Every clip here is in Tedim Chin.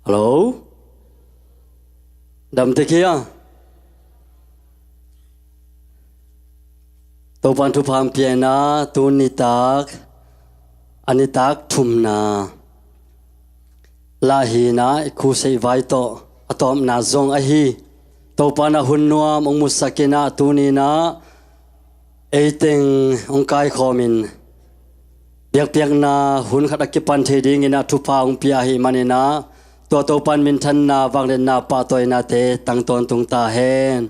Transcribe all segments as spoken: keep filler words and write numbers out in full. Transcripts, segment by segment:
Hello? Dam tek hia? Topan thupha hong pia in ah, tu nitak, a nitak thumna lah hi in ah, i khusei vai tawh a tawpna zong ahi. Topan a hun nuam hong musak in ah, tuni in ah eiteng hong kaikhawm in, biakpiakna hun khat a kipan thei dingin ah thupha hong pia ahih manin ah, tua Topan minthanna, vangliatna, pahtawinate tang tawntung ta hen.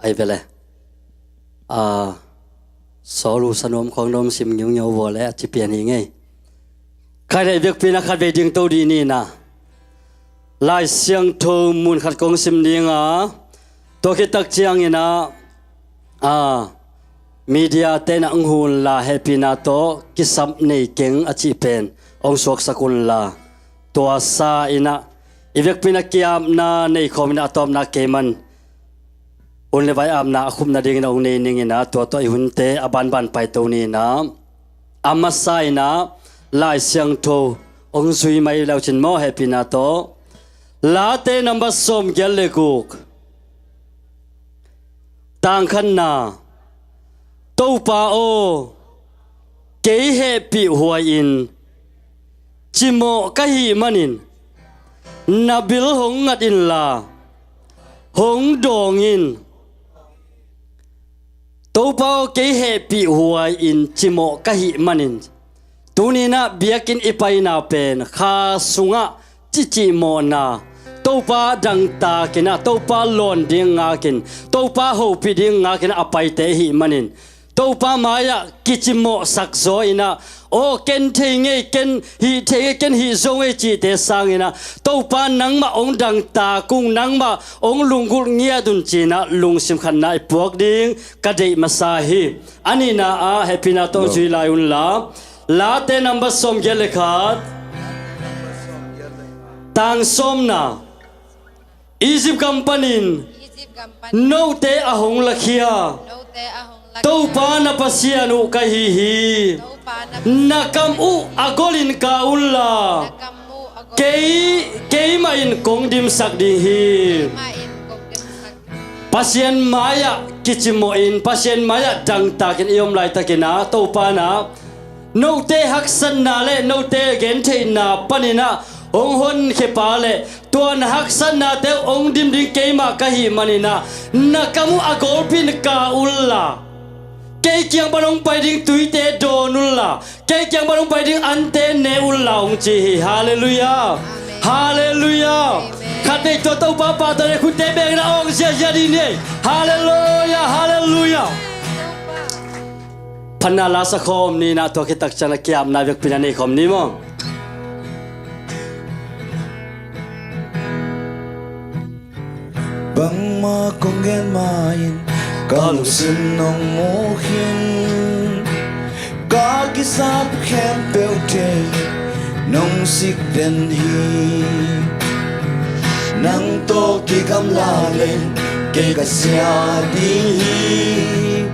Ai vele. A, Saulu sanuam khong nuam sim ngiungeu vua le a ci pian hi ngei. Khai le i biakpi in ah khat vei ding to dih ni in ah, Lai Siangtho mun khat kong sim ding a, tua khit tak ciangin ah, a, media te in ah hong hu unla, hehpihna tawh kisap nei keng a cih pen hong suaksak unla, tua sa in ah i biakpi in ah ki-apna nei khawm in ah, a tawpna keiman hun le vai apna a khupna dingin ah hong nei ning in ah, tua tawh i hunte a banban paito ni in ah, a masa in ah Lai Siangtho hong zui mai le uh cin maw, hehpihna tawh. Late number sawmgiat le guk, tang khatna. Topa aw, kei hehpih huai-in cimawh ka hih manin, na bil hong ngat inla, hong dawng in. Topa aw, kei hehpih huai-in cimawh ka hih manin, tuni in ah biakinn i paina pen kha sungah cicimawhna, Topa dangtakin ah, Topa lawn ding ngakin, Topa hopih ding ngakin ah a paite ahih manin, Topa mai-ah kicimawhsak zaw in ah, aw, ken thei ngei, ken hih thei ngei, ken hih zo ngei cihte sangin ah, Topa nangmah hong dangtak ung, nangmah hong lunggulh ngiat un ci in ah lungsim khatna i puak ding ka deih masa hi. A nihna ah hehpihna tawh zui lai unla, Late number sawmgiat le khat, tang sawmna. Egypt gam panin note a hong lakhia Topa na Pasian uh ka hi hi. Na kam uh a golin ka unla, kei, keimah in kong dimsak ding hi. Pasian mai-ah kicimawhin, Pasian mai-ah dangtakin i om laitakin ah, Topa in ah note haksatna le note gentheihna panin ah hong honkhia pa le, tua na haksatnate uh hong dim ding keimah ka hih manin ah, na kam uh a golpin ka unla, kei kiang pan hong pai ding tuite dawn unla, kei kiang pan hong pai ding ante ne unla, hong ci hi. Halleluiah. Halleluiah. Khat vei tua Topa pahtawi le khutte bengin ah awng ziazia dih ni. Halleluiah. Halleluiah. Phatna la sa khawm ni in ah, tua khit tak ciang a ki-apna biakpi in ah nei khawm ni maw. Bangmah kong gen ma-in ka lungsim nong mu khin, ka kisap khempeuh thei nong sik den hi. Nang tawh kigamla leng kei ka sia ding hi.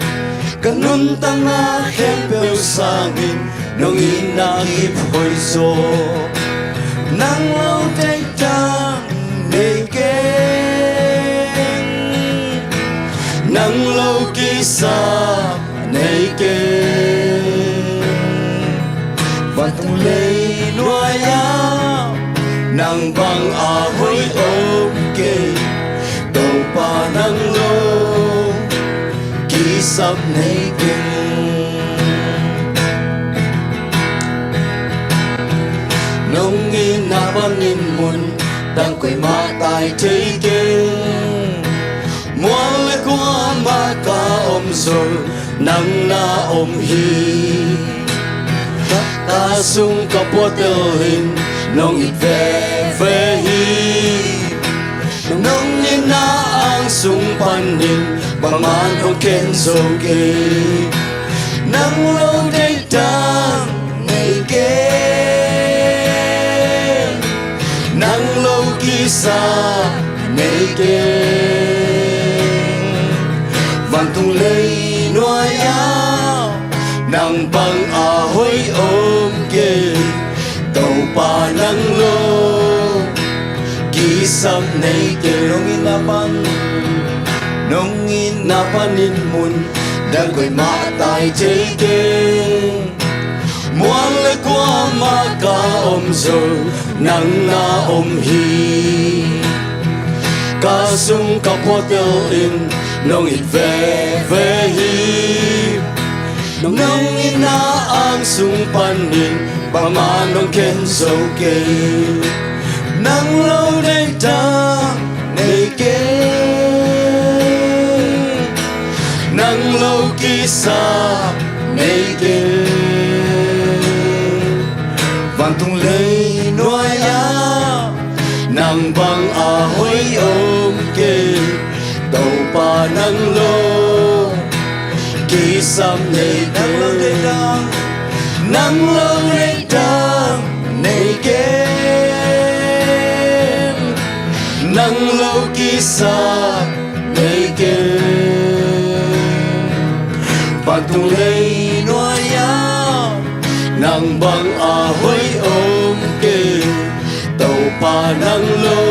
Ka nuntakna khempeuh sangin nong itna kip hoih zaw. Nang lo deihtak nei keng, nang lo kisap nei keng. Vantung leinuai-ah nang bang a hoih om kei, Topa nang lo kisap nei keng. Nong itna bangin mun dang koimah tai thei keng. Mual le kuamah ka om zong nang na om hi. Ka sung ka puatel in nong it veve hi. Nong itna ang sung panin bangmah hong khen zo kei. Nang lo deihtak nei kei. Nang lo kisa nei keng, vantung lei nuai-ah nang bang a hoih om kei. Topa nang lo kisam nei keng. Nong itna pan, nong itna panin mun dang koimah tai thei keng. Mual le kuamah ka om zong nang na om hi. Ka sung ka puatel in nong it veve hi. Nong itna ang sung panin bangmah nong khen zo kei. Nang lo deihtak nei keng, nang lo kisap nei keng. Vantung lei nuai-ah nang bang a hoih om kei. Topa nang lo kisam nei keng, nang lo deihtak nei keng, nang lo kisap nei keng. Vantung lei nuai-ah nang bang a hoih om kei. Topa nang lo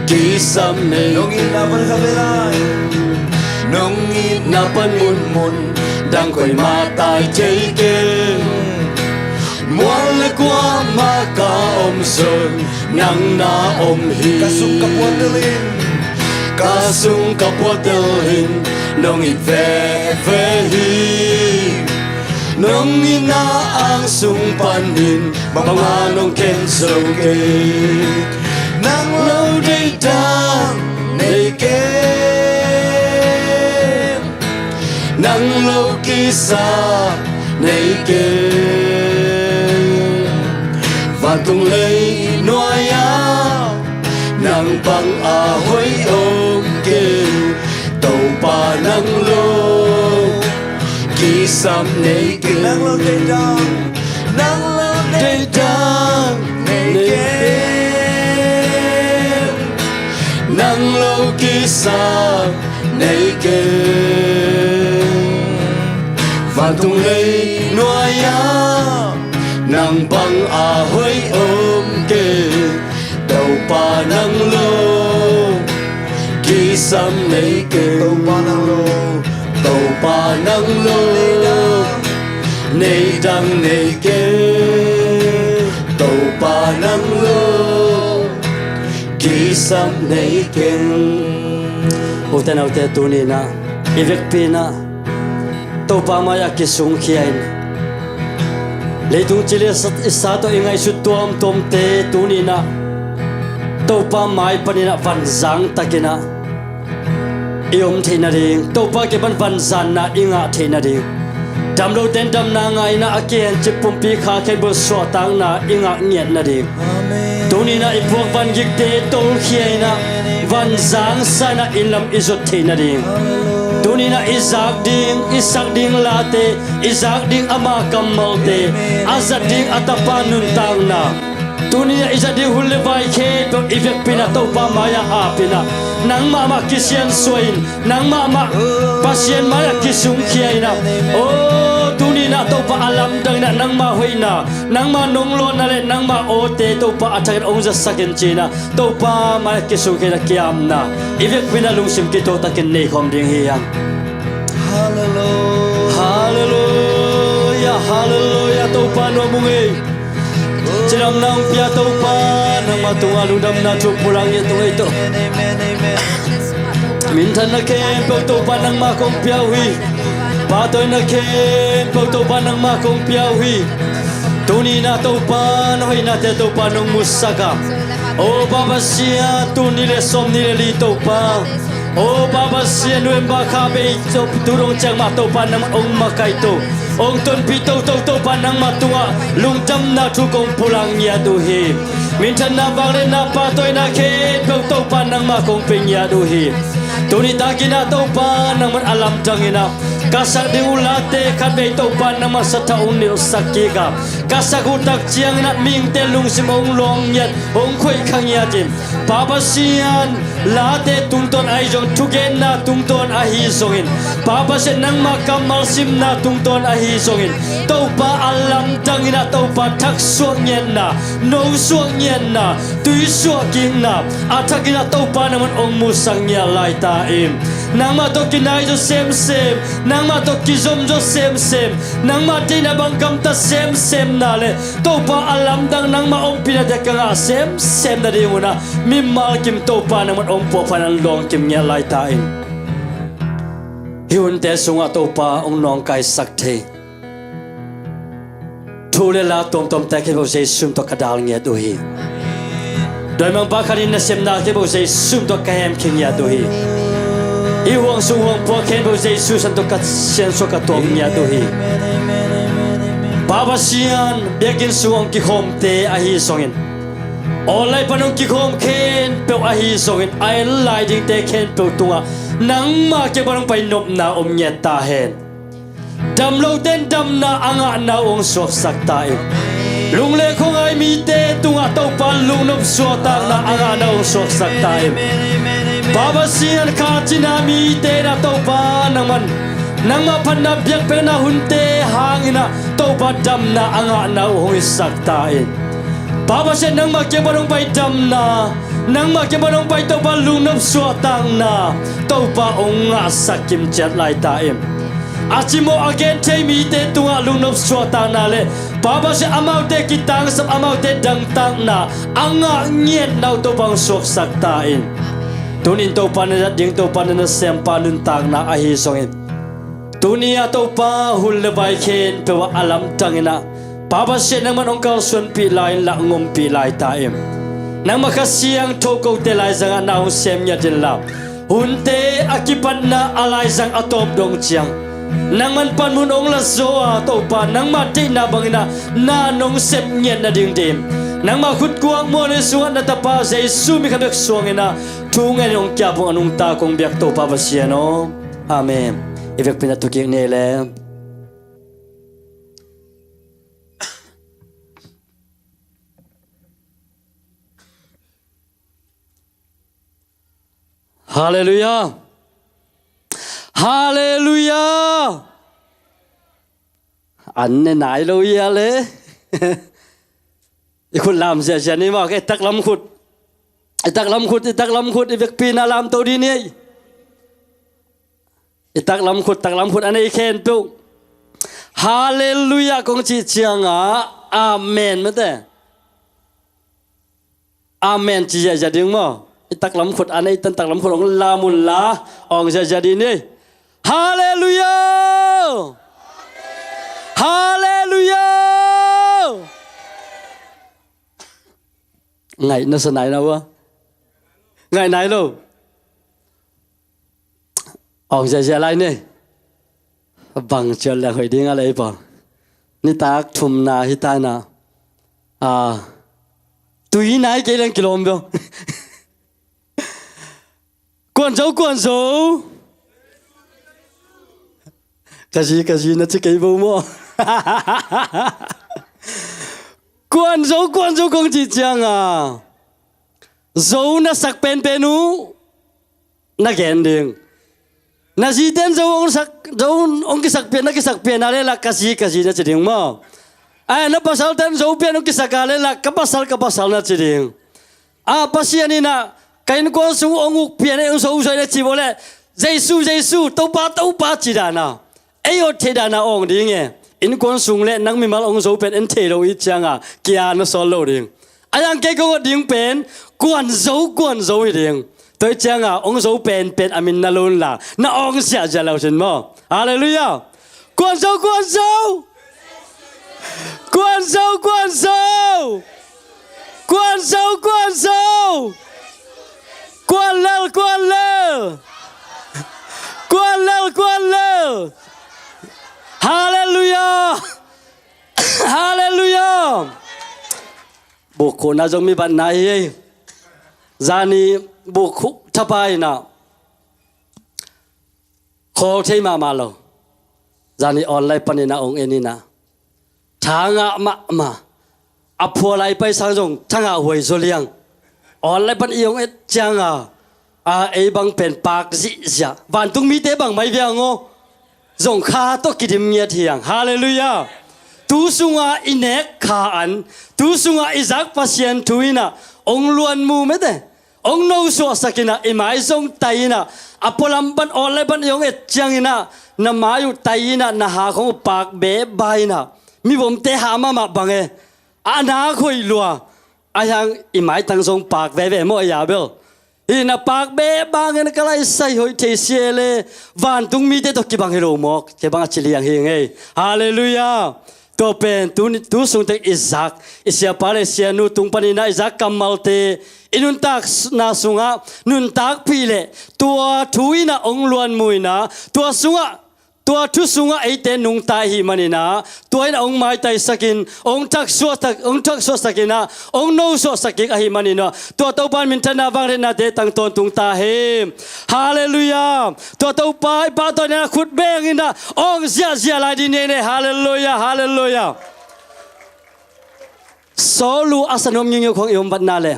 kisam nei. Nong itna pan khatvei lai, nong itna pan munmun dang koimah tai thei keng. Mual le kuamah ka om zong nang na om hi. Ka sung ka puatel in, ka sung ka puatel in nong it veve hi. Nong itna ang sung panin bangmah nong khen zo kei. Nang lo deihtak nei keng, nang lo kisap nei keng. Vantung lei nuai-ah nang bang a hoih om kei. Topa nang lo kisam nei keng, nang lo deihtak, nang lo deihtak nei keng, nang lo kisap nei keng. Vantung lei nuai-ah nang bang a hoih om kei. Topa nang lo kisam nei keng. Topa nang lo, Topa nang lo nei dang nei keng. Topa nang lo kisam nei keng. Ute naute, tuni-in ah i vekpi-in ah Topa mai-ah kisungkhia in, leitung ci le sa, i sa tawh i ngaihsut tuamtuamte tuni-in ah Topa mai panin ah vanzang takin ah i om theih nading, Topa kiang pan vanzanna i ngah theih nading, damlote in damna ngah in ah, a kikhencip pumpi khakhenbul suahtakna i ngah ngiat nading, tuni-in ah i puak vangikte tolkhia in ah vanzangsa in ah inn lam i zot theih nading, tuni-in ah i zak ding, i sak ding late, i zak ding ama kammalte, a zat ding a tapa nuntakna, tuni-in ah i zat ding hun le vai khempeuh i vekpi-in ah Topa mai-ah ap in ah, nang mahmah kisiansuah in, nang mahmah Pasian mai-ah kisungkhia in ah, aw, tuni-in ah Topa a lamdang in ah nangmah hoihna, nangmah nong lawnna le nangmah awte Topa a thakin hong zatsak in ci-in ah Topa mai-ah kisungkhia in ah ki-apna i vekpi-in ah lungsim kituaktakin nei khawm ding hi hang. Halleluia, halleluia, Topa nuam ung ei. Cidamna hong pia Topa, nangmah tungah lungdamna thu pulak ngiat ung ei Topa. Minthanna khempeuh Topa nangmah kong pia uh hi. Pahtawina khempeuh Topa nangmah kong pia uh hi. Tuni-in ah Topa na hoihnate Topa nong musak a, aw Pa Pasian, tul nih le sawmnih le li Topa, aw Pa Pasian, November kha bei tu dong ciang mah Topa nang hong makaih to, hong tonpih toto Topa nangmah tungah lungdamna thu kong pulak ngiat uh hi. Minthanna, vangliatna, pahtawina khempeuh Topa nangmah kong pia ngiat uh hi. Tuni takin ah Topa nangman a lamdang in ah Ka sak ding uh late khatvei Topa nangmah sathau hong nilhsak kik a, ka sak uh tak ciangin ah mihingte lungsim hong luang ngiat, hong khoih kha ngiat in, Pa Pasian, late tungtawn ahi zong, thugenna tungtawn ahi zongin, Pa Pasian, nangmah kammal simna tungtawn ahi zongin, Topa, a lamdang in ah Topa, thak suak ngiatna, no suak ngiatna, tui suah kikna a thakin ah Topa nangman hong musak ngiat lai ta in. Nangmah tawh kinai zaw semsem, nangmah tawh kizom zaw semsem, nangmah deihna bang gamta semsemna le Topa, a lamdang nangmah ompihnate ka ngah semsem nadingun ah mimal kim Topa nangman hong puahphat in, hong luang kim ngiat lai ta in. Hih hunte sungah Topa hong nawngkaisak thei thu le la tuamtuamte khempeuh Jesu min tawh ka dal ngiat uh hi. Dawimangpa khat in nasepna khempeuh Jesu min tawh ka hemkhia ngiat uh hi. Hih huang sung huang pua khempeuh Jesu min tawh ka siansuah ka tuam ngiat uh hi. Pa Pasian, biakinn sung hong kikhawmte ahi zongin, online pan hong kikhawm khempeuh ahi zongin, a en lai dingte khempeuh tungah nangmah kiang pan hong pai nopna om ngiat ta hen. Dam lote in damna a ngahna uh hong suaksak ta in. Lung le khuangai mite tungah Topa lungnop suahtakna a ngahna uh hong suaksak ta in. Pa Pasian, kha cina mite in ah Topa nangman, nangmah phatna biakpiakna hunte hangin ah Topa damna a ngahna uh hong hisak ta in. Pa Pasian, nangmah kiang pan hong pai damna, nangmah kiang pan hong pai Topa lungnop suahtakna Topa hong ngahsak kimciat lai ta in. A cimawh a gen thei mite tungah lungnop suahtakna le Pa Pasian, amaute kitangsap, amaute dangtakna a ngah ngiatna uh Topa hong suaksak ta in. Tuni in Topa na zat ding, Topa na nasempa nuntakna ahi zongin, tuni-ah Topa hun le vai khempeuh ah a lamdang in ah Pa Pasian nangman hong kalsuanpih lai in lah, hong ompih lai ta in. Nangmah Kha Siangtho kote laizangah na hong sem ngiat in lah, hunte a kipatna a laizang a tawp dong ciang nangman panmun hong la zaw a Topa, nangmah deihna bangin ah na nong sep ngiat nading ding, nangmah khutkuang muanhuai sungah na Tapa Jesu min khat bek suangin ah thu ngen in hong ki-ap ung, a nungta kong biak Topa Pasian aw. Amen. I vekpi in ah thukik ni le. Halleluiah. Halleluiah. An ne nai lo ia le. I khut lam ziahziah ni maw, i taklam khut. I taklam khut, i taklam khut, i vekpi in ah lamto dih ni. I taklam khut, taklam khut a nei khempeuh Halleluiah kong cih ciangah amen mate. Amen ci ziahziah ding maw? I taklam khut a neite in taklam khut hong lam un la, awng ziahziah dih ni. Halleluiah! Halleluiah! Ngaih na sa nai na ua? Ngaih nai lo. Awng ziahziah lai ni. Bang ciat leng hoih ding a lei pawl. Nitak thumna hi ta in ah, a, tui nai kei leng kilawm bia. Kuan zo, kuan zo. Ka zi, ka zi na ci kei bo maw? Kuan zo, kuan zo kong cih ciangah zo na sak penpen uh na gen ding. Na zite in zo hong sak, zo hong kisak pian, na kisak pian a le lah ka zi, ka zi na ci ding maw? Ai, na pasalte in zo pian hong kisak a le lah ka pasal, ka pasal na ci ding. A, Pasian in ah ka innkuan sung hong uk pian, hong zo zo na ci bo le, Jesu, Jesu, Topa, Topa ci dan a, ei awt theih dan a awng ding e. Innkuan sung le nang mimal hong zo pen en thei lo i ciangah kia na sawl lo ding. A yang kei kong awt ding pen kuan zo, kuan zo hi ding. Tua i ciangah hong zo penpen a min na lo unla na awng ziahziah lo sin maw? Halleluiah. Kuan zo, kuan zo. Kuan zo, kuan zo. Kuan zo, kuan zo. Kuan lel, kuan lel. Kuan lel, kuan lel. Halleluiah. Halleluiah. Buk khuhna zong mi batna hi ei. Zani buk khuh thapai na. Khawl thei mahmah lo. Zani online panin ah ong en in ah, thangah mahmah. A phual lai pai sang zong thangah huai zaw liang. Online pan i ong et cianga, a, ei bang pen pak zihziah. Vantung mite bang mai viang aw. Zong kha tawh kidim ngiat hiang. Halleluiah. Tu sunga i nek kha an, tu sunga i zak Pasian thu in ah ong luan mu mete. Ong no suahsak in ah, i mai zong tai in ah, a pualam pan online pan i ong et ciangin ah, na mai uh tai in ah, na hak hong uh pak beba in ah, mivomte ha mahmah bang e. A nak hoih lua. Ahi hang i maitang zong pak veve maw, a bel. Hi na pak beba ngen ka lai sai hoih thei sia le, vantung mite tawh kibang hi lo mawk, kibang a ci liang hi ngei. Halleluiah. Tua pen tu ni, tu sung tek i zak, i siapa le sianu tung panin ah i zak kammalte, i nuntakna sungah nuntakpih le, tua thu in ah ong luan mu in ah, tua sungah, tua thu sungah eite nungta ahih manin ah, tua in ah ong maitaisak in, ong thaksuahsak, ong thaksuahsak in ah, ong nosuahsak kik ahih manin ah, tua Topa in minthanna vangliatnate tang tawntung ta hen. Halleluiah. Tua Topa i pahtawi na khut beng in ah ong ziahziah lai ding ni ei le. Halleluiah, halleluiah. Saul uh a sanuam ngiungiu khong i om vatna le.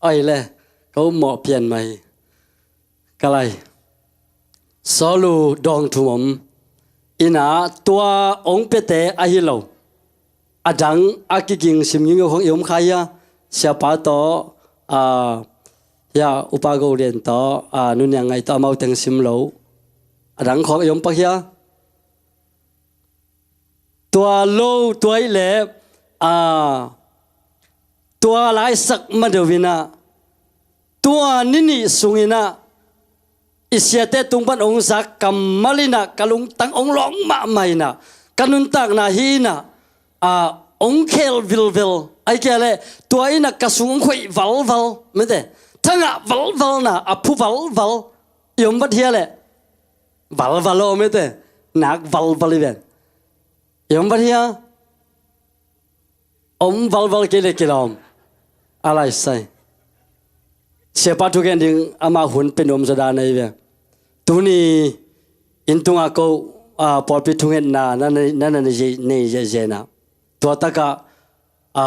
Ai le, ka um mawh pian mai. Ka lai. Saul uh dawng thum om. In ah tua ong piate ahi lo. A dang a kiging sim ngiungiu khong i om kha hia. Siapa tawh, a, hia, Upa Go Lian tawh, a, Nu Niang Ngaih tawh amau teng sim lo. A dang khong i om pak hia. Tua lo, tua ih le, a, tua laisak madeuh in ah, tua ni nih sung in ah, i siate tung pan ong zak kammal in ah, ka lungtang ong lawng mahmah in ah, ka nuntakna hi in ah, a, ong khel vilvel, ai kia le, tua in ah ka sung ong khoih valval, mete, thangah valvalna, a phu valval, i om vat hia le, valval aw mete, nak valval i ven. I om vat hia? Om valval kei le kilawm. A lai sai. Siapa thugen ding amah hun pe nuam zaw dan ahi ve. Tuni inn tungah ko, a, pawlpi thungetna na, na, na, na nei, nei, nei, nei, na. Tua takah, a,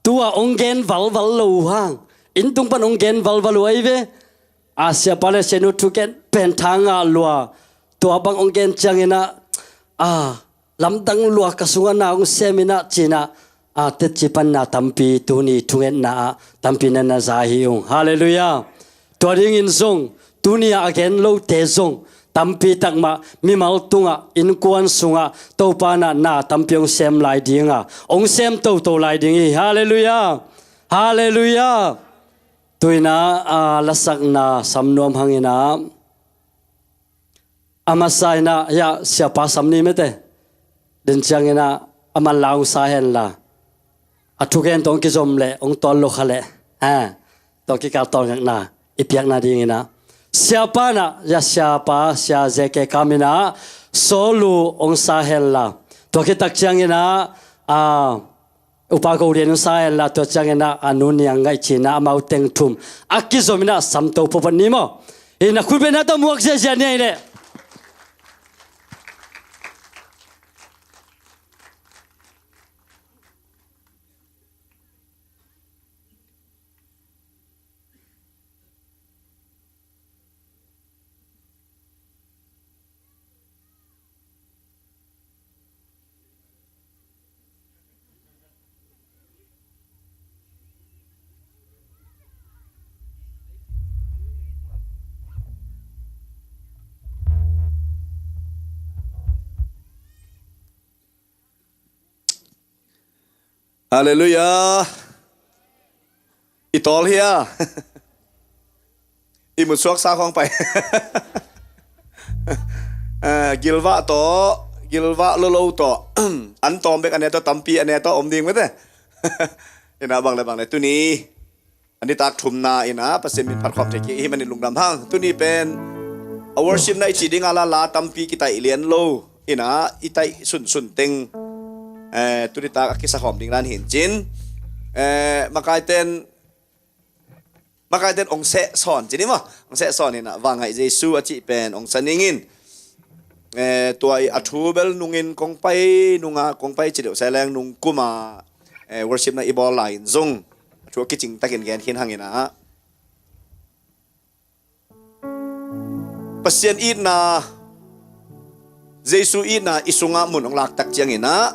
tua ong gen valval lo uh hang. Inn tung pan ong gen valval uh ahi ve. A, siapa le sianu thugen pen thangah lua. Tua bang ong gen ciangin ah, a, lamdang lua ka sungah na ong sem in ah ci in ah, a, tetci pan na tampi tuni thungetna ah tampi na na za hi ung. Halleluiah. Tua dingin zong, tuni ah a gen lote zong, tampi tak mah mimal tungah, innkuan sungah, Topa in ah na tampi ong sem lai ding a, ong sem toto lai ding hi. Halleluiah. Halleluiah. Tu in ah, a, lasakna sam nuam hang in ah, a masa in ah, hia, siapa sam ni mete. Den ciangin ah, a man la ong sa hen la. A thugen tawh ong kizom le, ong tawl lo kha le. Ha, tua kikal tawl ngakna, i piakna dingin ah. Siapa in ah, hia, siapa, sia J K Kam in ah, Saul uh ong sa hen la. Tua khit tak ciangin ah, a, Upa Go Lian ong sa hen la, tua ciangin ah, a, Nu Niang Ngaih ci in ah, amau teng thum. A kizom in ah, sam to pawpat ni maw. Hi na khut beng na tawh muak ziahziah ni ei le. Halleluiah. I tawl hia? I mutsuak sa khong pai. Eh, gilvah tawh, gilvah lolo tawh. An tawm bek a ne tawh, tampi a ne tawh om ding mete. Hi na bang le bang le tuni. An i tak thumna in ah, Pasian min phat khawm thei kik i hih manin lungdam hang. Tuni pen a worship na i ci ding a la la tampi kitaih lian lo in ah, i taih sunsun teng, eh, tuni tak a kisa khawm ding dan hi in cin. Eh, makaiten, makaiten ong seh sawn ci ni maw. Ong seh sawn in ah, vangaih Jesu a cih pen ong sa ning in. Eh, tua i a thu bel nungin kong pai, nunga kong pai ci deuh se leng nung kuma, eh, worship na i bawl lai in zong a thu a kicing takin gen khin hang in ah. Pasian itna, Jesu itna i sungah mun hong laktak ciangin ah,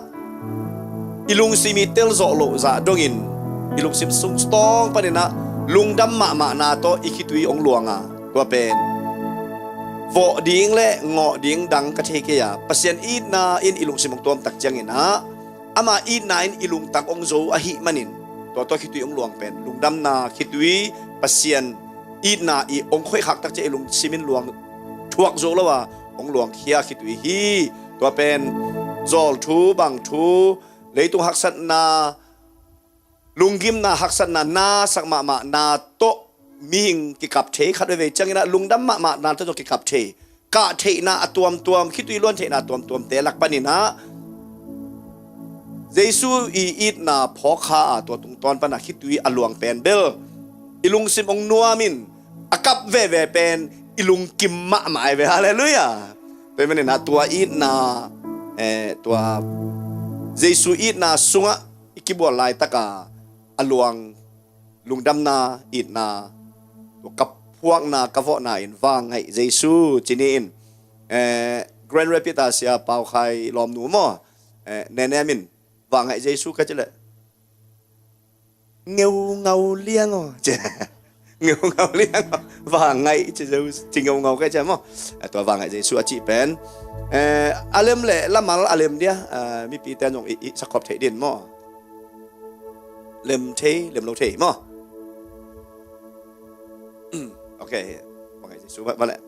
i lungsim i telzawh loh zah dongin, i lungsim sung tawng panin ah lungdam mahmahna tawh i khitui hong luang a, tua pen vawh ding le ngawh ding dang ka thei kei a, Pasian itna in i lungsim hong tuamtak ciangin ah, ama itna in i lungtang hong zo ahih manin, tua tawh khitui hong luang pen lungdamna khitui, Pasian itna i hong khoihkhak tak ciang i lungsim in luang thuak zo lo a, hong luangkhia khitui hi. Tua pen zawl thu, bang thu, leitung haksatna, lunggimna, haksatna, na sak mahmahna tawh mihing kikap thei, khat veivei ciangin ah lungdam mahmahna tawh zong kikap thei. Kah theihna a tuamtuam, khitui luan theihna a tuamtuamte lak panin ah, Jesu i itna phawkkha a, tua tungtawn pan a khitui a luang pen bel i lungsim hong nuam in, a kap veve pen i lungkim mahmah ai ve. Halleluiah. Tua ahih manin ah tua itna, eh, tua Jesu itna sungah i kibual laitak a, a luang lungdamna, itna, tua ka phuakna, ka vawhna in vangaih Jesu ci ni in. Eh, Grand Rapids a sia Pau Khai lawmnu maw, eh, Nenem in vangaih Jesu ka ci leh, ngeungau liang aw ci. Ngeungau liang aw. Vangaih ci Jesu, ci ngeungau ka ci maw. Eh, tua vangaih Jesu a cih pen, eh, a lem le lamal a lem dia, eh, mipite zong i, i sakhop theih din maw. Lem thei, lem lo thei maw. Ok. Bang ai Jesu ba, ba leh.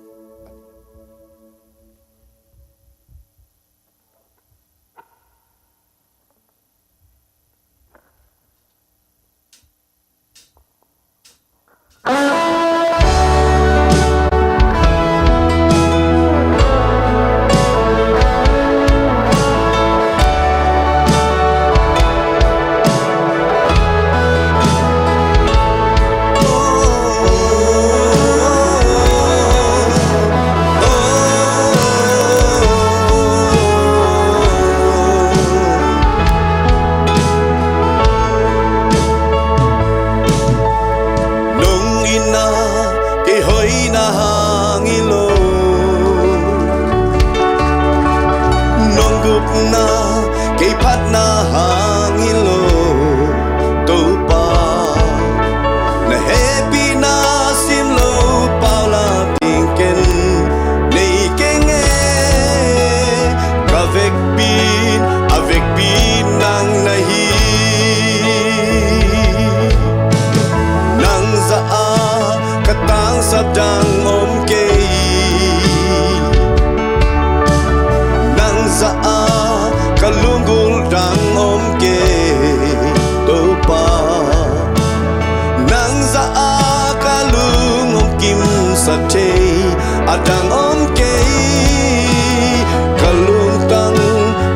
Nong itna kei hoihna hang hi lo, nong gupna kei phatna hang hi lo, Topa. Na hehpihna sim lo pau la ding ken nei keng e, ka vekpi in a vekpi nang na hi. Nang zah a ka tangsap dang om kei, nang zah a ka lunggulh dang om kei, Topa. Nang zah a ka lung hong kimsak thei a dang om kei, ka lungtang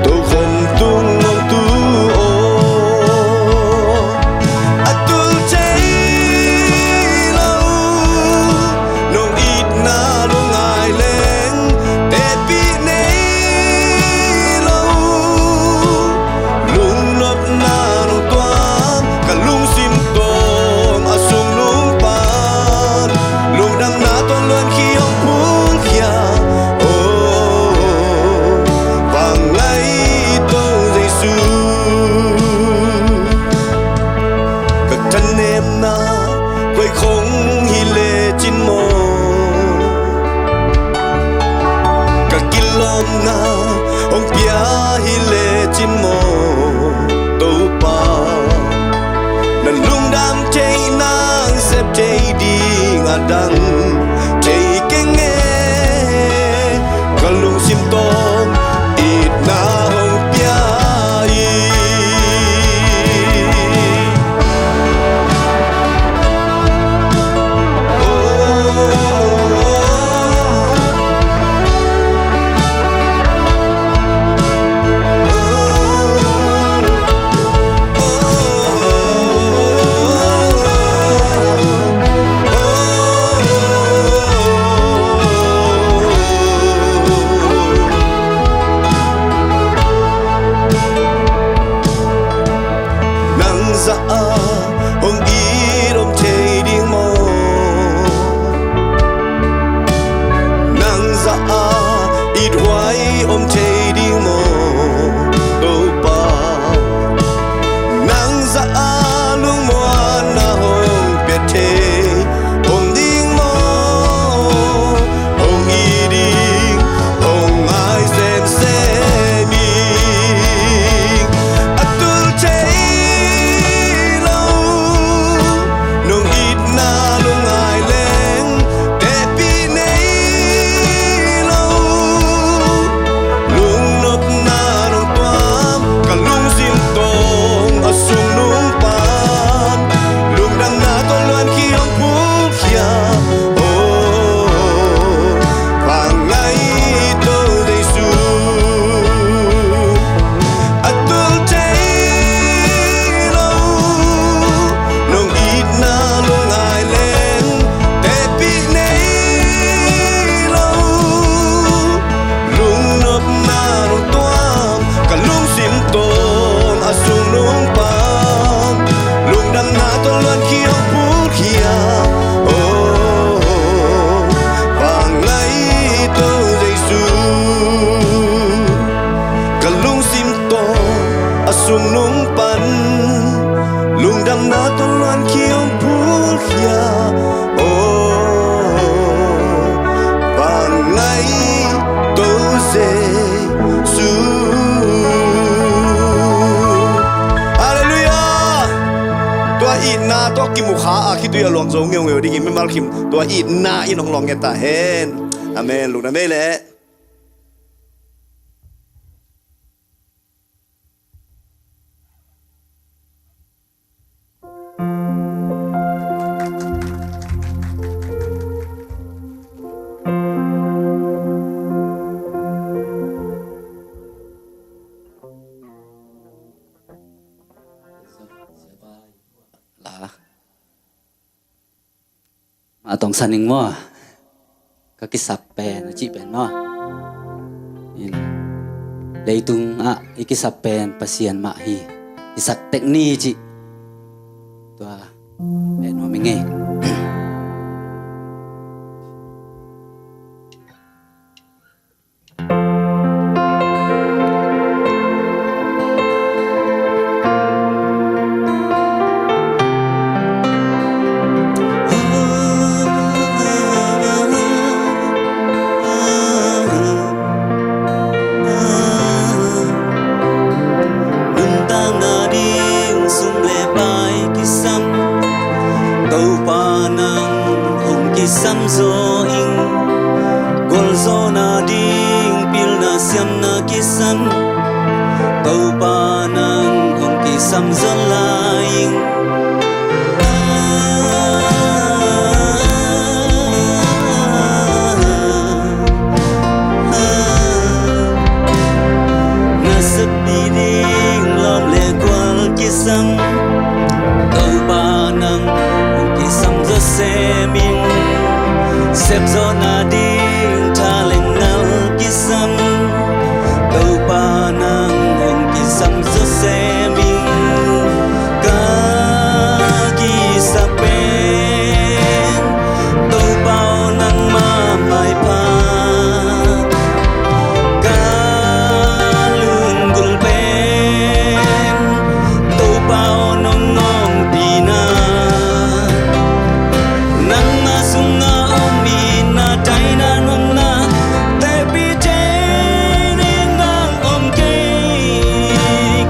tokhom tung hong tu aw. A tul thei lo, nong itna lungngai leng tepih nei lo, lungnopna nong tuam, ka lungsim tawm a sung nung pan, lungdamna tawh luan khi hong phungkhia. Oh, vangngaih Topa Jesu. Ka thanemna koi khong hi lecin maw, ka kilawmna hong pia hi lecin maw, Topa. Na lungdam thei, nang sep thei ding a dang thei keng e, ka lungsim tawm itna hong pia hi. kimukha a khitui a luang zo ngeungeu dingin mimal khim tua itna in hong luang ngen ta hen. Amen. Lungdam ei leh. La. Mah tong san ing maw? Ka kisap pen a cih pen maw? In, leitung ah i kisap pen Pasian mah hi. Kisap tek ni cih. Tua pen nuam ing ei. Nuntakna ding sum le pai kisam, Topa nang hong kisam zaw ing. Gualzawhna ding pilna siamna kisam, Topa nang hong kisam zaw lai ing. Nasep ding lawm le gual kisam, Topa nang hong kisam zaw sem in. Sepzawhna ding thaleng ngal kisam, Topa nang hong kisam zaw sem in. Ka kisap pen Topa aw nangmah maipha, ka lunggulh pen Topa aw nong ompihna, nangmah sungah om itna taina nuamna, tepite ning nang om kei.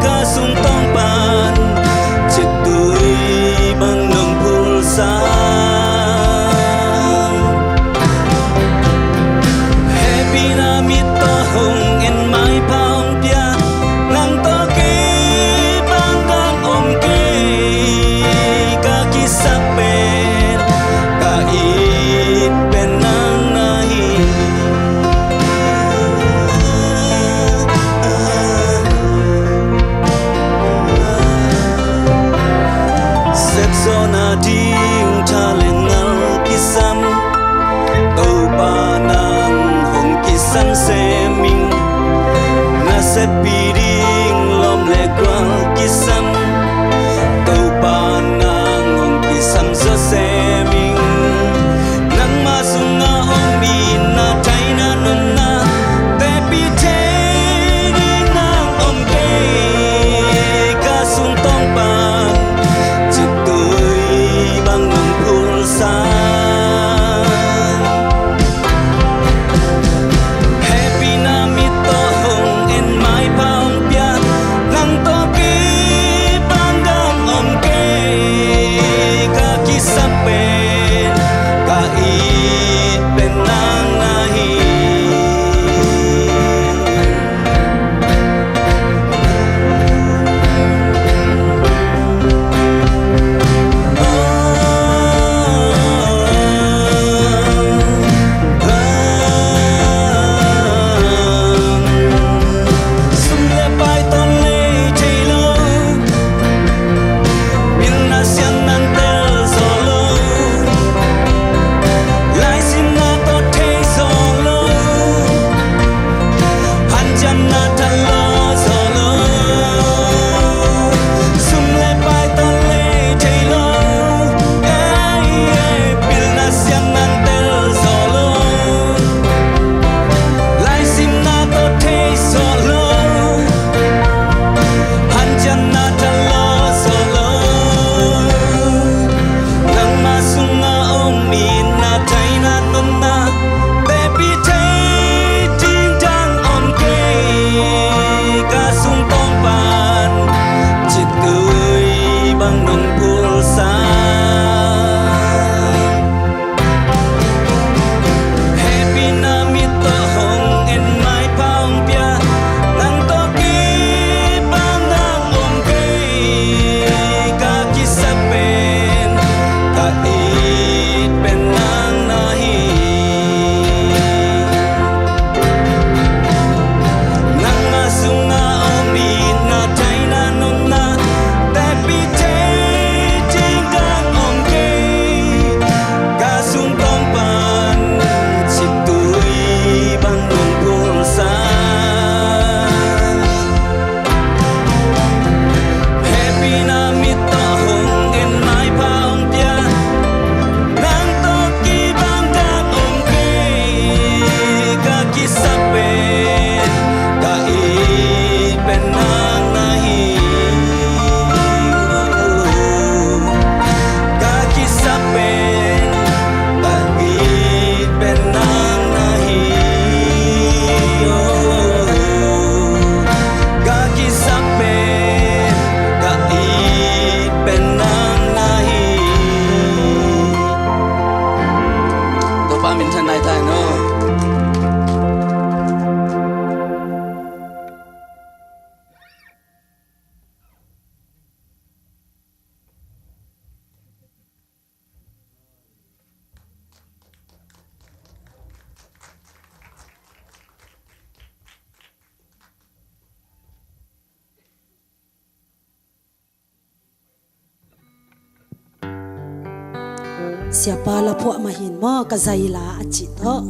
Siapa la phuah mah hin maw, ka zaila a cih tawh.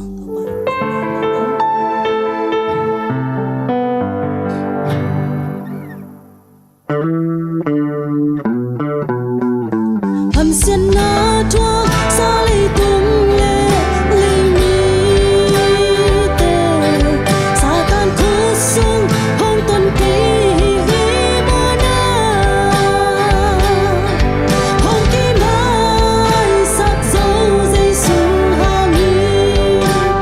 Hamsiatna thuaksa leitung le leimite, Satan khut sung hong ton kei hi, hi mawna hong kimaisak zo Jesu hangin.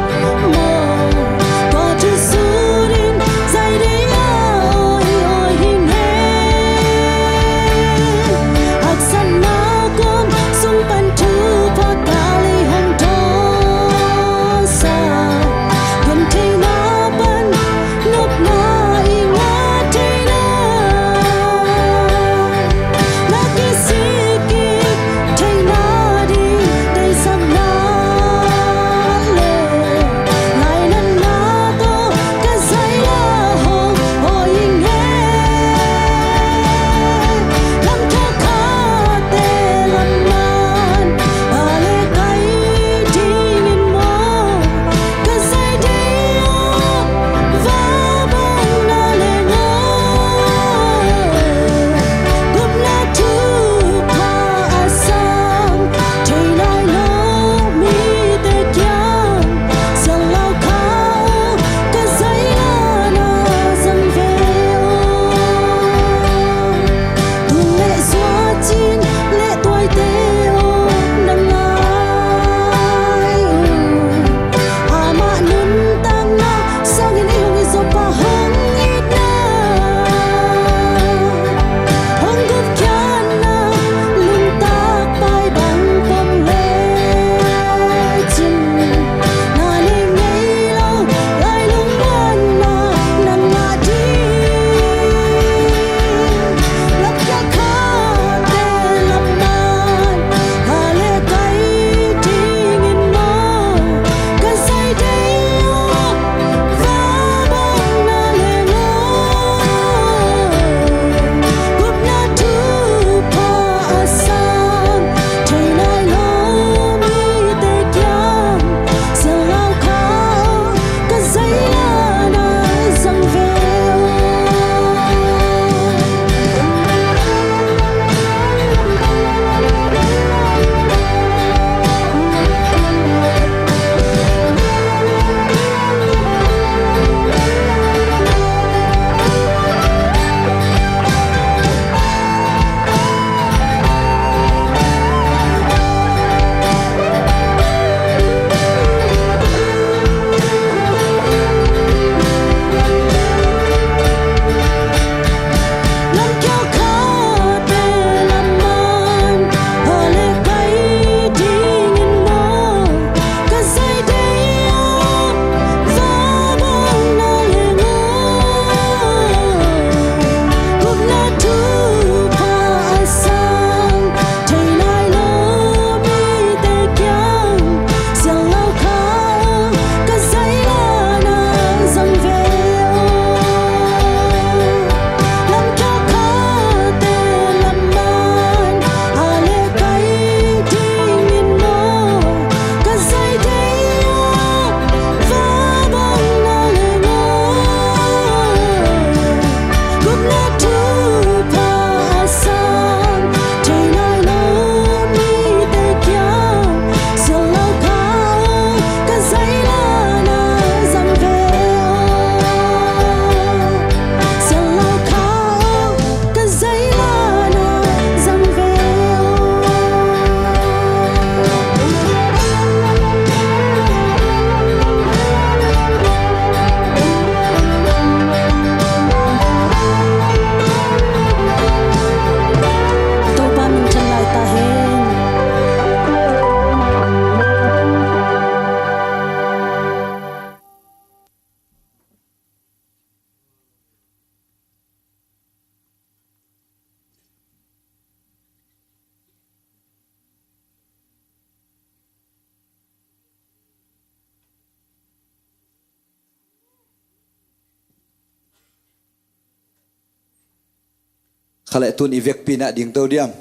Kha le tun i vekpi na ding to diam.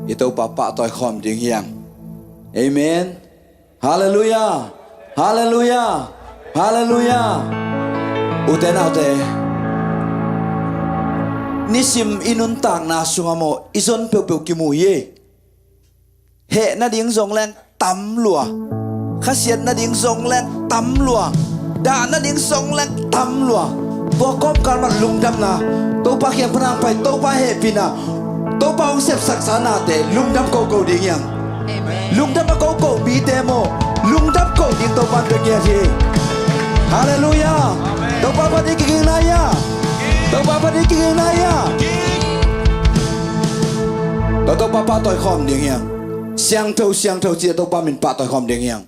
I Topa pahtawi khawm ding hiang. Amen. Halleluiah. Halleluiah. Halleluiah. Ute naute, nisim i nuntakna sungah maw i zon peuhpeuh kimu hi. Heh nading zong leng tam lua. Khasiat nading zong leng tam lua. Dah nading zong leng tam lua. Tua kawmkal mah lungdamna, Topa kiang pan hong pai, Topa hehpihna, Topa hong sepsaksa nate lungdam koko ding hiang. Amen. Lungdam a koko mite maw lungdam ko ding Topa in bia ngiat hi. Halleluiah. Amen. Topa pan i kiging lai a. Topa pan i kiging lai a. Tua Topa pahtawi khawm ding hiang. Siangtho, siangtho ci-a Topa min pahtawi khawm ding hiang.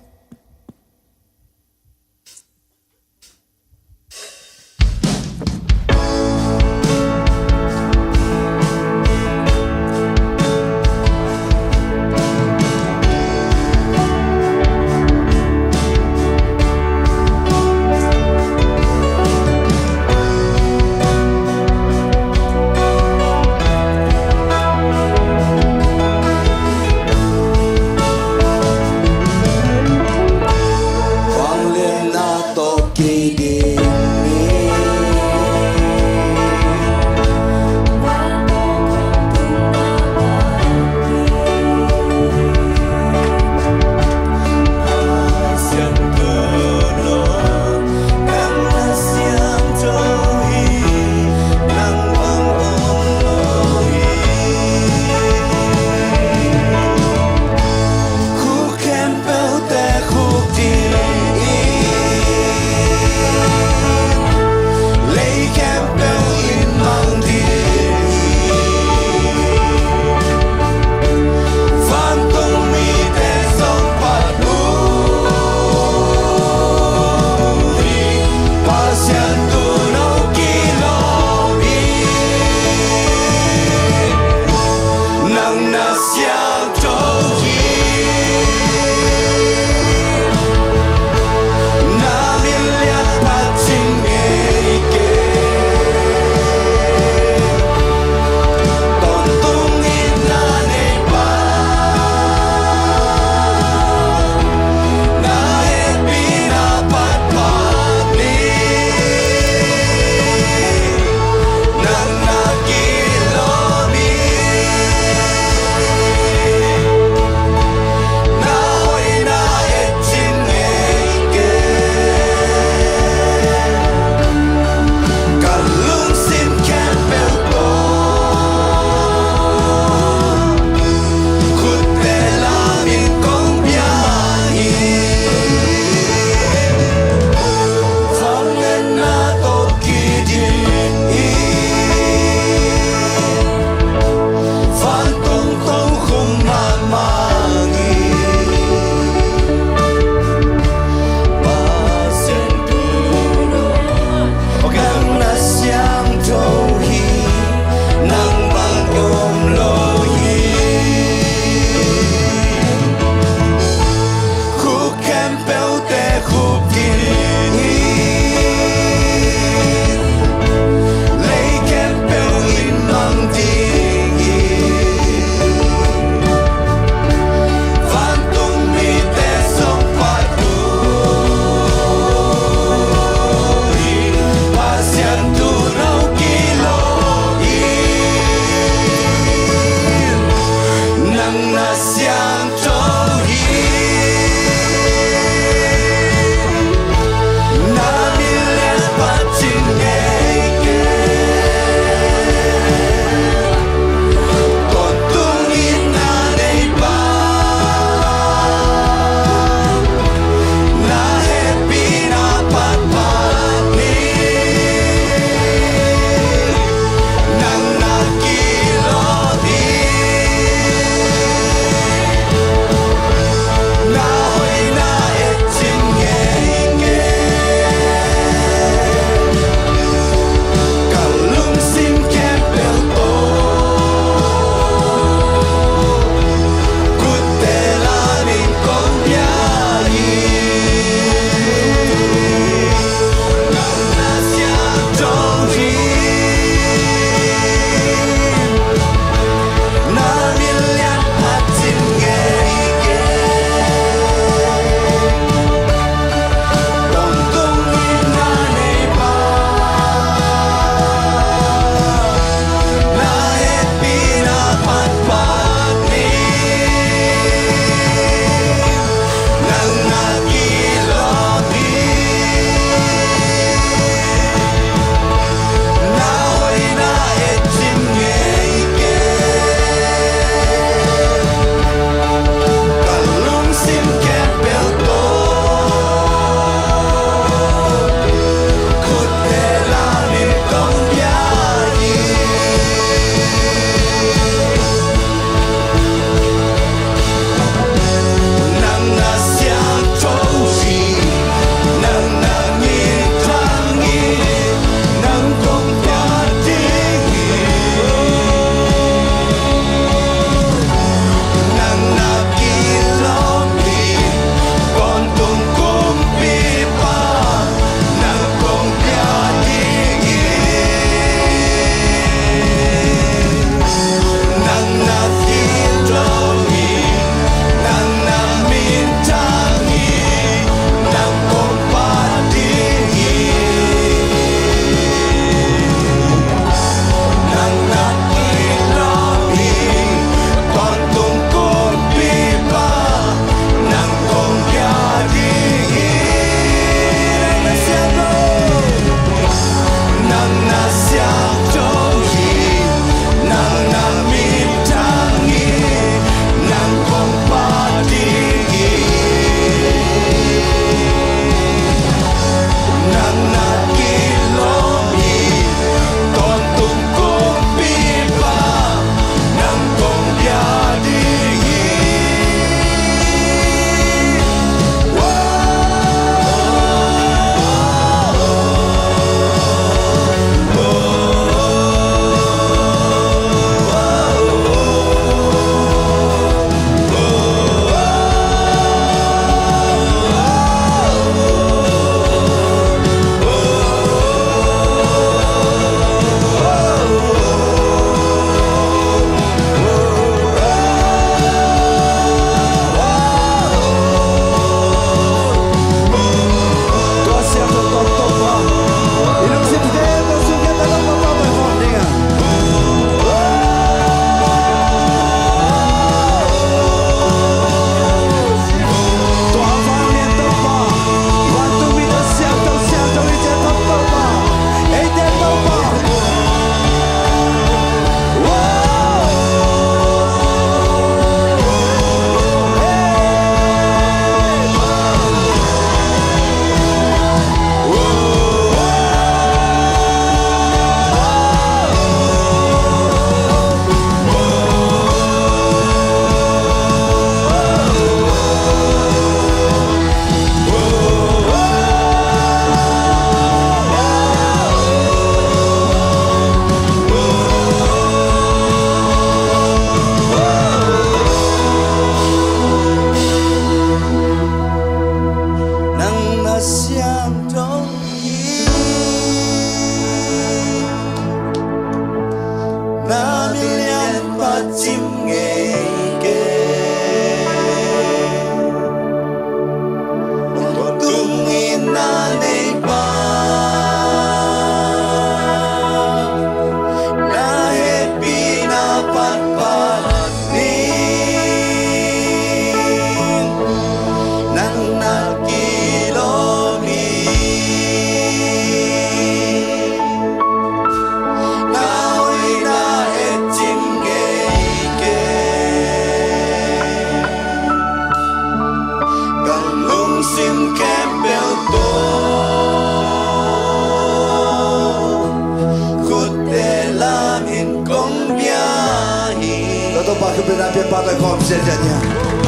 Sim ngei kei. Tua tungin na nei pa, na hehpihna panpan ning, nang na kilawm hi. Na hoihna et cing ngei kei. Ka lungsim khempeuh tawh khutte lamin kong bia hi. Tua Topa khut bengna pia, pahtawi khawm ziahziah ni.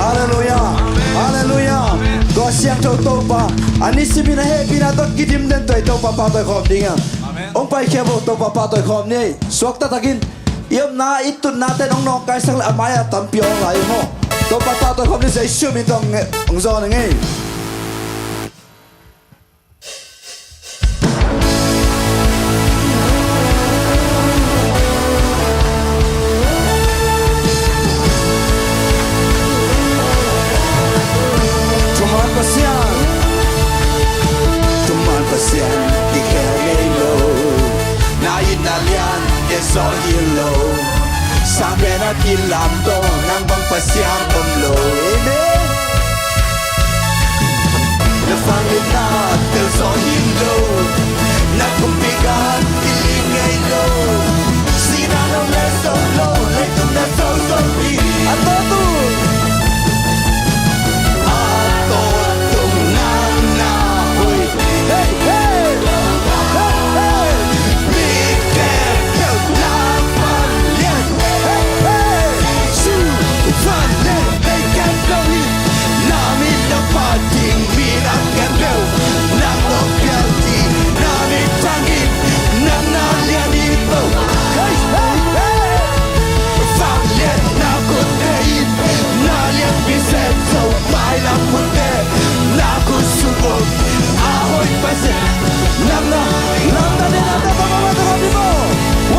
Halleluiah. Halleluiah. Tua siangtho Topa, a nisimin a hehpihna tawh kidim den tua i Topa pahtawi khawm ding a. Amen. Hong paikhia bo, Topa pahtawi khawm ni. Suakta takin i omna, i tutna ten hong nawngkaisak le a mai-ah tampi hong lai maw. Topa pahtawi khawm ni, Jesu min tawh hong zawn ing ei. Thuman Pasian, thuman Pasian, kikhel ngei lo. Na it na lian, ke sawh hi lo. Sang pen a kilam tawh nang bang Pasian om lo. Amen. Na vangliatna tel sawh hi lo. Na kumpi gam kiling ngei lo. Sihna nong leh zo lo, leitung na zo zo hi. A tawtu, a tawtu nang na hoih. Hey, hey. Hey, hey. Mi khempeuh na vanglian. Hey, hey. Su vanglian, leikem lo hi. Na min na phat ding, mi na khempeuh nang tawh pial ding. Na min thang in, nang na lian hi to. Hey, hey, hey. Vangliatna khutte in, na lianpi sem zo, mailam khutte, na khut sung om. A hoih Pasian, nang na, nang na, nang na, nang na, nang na, nang na.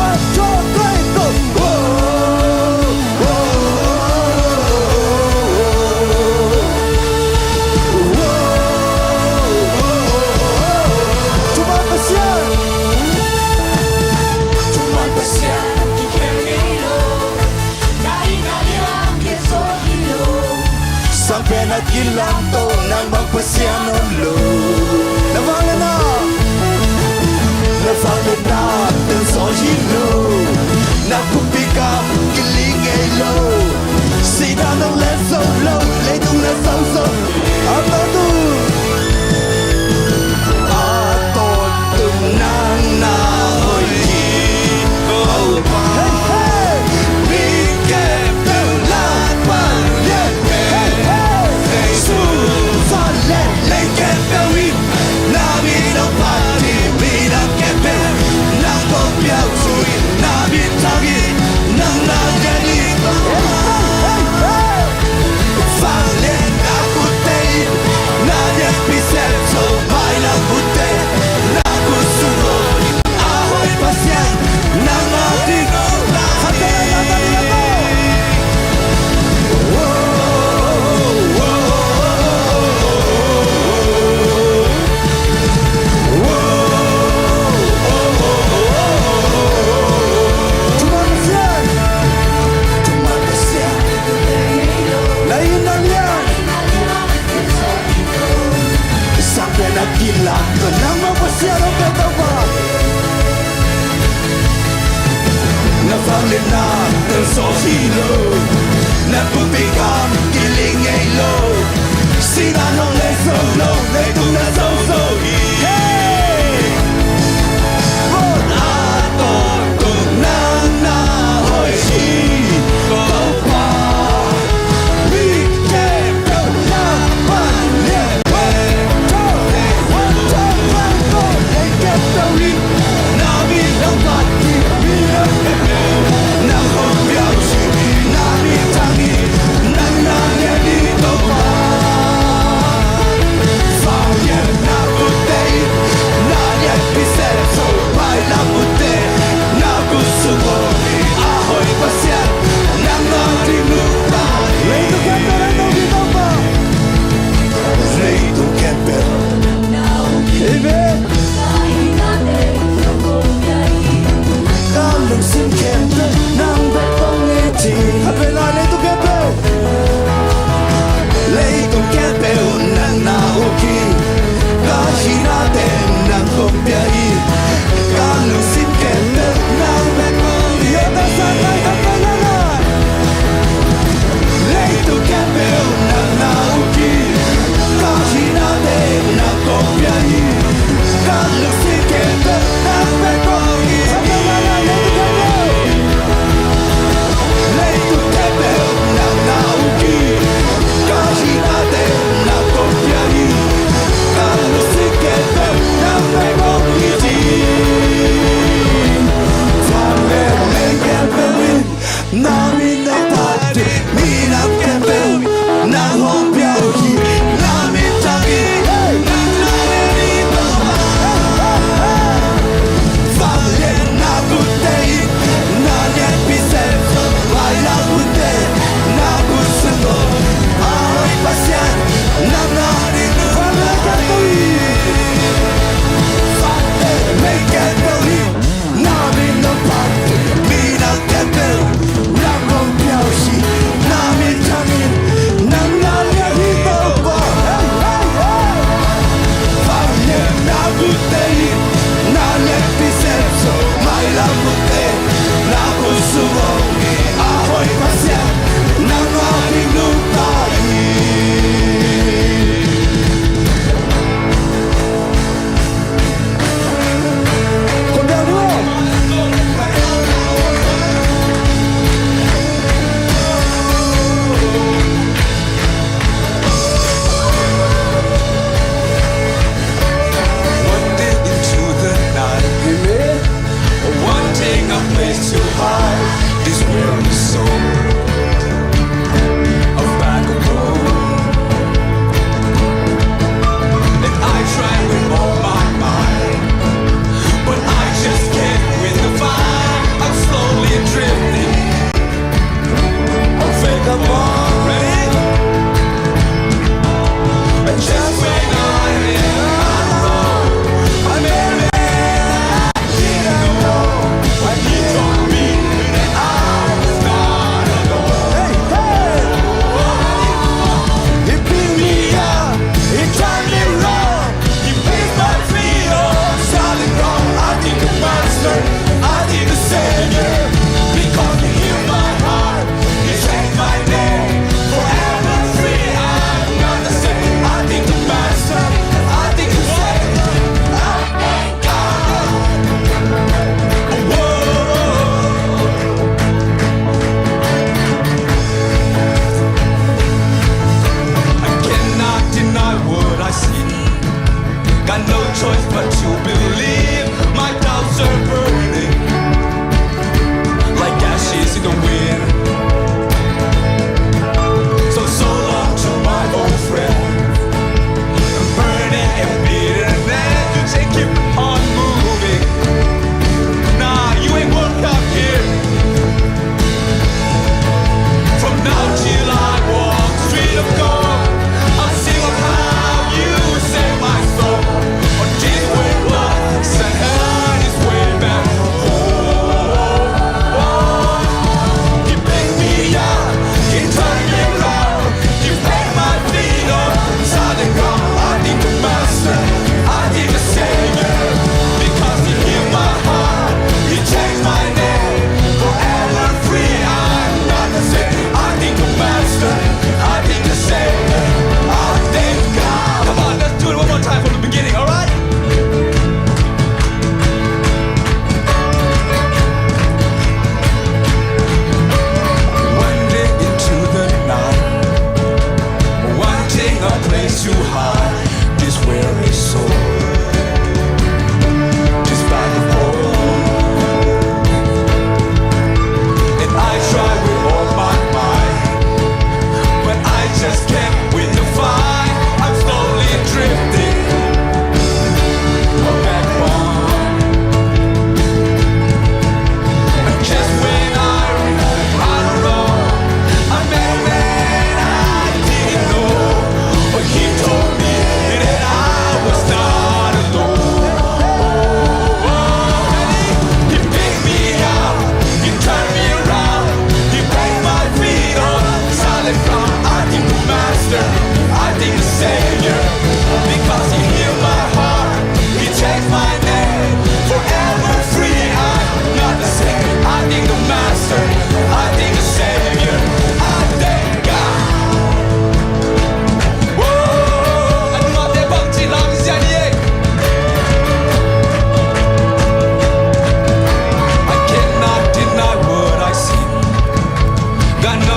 One, two, three, go. Thuman Pasian. Thuman Pasian. Sang pen a kilam tawh nang bang Pasian om lo. Na vangliatna, na vangliatna tel sawh hi lo. Na kumpi gam kiling ngei lo. Sihna nong leh zo lo, leitung na zo zo. A tawtu, a tawtu nang na hoih hi. Topa, hey, hey. Mi khempeuh na vanglian. Hey, hey. Jesu vanglian, leikem peuh in. Na min nong phat ding, mi na khempeuh nang tawh pial ding. Na min thang in, nang na lian hi. Hey, hey, hey, hey. Vangliatna khutte in, na lianpi sem zo, mailam khutte, na khut sung om. A hoih Pasian, nang na ding. Khatte nang na ding. Thuman Pasian. Thuman Pasian. Na it na lian. Sang pen a kilam tawh nang bang Pasian om, Topa. Na vangliatna tel sawh hi lo. Na kumpi gam kiling ngei lo. Sihna nong leh zo lo, leitung na zo zo hi. Hey! A tawtu nang na hoih hi. Topa, mi khempeuh na vanglian.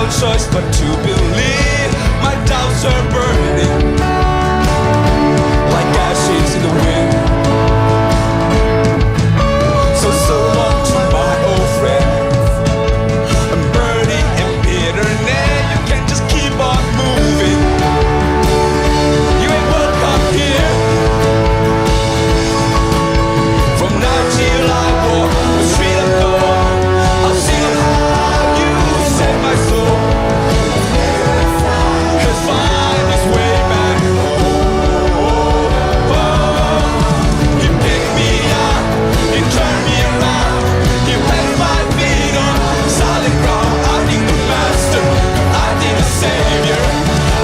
Choice but to believe. My doubts are burning like ashes in the wind. So, so long to my old friend. I'm burning and bitter now. You can just keep on moving. You ain't welcome here. From now till I walk the street of gold, I'll sing of how you saved my soul. He'll find his way back home. You pick me up, you turn me around, you place my feet on solid ground. I thank the Master, I thank the Savior,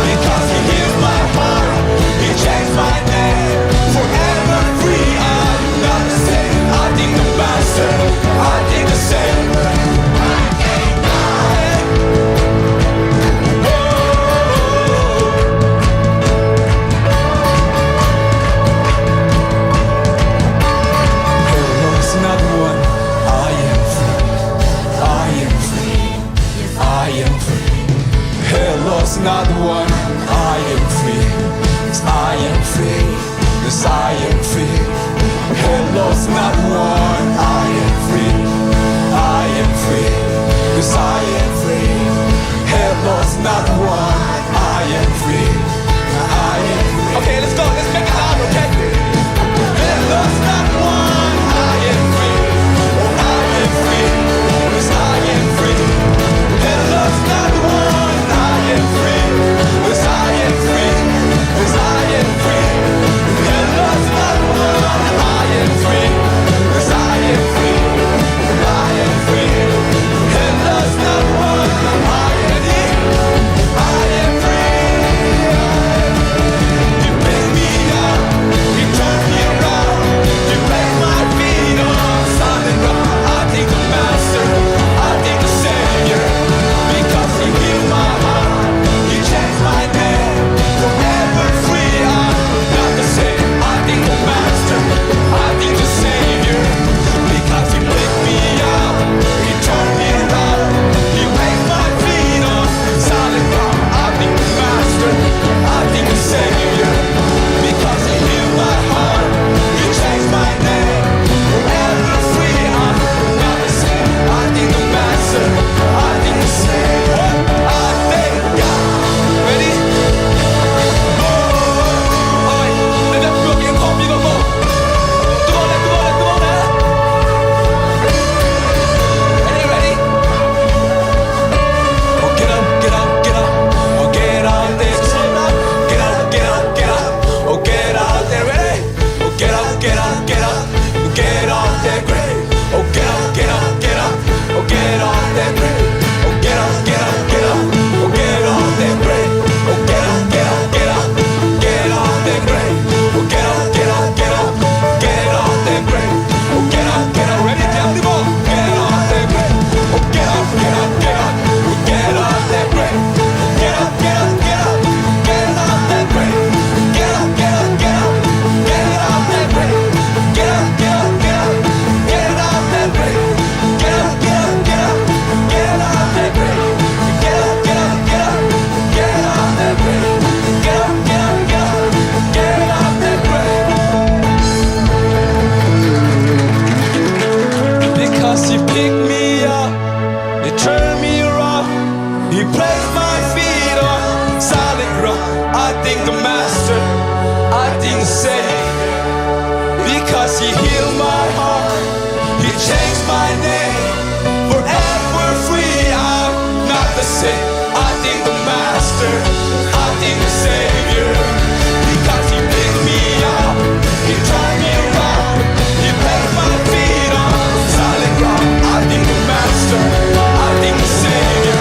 because He healed my heart, He changed my name. Forever free, I'm not the same. I thank the Master, I thank the Savior. Hell lost not one, I am free. I am free. I am free. Hell lost not one, I am free. I am free. Yes, I am free. Hell lost not one, I am free. I am free. Yes, I am free. Hell lost not one, I am free. I am free. Okay, let's go. Let's make it loud, okay? Hell lost not one, I am free. Oh, I am free. Yes, I am free. Hell lost not one, I am free. Yes, I am free. Yes, I am free. Hell lost not one, I am free. Yes, I am free. I am free. Hell lost not one, I am free. I am free. You pick me up, you turn me around, you place my feet on solid ground. I thank the Master, I thank the Savior, because He healed my heart, He changed my name. Forever free, I'm not the same. I thank the Master, I thank the Savior, because He picked me up, He turned me around, He placed my feet on solid ground. I thank the Master, I thank the Savior, because He healed my heart, He changed my name. Forever free, I'm not the same. I thank the Master, I thank the Savior, I thank God. Ready? Oi, let that broken heart be the Lord. Come on, come on, come on, man. Ready, ready? Oh, get up, get up, get up. Oh, get out there. Get up, get up, get up. Oh, get out there. Ready? Oh, get up, get up, get up. Get out there, great. Oh, get up, get up, get up. Oh, get out there, great. Oh, get up, get up, get up. Oh, get out there, great. Oh, get up, get up, get up. Get out there, great. Oh, get up, get up, get up. Get out there, great. Oh, get up, get up. Ready, down the ball. Get out there, great. Oh, get up, get up, get up. Oh, get out there, great. Get up, get up, get up. Get out there, great. Get up, get up, get up. Get out there, great. Get up, get up, get up. Get out there, great. Get up, get up, get up. Get out there, great. Get up, get up, get up. Get out there, great. Get up, get up, get up. Get out there, great. Because He picked me up, He turned me around, He placed my feet on solid ground. I thank the Master, I thank the Savior, because He healed my heart, He changed my name. Forever free, I'm not the same. I thank the Master, I thank the Savior, because He picked me up, He turned me around, He placed my feet on solid ground. I thank the Master, I thank the Savior,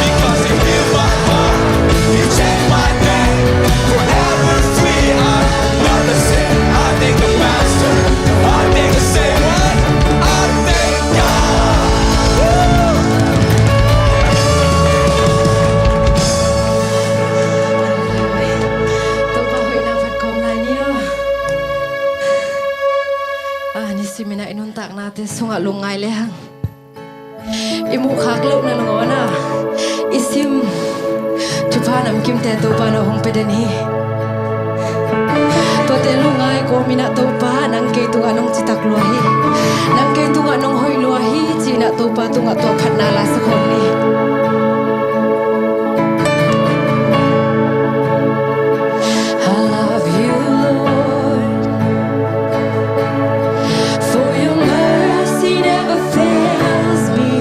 because He healed my heart, He changed my name. Forever free, I'm not the same. I thank the Master, I thank the Savior. I thank God. Topa hoihna phat khawm lai ni aw. A, nisimin ah i nuntaknate sungah lungngai lehang, i muhkhak lohna nangawn ah i Limte Topa nong hong pia den hi. Tuate lungngai kawmin ah Topa nang kei tungah nong citak lua hi. Nang kei tungah nong hoih lua hi ci-in ah Topa tungah tua phatna la sa khawm ni. I love you, Lord, for your mercy never fails me.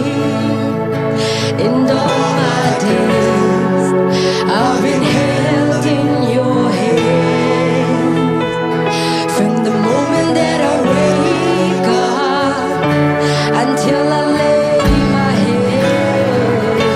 In all my days, I've been held in your hand. From the moment that I wake up until I lay my head,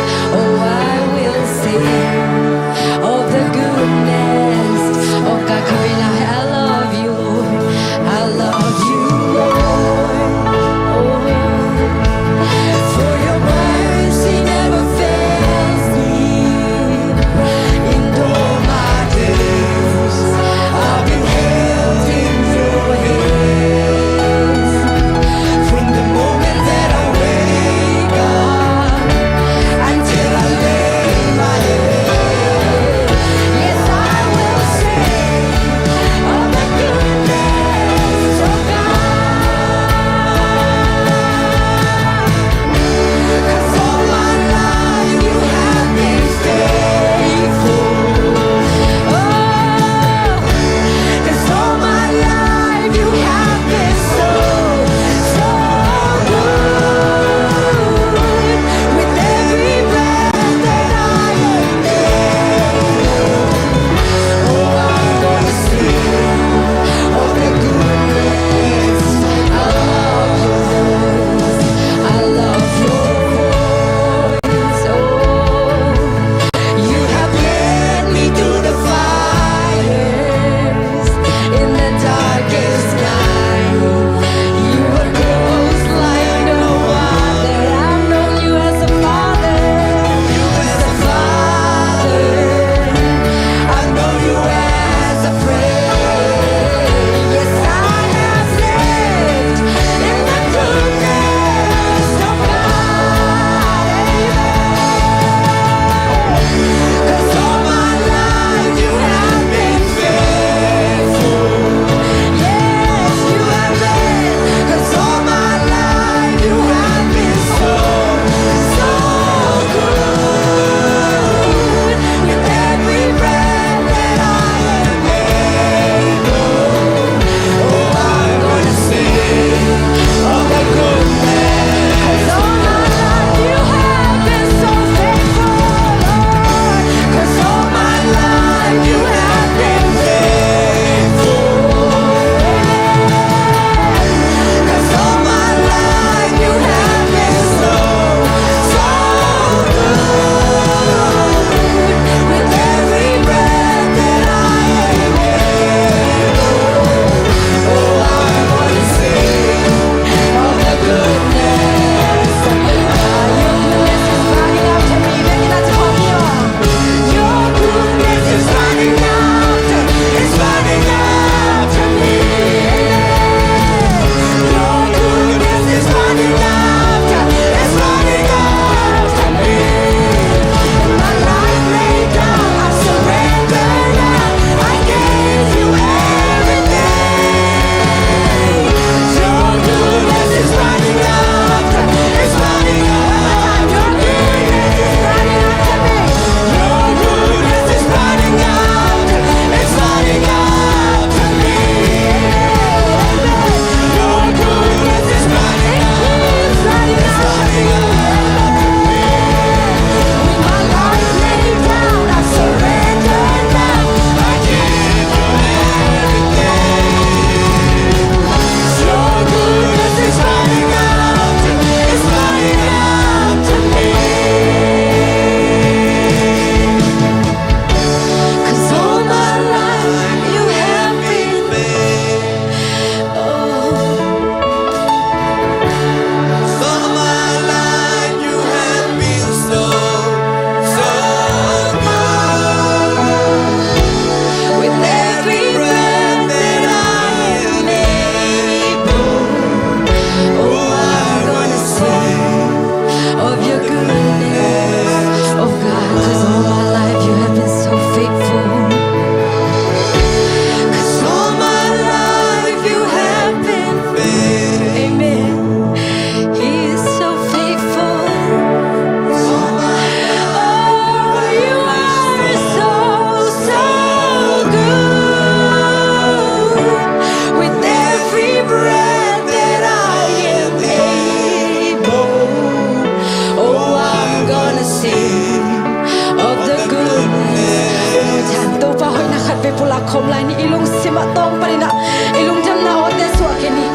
Lai ni, i lungsim ah tawng panin ah i lungdamna awte suah kei ni.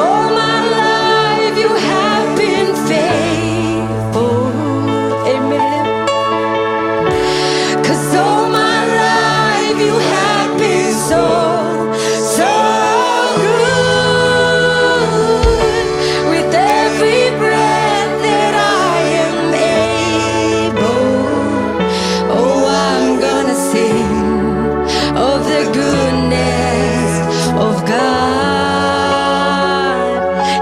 All my life you have been faithful. Amen. 'Cause all my life you have been so, so good. With every breath that I am able, oh, I'm gonna sing of the goodness of God.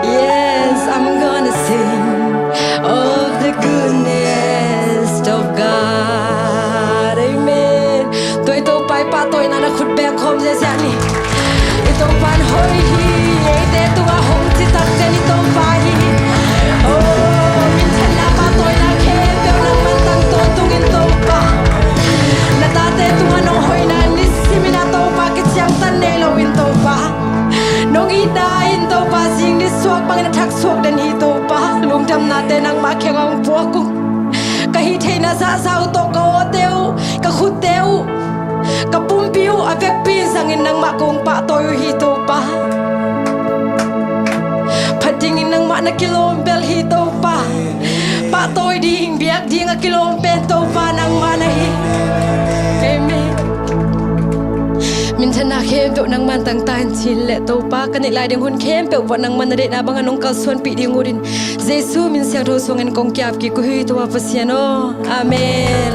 Yes, I'm gonna sing of the goodness of God. Amen. Tua i Topa i pahtawina na khut beng khawm ziahziah ni. I Topa in hoih hi. Eite tungah hong citak den i Topa hi. Oh, minthanna pahtawina khempeuh nangman tang tawntungin Topa. Na tate tungah nong hoihna nisimin ah Topa kiciangtan nei loin Topa, nong itna in Topa zing nisuak bangin a thak suak den hi Topa. Lungdamnate nangmah kiangah hong puak ung. Ka hih theihna zahzah uh tawh ka awte uh, ka khutte uh, ka pumpi uh a vekpi in zangin nangmah kong pahtawi uh hi Topa. Phat dingin nangmah na kilawm bel hi Topa. Pahtawi ding, biak ding a kilawm pen Topa nangmah na hi. Amen. Minthanna khempeuh nangman tangta in cin leh Topa, ka neih lai ding hun khempeuh uah nangman na deihna bangin nong kalsuanpih ding utin Jesu min siangtho sungin kong kiap kik uh hi Topa Pasian aw. Amen.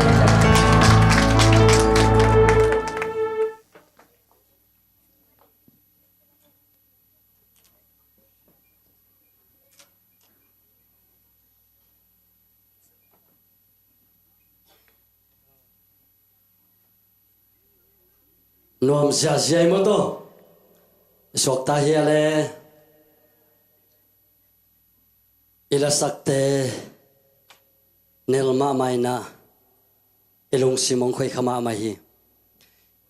Nuam ziahziah i maw taw. I suakta hi a le i lasakte nel mahmah inah i lungsim hong khoih kha mahmah hi.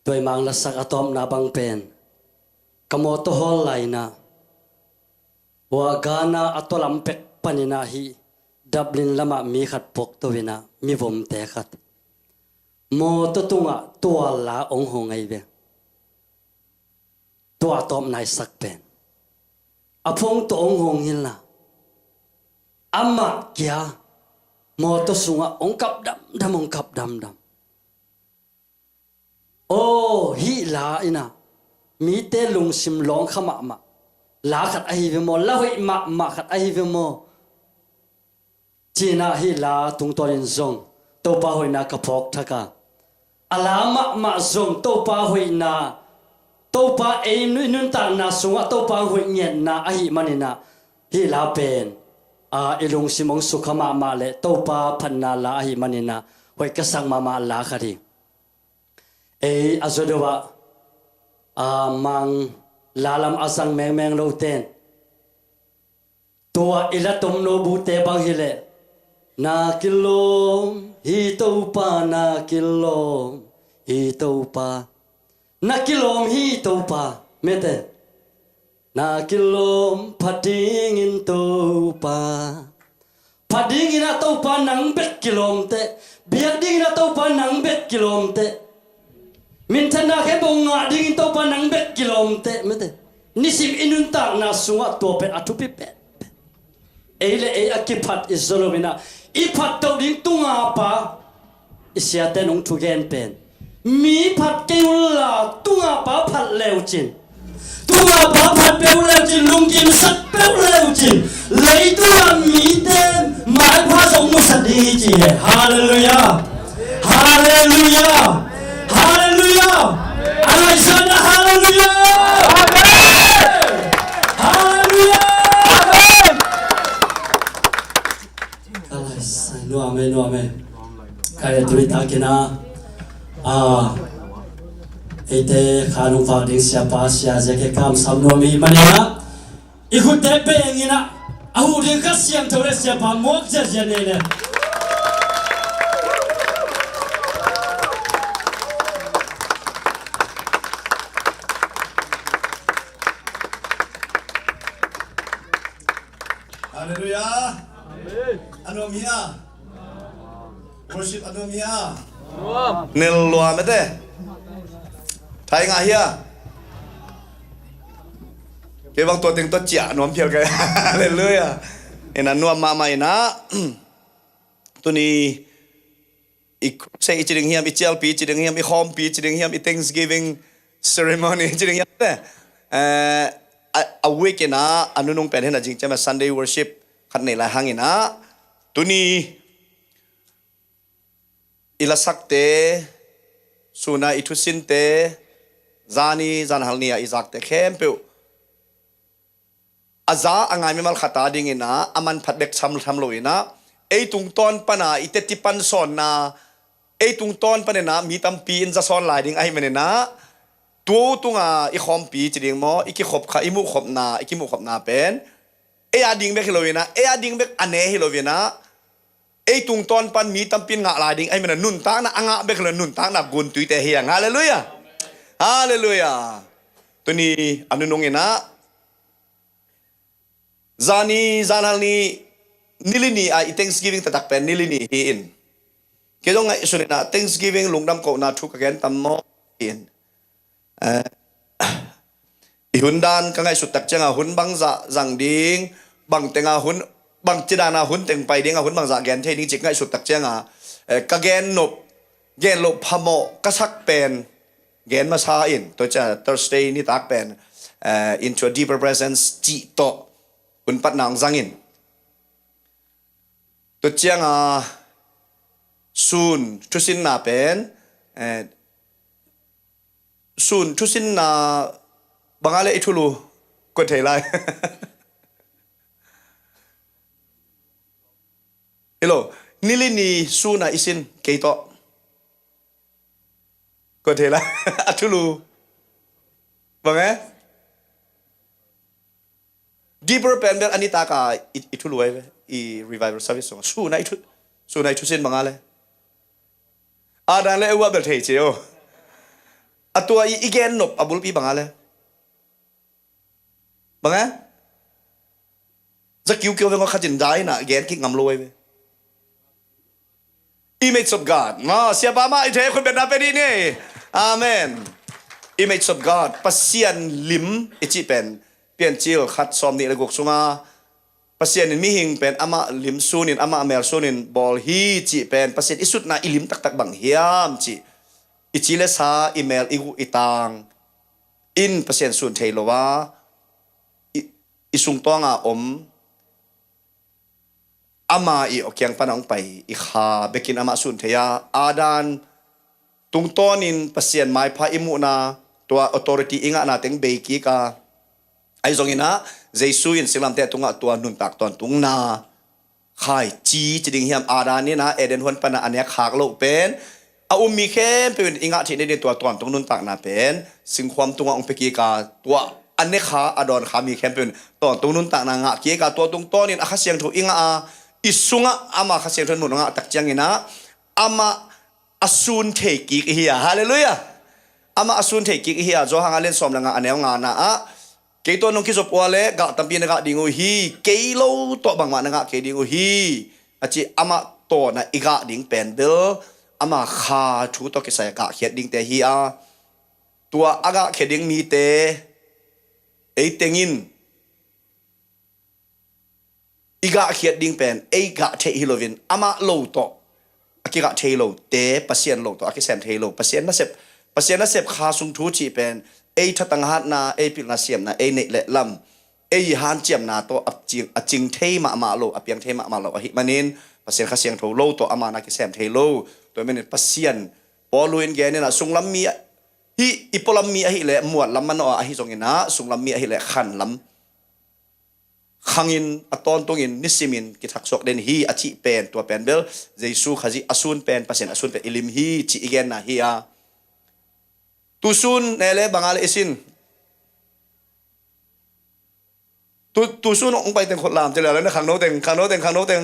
Tua i mang lasak a tawpna bang pen ka mawtaw hawl lai inah Ua Ghana a tualam pek paninah hih Dublin lamah mi khat puakto inah mivomte khat mawtaw tungah tualla hong hong ahi ve. Tua a tawpna i sak pen a phone tawh hong hong inla amah kia mawtaw sungah hong kap damdam, hong kap damdam. Aw, hih la inah mite lungsim lawng kha mahmah la khat ahi ve maw, la hoih mahmah khat ahi ve maw? Cinah hih la tungtawnin zong Topa hoihna ka phawk thak a, a la mahmah zong Topa hoihna, Topa ei nu-, nuntakna sungah Topa hoih ngiatna ahih maninah hih la pen a, i lungsim hong sukha mahmah le Topa phatna la ahih maninah hoih ka sak mahmah la khat hi. Ei a zaw deuh ah a mang la lam a zang mengmeng loten tua i la tomno bute bang hileh na kilawm hi Topa, na kilawm hi Topa, na kilawm hi Topa, mete. Na kilawm phat dingin Topa. Phat dingin ah Topa nang bek kilawm teh. Biak dingin ah Topa nang bek kilawm teh. Minthanna khempeuh ngah dingin Topa nang bek kilawm teh, mete. Nisim i nuntakna sungah tua pen a thupi pen. Ei le ei a kiphat i zaw lo inah i phat toh ding tunga pa. I siate nong thugen pen mi phat kei unla tunga pa phat leucin, tunga pa phat peuh leucin, lungkimsak peuh leucin, leitungah mite maipha zong musak ding hi ci he. Halleluiah. Halleluiah. Halleluiah. A laisana halleluiah. Halleluiah. Ka laisai nuam e, nuam e. Ka e tui takin a, a, eite kha nung vak ding siapa, sia zia ke kam sam nuam i maninah i khutte pengin ah a hu ding kha siangtho le siapa muak ziazia nei le. Halleluiah. Amen. A nuam hia? Worship a nuam hia? Nuam. Nel lua mete. Thai ngah hia? Kei bang tua teng tua ciah nuam phial kai. Halleluiah. Ina nuam mahmah ina. Tuni i crusade i ci ding hiam, i cialpi i ci ding hiam, i khawmpi i ci ding hiam, i Thanksgiving ceremony i ci ding hiam te. Eh, a, a week ina a nunung pen hena jing ciama Sunday worship khat nei lai hang ina. Tuni i lasakte, suna i thusinte, zani, zanhal ni-a i zakte khempeuh a za a ngai mimal khata dingina a manphat bek tham, tham lo ina, ei tungtawn pana i teti pansawnna, ei tungtawn panina mi tampi in za sawn lai ding ahi manina, tu tunga i khawmpi ci ding maw, i kikhop kha, i muhkhopna, i kimuhkhopna pen ei a ding bek hi lo ina, ei a ding bek a ne hi lo ina, ei tungtawn pan mi tampi in ngah lai ding ahi manina, nuntakna a ngah bek hi lo, nuntakna guntuite hi a. Halleluiah. Halleluiah. Tuni a nunung ina, zani, zanhal ni, nili ni a i Thanksgiving taktak pen nili ni hi in. Kei zong ngaihsun ina Thanksgiving lungdam kohna thu ka gen tam maw hi in. Eh, i hun dan ka ngaihsut tak cianga hun bangzah zang ding, bang tenga hun, bang cidana hun teng pai dinga hun bangzah gen thei ding cik ngaihsut tak cianga, eh, ka gen nop, gen loh phamawh ka sak pen gen masa in, tua cia Thursday nitak pen, eh, Into a Deeper Presence cih tawh hun patna hong zang in. Tua cianga sun thusinna pen, eh, sun thusinna banga le i thulu kua thei lai. Hello, nili ni suna i sin kei tawh. Kua thei lai. A thulu. Bang e? Deeper pen bel a nitaka i, i thulu ai ve. I revival service sung. Suna i thu, suna i thusin banga le. A dan le e ua bel thei ci o. A tua i, i gen nop a bulpi banga le. Bang e? Za kiukiu veng aw khatin daina gen kik ngam lo ai ve. Image of God. Ma, siapa mah i thei khut betna pe dih ni. Amen. Image of God. Pasian lim i cih pen Piancil khat sawm nih le guk sunga Pasian in mihing pen amah lim sunin, amah mel sunin bawl hi cih pen Pasian i sutna i lim taktak bang hiam cih i ci le sa, i mel, i guh, i tang in Pasian sun thei lo a, i, i sungtawnga om ama i awkiang pana hong pai i kha bekin amah sun thei a, Adam tungtawnin Pasian maipha i muhna, tua authority i ngahna teng bei kik a, ahi zongin ah Jesu in singlamteh tungah tua nuntak tawntungna khaici ci ding hiam, Adam in ah Eden huan pana a nek khak loh pen a um mi khempeuh in i ngah theih nading tua tawntung nuntakna pen singkhuam tungah hong pia kik a, tua a nekha a dawnkha mi khempeuh in tawntung nuntakna ngah kik a, tua tungtawnin a Kha Siangtho i ngah a, i sungah ama Kha Siangtho in mun a ngah tak ciangin ah amah a sun thei kik i hi a. Halleluiah. Amah a sun thei kik i hi a. Johan a lian sawm le nga a neu ngana ah, kei tawh nong kizop ua le gah tampi na gah ding uh hi, kei lo tawh bangmah na ngah kei ding uh hi, a ci. Amah tawh na i gah ding pen bel ama Kha thu tawh kisai a gahkhiat dingte hi a, tua a gahkhia ding mite ei tengin i gahkhiat ding pen ei gah theih hi loin amah lo tawh a kigah thei lote, Pasian lo tawh a kisem thei lo, Pasian nasep, Pasian nasep Kha sung thu cih pen ei thatang hatna, ei pilna siamna, ei neih le lam, ei hanciamna tawh a cing, a cing thei mahmah lo, a piang thei mahmah lo ahih manin Pasian Kha Siangtho lo tawh ama na kisem thei lo. Tua manin Pasian Paul in genin ah sunglam mi hi, i pualam mi ahih leh muatlam manawh a, ahi zongin ah sunglam mi ahih leh khanlam, khangin a tawntungin nisimin kithaksuak den hi a cih pen, tua pen bel Jesu Khazih a sun pen, Pasian a sun pen i lim hi cih i genna hi a. Tusun ne le banga le i sin. Tu, tusun hong pai teng khut lam ci le, le na khangno teng, khangno teng, khangno teng.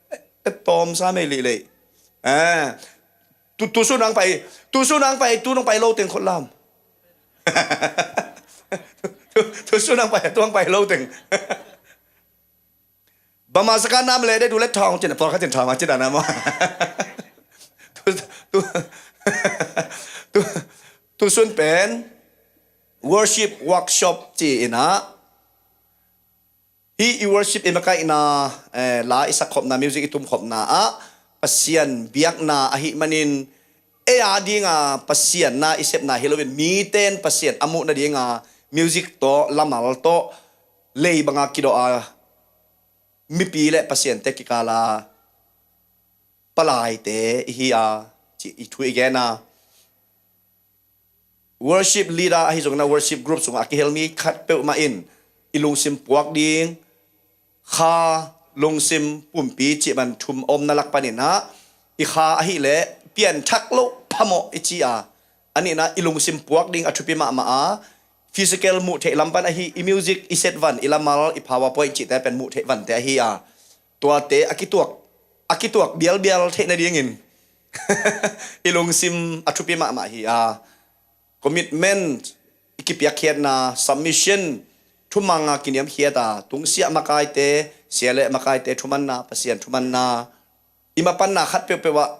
E, e tawm sa mei lih leh. Eh. Tu, tusun hong pai, tusun hong pai, tu nong pai lo teng khut lam. Tu, tusun hong pai, tu hong pai lo teng. Bama saka nam le de du le thong cin, pawlkhat cin thong a cin a na maw. Tu, tu, tu, tu, Tusun pen worship workshop ci-in ah, hih i worship i makaihna, eh, la i sakkhopna, music i tumkhopna ah Pasian biakna ahih manin, ei a dinga Pasian na i sepna hi loin, mite in Pasian a muh nadinga music tawh, lamal tawh, lei banga kidawh a, mipi le Pasiante kikala palaite i hi a, ci i thu i gen a. Worship leader ahi zongin ah, worship group sungah a kihel mi khat peuhmah in i lungsim puak ding kha, lungsim pumpi cih bang thum om na lak panin ah, i kha ahih leh pianthak loh phamawh i ci a, a nihna i lungsim puak ding a thupi mahmah a, physical muh theih lam pan ahi, i music i set van, i lamal, i PowerPoint cihte pen muh theih vante ahi a, tuate a kituak, a kituak bialbial theih nadingin i lungsim a thupi mahmah hi a, commitment, i kipiakkhiatna, submission, thumanga kiniamkhiat a, tungsiah makaite, sia le makaite thumanna, Pasian thumanna, i mapanna khat peuhpeuh ah,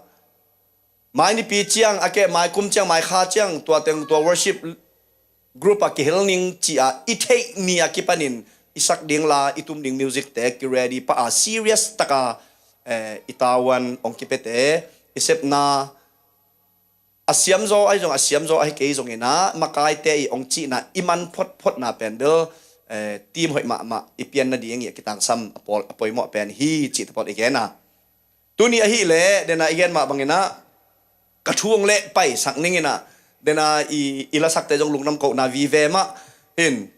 mai nipi ciang, a keh mai kum ciang, mai kha ciang, tua teng tua worship group a kihel ning ci-a i theih ni a kipanin i sak ding la, i tum ding music te kiready pah a, serious taka, eh, i tavuan hong kipiate, i sepna a siamzaw ahi zong, a siamzaw ahi kei zongin ah, makaite i hong cihna i man photphotna pen bel, eh, team hoih mahmah i pian nading i a kitangsam a pawl, a poimawh pen hi cih tapawl i gen a. Tuni ahih leh, dena i gen mah bangin ah, ka thu hong leh paisak ning in ah, dena i, i lasakte zong lungdam kohna vive mah hin.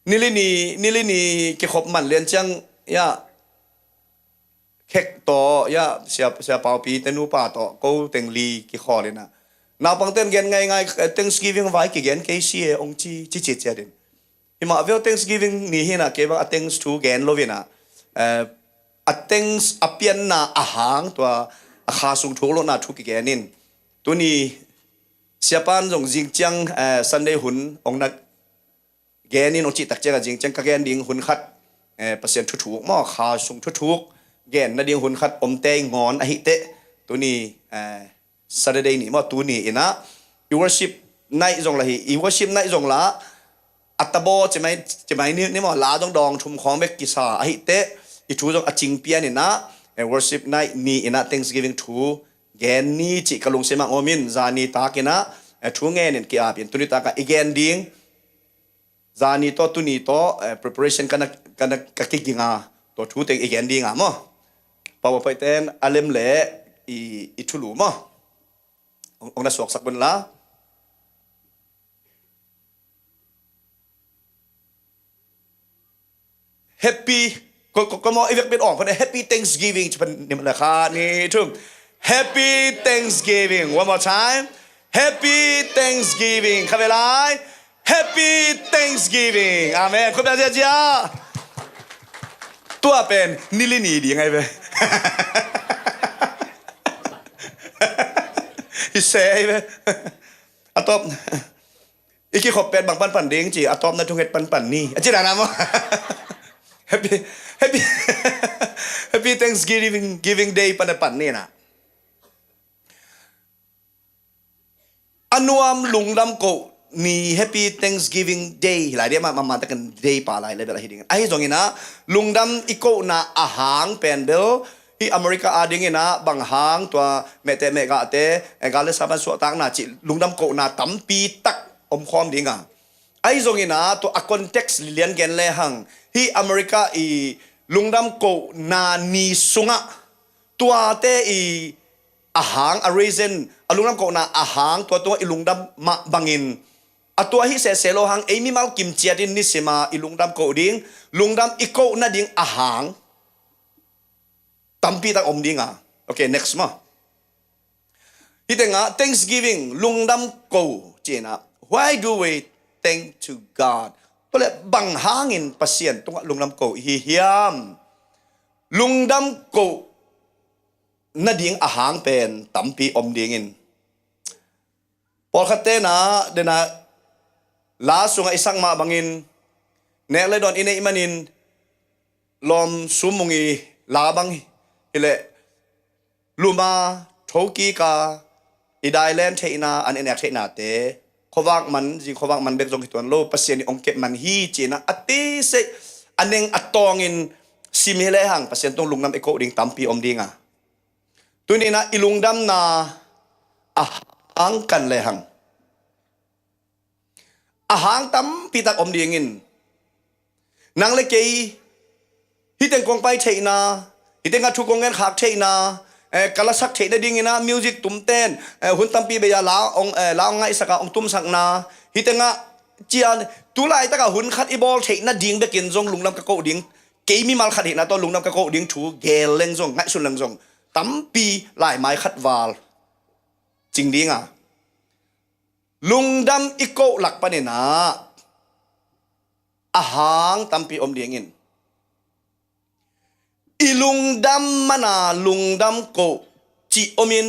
Nili ni, nili ni kikhop man lian ciang, ya, khek tawh, ya, sia, sia Paupi te nupa tawh, ko teng li kikhawl in ah, naupangte in gen ngaingai, eh, Thanksgiving vai kigen kei si e, hong ci, ci, ci, ci a din. Hi mah veu, Thanksgiving ni hi in ah, kei bang a thanks thu gen lo in ah, eh, a thanks a pianna a hang, tua a kha sung thuk lohna thu kigen in. Tuni siapan zong zing ciang, eh, Sunday hun hong na gen in hong cih tak ciangah, zing ciang ka gen ding hun khat, eh, Pasian thuthuk maw, kha sung thuthuk gen nading hun khat om tei ngawn ahih teh, tuni, eh, Saturday ni maw, tuni in ah i worship night zong la hi, i worship night zong la, a tabaw cimai, cimai ni, ni maw, la zong dawng thum khawng bek kisa ahih teh, i thu zong a cing pian in ah, eh, worship night ni in ah Thanksgiving thu gen ni cih ka lungsim ah om in, zani tak in ah, eh, thu ngen in ki-ap in, tuni tak ah i gen ding, zani tawh tuni tawh, eh, preparation ka na, ka na, ka kiging a, tua thu teng i gen ding a maw. PowerPoint ten a lem leh i, i thulu maw. Hong, hong na suaksak un la. Happy, ko, ko, ko maw, i vekpi in awng pan, Happy Thanksgiving ci pan, ni maw, khat, nih, thum. Happy Thanksgiving. One more time. Happy Thanksgiving. Khat vei lai. Happy Thanksgiving. Amen. Khut beng ziahziah. Tua pen nili ni ding ahi ve. I se ahi ve. A tawp, i kikhop pen bang panpan ding ci, a tawpna thunget panpan ni a ci dan a maw. Happy, happy, Happy Thanksgiving, Giving Day pan a pan ni na. A nuam lungdam koh ni, Happy Thanksgiving Day hi lai dia, ma, ma, ma takin day pa lai level ahi ding. Ahi zongin ah, lungdam i kohna a hang pen bel, hih America a dingin ah, bang hang tua mehteh mehgahte, eh, gal le sa pan suahtakna cih lungdam kohna tampi tak om khawm ding a. Ahi zongin ah, tua a context lilian gen le hang, hih America i lungdam kohna ni sungah, tuate i a hang, a reason, a lungdam kohna a hang, tua tungah i lungdam mah bangin, a tua hi sehseh lo hang, ei mimal kim ciatin nisima i lungdam koh ding, lungdam i koh nading a hang tampi tak om ding a. Okay, next maw. Hih tengah Thanksgiving, lungdam koh ci-in ah, why do we thank to God? Tua leh bang hangin Pasian tungah lungdam koh i hi hiam? Lungdam koh nading a hang pen tampi om dingin, pawlkhatte na, dena la sungah i sak mah bangin, nek le dawn i neih manin, lawm sum mung i la bang hileh, luma, thokika, i dailen theihna, an i nek theihnate, khuavak man, zing khuavak man bek zong hi tuan lo, Pasian i ong kep man hi, ci-in ah a tisei, a neng a tawngin sim hi lehang, Pasian tung lungdam i koh ding tampi om ding a. Tuni-in ah i lungdamna a hang kan lehang, a hang tampi tak om dingin, nang le kei, hih teng kong pai theihna, hih tengah thu kong ngen khak theihna, eh, ka lasak theih nadingin ah music tumten, eh, hun tampi bei-a la ong, eh, la ong ngaihsak a ong tumsakna, hih tengah cian, tu laitakah hun khat i bawl theih nading bekin zong lungdam ka koh ding, kei mimal khat hihna tawh lungdam ka koh ding thu geel leng zong, ngaihsun leng zong, tampi laimai khat val cing ding a. Lungdam i koh lak panin ah a hang tampi om dingin, i lungdam man a lungdam koh cih om in,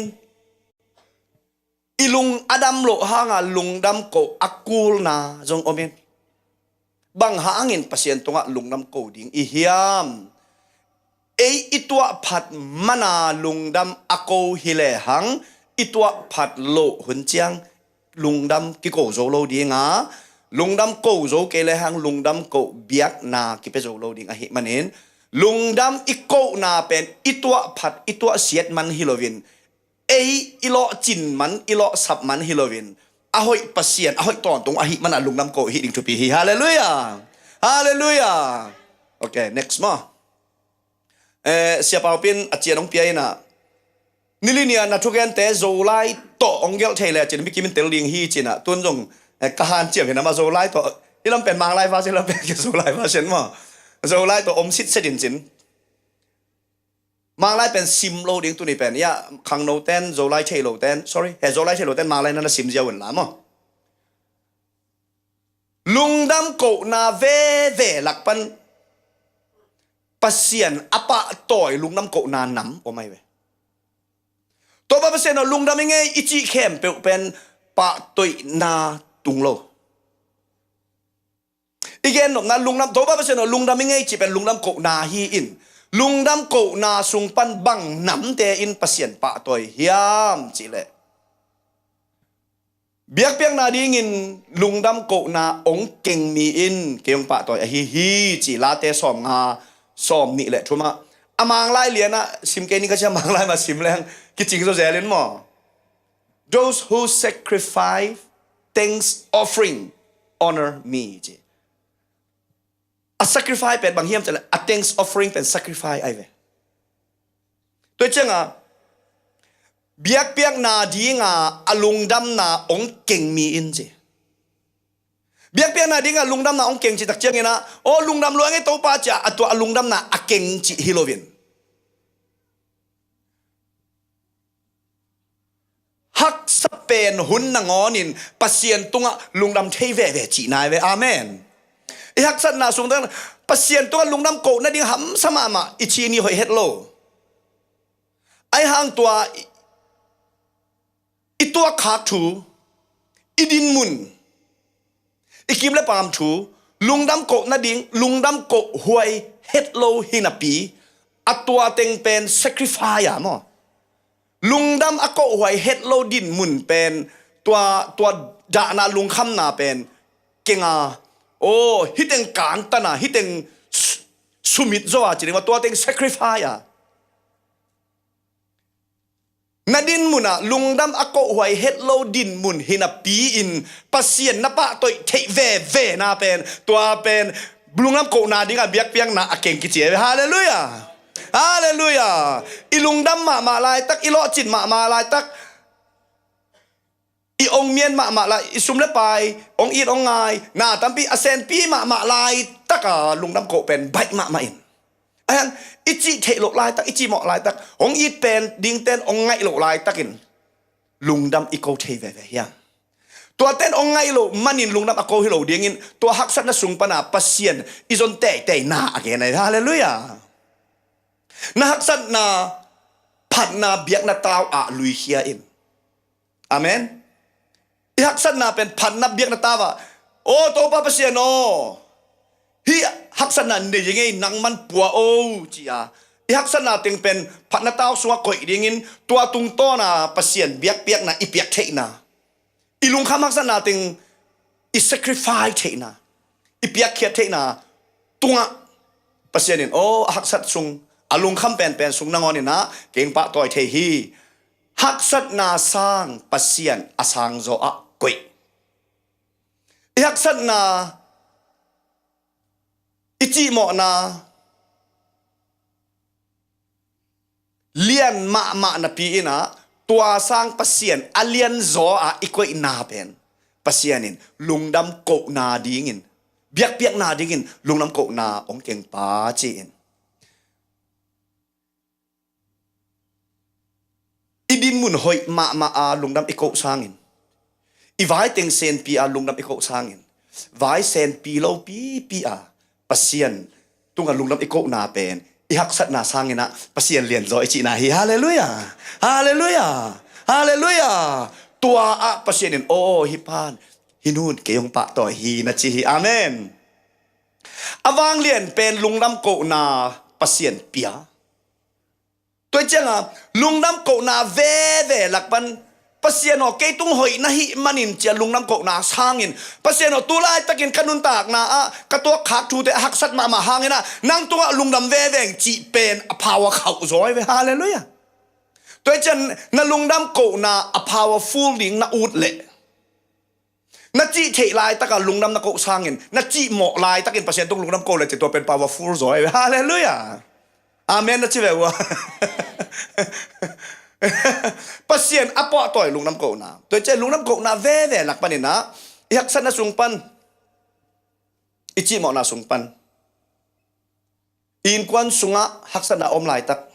i lung a dam loh hang a lungdam koh a kulna zong om in. Bang hangin Pasian tungah lungdam ko ding i hiam? Ei i tuah phat man a lungdam a ko hi lehang, i tuah phat loh hun ciang lungdam kiko zo lo ding a, lungdam ko zo kei lehang lungdam koh biakna kipia zo lo ding ahih manin, lungdam i kohna pen i tuah phat, i tuah siat man hi loin, ei i lawhcin man, i lawhsap man hi loin, a hoih Pasian, a hoih tawntung ahih man a lungdam ko i hih ding thupi hi. Halleluiah. Halleluiah. Ok, next maw. Eh, Sia Pau Pin a cian hong pia in ah, nili ni-a na thugente Zolai tawh hong gelh thei leh a cin, mi kim in tel ding hi, ci-in ah, tun zong, eh, ka hanciam hi na maw, Zolai tawh. Hih lam pen Manglai version, hih lam pen Zolai version maw. Zolai tawh om sitset in cin. Manglai pen sim lo ding tuni pen. Ya, khangno ten, Zolai thei lo ten. Sorry, he Zolai thei lo ten, Manglai na na sim ziau un la maw. Lungdam kohna veve lak pan Pasian a pahtawi lungdam kohna nam om ahi ve. Topa Pasian aw lungdam i ngei i cih khempeuh pen pahtoihna tung lo. I gennopna lungdam, Topa Pasian aw lungdam i ngei cih pen lungdam kohna hi in, lungdam kohna sung pan bang namte in Pasian pahtawi hiam cih leh, biakpiakna dingin lungdam kohna hong keng mi in kei hong pahtawi ahi hi, ci Late sawmnga, sawmnih le thum ah. A Manglai lian ah sim kei ning ka ci a, Manglai mah sim leng kicing zawzel in maw. Those who sacrifice thanks offering honor me, ci. A sacrifice pen bang hiam cih leh, a thanks offering pen sacrifice ahi ve. Tua ciangin biakpiakna dingin a lungdamna hong keng mi in ci. Biakpiakna dingin a lungdamna hong keng cih tak ciangin ah, aw lungdam lua ing ei Topa ci a, a tua a lungdamna a keng cih hi loin, haksa pen hun nangawnin Pasian tungah lungdam thei veve cihna hi ve. Amen. I haksatna sung teng Pasian tungah lungdam kohna ding hamsa mahmah i ci ni hoih het lo. Ahi hang tua i, i tuakkhak thu, i dinmun, i kim le paam thu, lungdam koh nading, lungdam koh huai het lo hi napi, a tua teng pen sacrifice a maw. Lungdam a koh huai het lo dinmun pen, tua, tua dahna lungkhamna pen keng a, aw, hih teng kantan a, hih teng su-, sumit zaw a ci ding maw, tua teng sacrifice a. Na dinmun ah lungdam a koh huai het lo dinmun hi napi-in Pasian na pahtawi theih veve na pen, tua pen lungdam kohna dingin biakpiakna a keng kici hi ve. Halleluiah. Halleluiah. I lungdam mahmah laitak, i lawhcin mahmah laitak, i ong mian mahmah lai, i sum le pai, ong it ong ngai, na tampi a senpi mahmah laitak a lungdam koh pen baih mahmah in. Ahi hang i cih theih loh laitak, i cih mawh laitak, ong it pen dingten ong ngaih loh laitakin lungdam i ko thei veve hiam? Tuaten ong ngaih loh manin lungdam a ko hi lo dingin, tua haksatna sung pana Pasian i zon teitei na a gen ahi. Halleluiah. Na haksatna phatna biakna tau ah luikhia in. Amen. I haksatna pen phatna biakna tau ah, aw Topa Pasian aw, hih haksatna nei ing ei, nangman pua o, ci a, I haksatna teng pen phatna tau sungah koih dingin tua tungtawna Pasian biakpiakna i piak theihna, i lungkham haksatna teng i sacrifice theihna, i piakkhiat theihna tungah Pasian in aw a haksat sung, a lungkham penpen sung nangawn inah keng pahtawi thei hi. Haksatna sang Pasian a sangzaw ah koih. I haksatna, i cihmawhna lian mahmah napi inah tua sang Pasian a lianzaw ah i koihna pen Pasian in lungdam kohna dingin, biakpiakna dingin lungdam kohna hong kengpa ci-in i dinmun hoih mahmah a lungdam i koh sangin, i vai teng senpi a lungdam i koh sangin, vai senpi lopipi a Pasian tungah lungdam i kohna pen i haksatna sanginah Pasian lianzaw i cihna hi. Halleluiah. Halleluiah. Halleluiah. Tua ah Pasian in aw hi pan, hi nun kei hong pahtawi hi na ci hi. Amen. A vanglian pen lungdam kohna Pasian pia. Tua cianga lungdam kohna veve lak pan Pasian aw kei tung hoih na hih manin cia lungdam kohna sangin Pasian aw tu laitakin ka nuntakna ah ka tuak khak thute a haksat mahmah hangin ah nang tungah lungdam veveng cih pen a power khauh zaw ve. Halleluiah. Tua cian na lungdam kohna a powerful ding na ut leh na cih theih laitaka lungdam na koh sangin na cihmawh laitakin Pasian tung lungdam koh le ci tua pen powerful zaw hi ve. Halleluiah. Amen na ci ve ua. Pasian a pawhtawi lungdam kohna, tua cian lungdam kohna veve lak paninah i haksatna sung pan, i cihmawhna sung pan, i innkuan sungah haksatna a om laitak,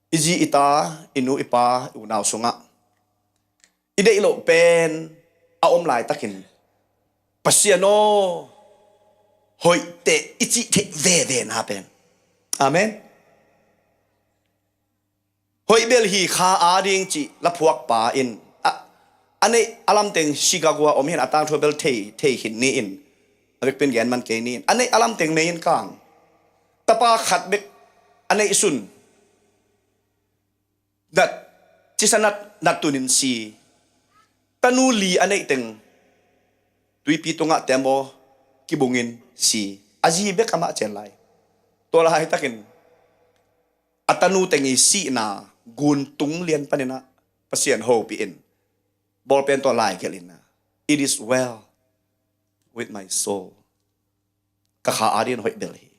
i zi i ta, i nu i pa, i unau sungah i deih loh pen a om laitakin Pasian aw hoihteh i cih theih vevena pen. Amen. Hoih bel hi kha a ding cih laphuakpa in a, a neih a lamteng Chicago a om hin a tangthu bel thei, thei khin ni in a vekpin gen man kei ni in a neih a lamteng mei in kang tapa khat bek a neih sun nat, cisa nat, nat tunin si. Tanu li a neih teng tuipi tungah tembaw kibungin si. A zi bek amah cian lai. Tua laitakin a tanu teng i sihna gun tung lian paninah Pasian hopih in bawlpen tua lai gelh inah, "It is well with my soul." Ka kha a dingin hoih bel hi.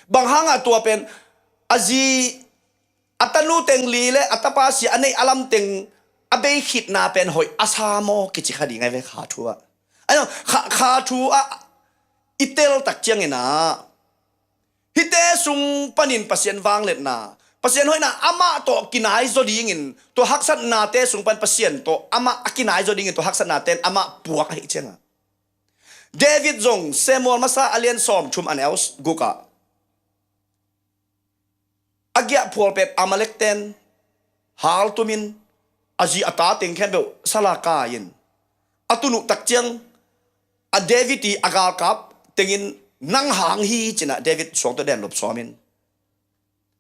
Bang hangah tua pen a zi, a tanu teng li le a tapa si a neih a lamteng a bei khitna pen hoih a sa maw kici kha ding ai ve kha thu ah. Ai no, kha, kha thu ah i tel tak cianginah hihte sung panin Pasian vangliatna, Pasian hoihna amah tawh kinai zaw dingin tua haksatnate sung pan Pasian tawh amah a kinai zaw dingin tua haksatnate in amah puak ahi ciangah David zong Samuel masa a lian sawm thum a neu gukah a giahphual pet Amalek ten haltumin a zi a ta teng khempeuh sala kai-in a tun uh tak ciang a David i a galkap tengin nang hang hi cinah David suang tawh den lupsawmin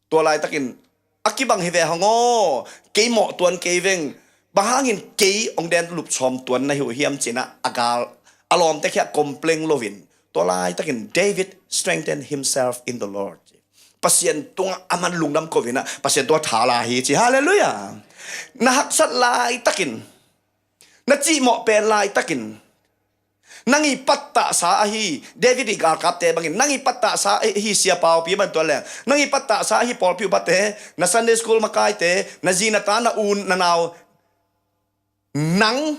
tua laitakin a kibang hi ve hang aw, kei mawh tuan kei veng, bang hangin kei hong den lupsawm tuan na hi uh hiam cinah a gal a lawmte khia complain loin tua laitakin David strengthen himself in the Lord. Pasian tungah a man lungdam kovinah Pasian tua thala hi ci. Halleluiah. Na haksat laitakin na cihmawh pen laitakin nang i pattahsa ahi David i galkapte bangin nang i pattahsa ahi siapaupi ban tuan leng nang i pattahsa ahi pawlpi upate na Sunday school makaite na zi na ta na u na nau nang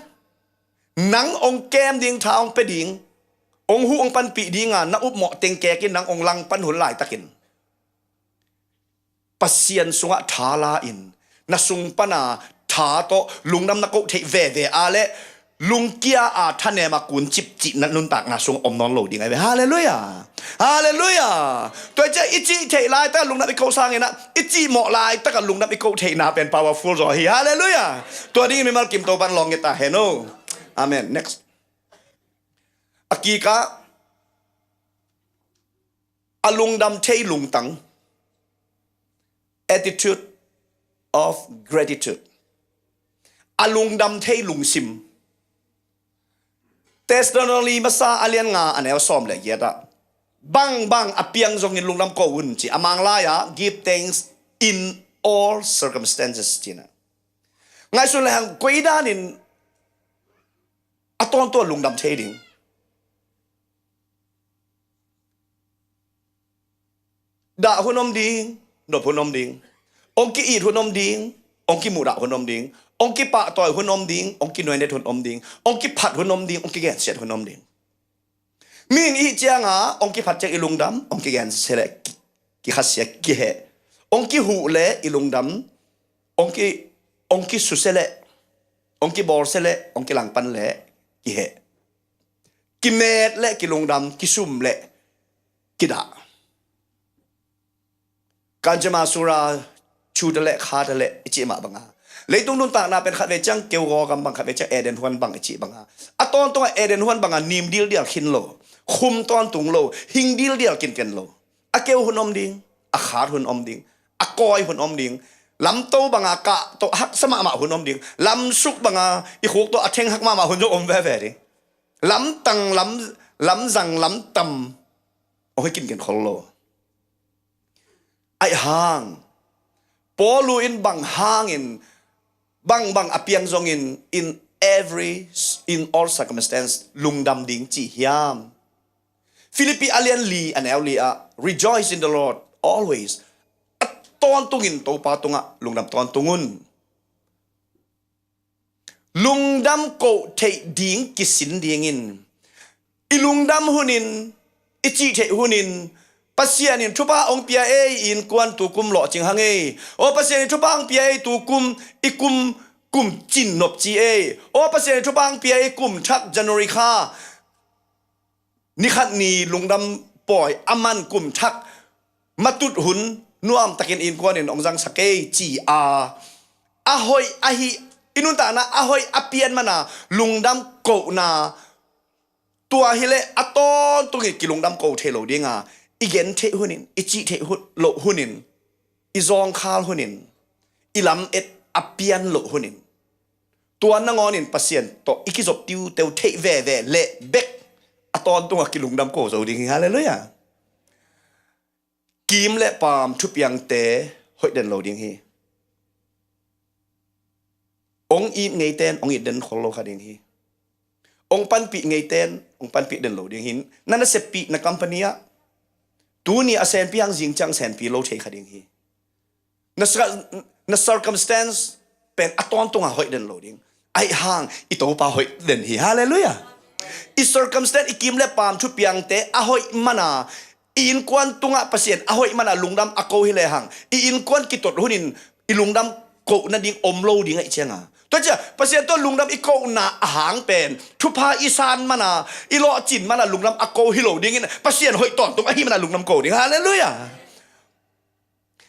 nang ong kem ding tha ong pe ding ong huh ong panpih dinga na upmawh tengkekin nang ong langpan hun laitakin Pasian sungah tha la-in na sung pana tha tawh lungdam na koh theih veve a le lungkia a thanem a kun cipcih na nuntakna sung om nawn lo ding ai ve. Halleluiah. Halleluiah. Tua i ciah i cih theih laitaka lungdam i koh sanginah i cihmawh laitaka lungdam i koh theihna pen powerful zaw hi. Halleluiah. Tua dingin mimal kim Topan lawng ngeta hen o. Amen. Next. A kikah A lungdam thei lungtang. Attitude of gratitude. A lungdam thei lungsim. Thessaloni masa a lian nga a neu sawm le giat ah, bangbang a piang zongin lungdam ko un ci. A Manglai ah, give thanks in all circumstances ci na. Ngaihsun le hang koi danin a tawntung lungdam thei ding. Dah hun om ding, nop hun om ding. Ong ki-it hun om ding, ong kimuhdah hun om ding. Ong kipahtawi hun om ding, ong kinuainet hun om ding. Ong kiphat hun om ding, ong kigensiat hun om ding. Mihing i hih cianga ong kiphat ciang i lungdam, ong kigensia le ki-, kikhasia kiheh. Ong kihuh le i lungdam, ong ki, ong kisusia le, ong kibawlsia le, ong kilangpan le kiheh. Kimet le kilungdam, kisum le kidah. Kanchema sura, chu ta le kha ta le i cih mah banga, leitung nuntakna pen khatvei ciang keugaw gam bang, khatvei ciang Eden huan bang i cih banga, a tawntungah Eden huan banga nim dildial khin lo, khum tawntung lo, hing dildial kinken lo. A keu hun om ding, a khat hun om ding, a kawi hun om ding. Lamto banga kah tawh haksa mahmah hun om ding. Lamsuk banga i khuk tawh a theng hak mahmah hun zong om veve ding. Lamtang, lam, lamzang, lamtam. Ong hi kinken khol lo. Aih hang, Paul in bang hangin, bangbang a piang zongin, in every, in all circumstance, lungdam ding ci hiam? Philippi a lian li a neu li ah, rejoice in the Lord always. A tawntungin Topa tungah lungdam tawntung un. Lungdam koh theih ding kisin dingin, i lungdam hunin, i cih theih hunin, Pasian in thupha ong pia ei, i innkuan tukum lawhcing hang ei. Aw Pasian in thupha ong pia ei, tukum, i kum, kum cin nopci ei. Aw Pasian in thupha ong pia ei, kum thak January kha nikhat ni lungdam pawi a man, kum thak matut hun nuamtakin innkuan in ong zangsak ei ci a, a hoih ahi, i nuntakna a hoih a pian mana lungdam kohna, tua hileh a tawntungin kilungdam ko thei lo dinga, i gen theih hunin, i cih theih hun, loh hunin, i zawngkhal hunin, i lamet a pian loh hunin, tua nangawnin Pasian tawh i kizop tiuteu theih veve leh bek a tawntungah kilungdam ko zo ding hi. Halleluiah. Kim le paam thupiangte hoih den lo ding hi. Ong it ngeiten ong it den khol lo kha ding hi. Ong panpih ngeiten ong panpih den lo ding hi. Na naseppih na company ah tuni a senpi hang zing ciang senpi lo thei kha ding hi. Na, na circumstance pen a tawntungah hoih den lo ding. Aih hang i Topa hoih den hi. Halleluiah. I circumstance, i kim le paam thupiangte a hoih mana, i innkuan tungah Pasian a hoih mana lungdam a ko hi lehang, i innkuan kitot hunin i lungdam kohna ding om lo ding aih cianga. Tua cia Pasian tawh lungdam i kohna a hang pen thupha i san mana, i lawhcin mana lungdam a ko hi lo dingin, Pasian hoih tawntung ahi mana lungdam ko ding. Halleluiah.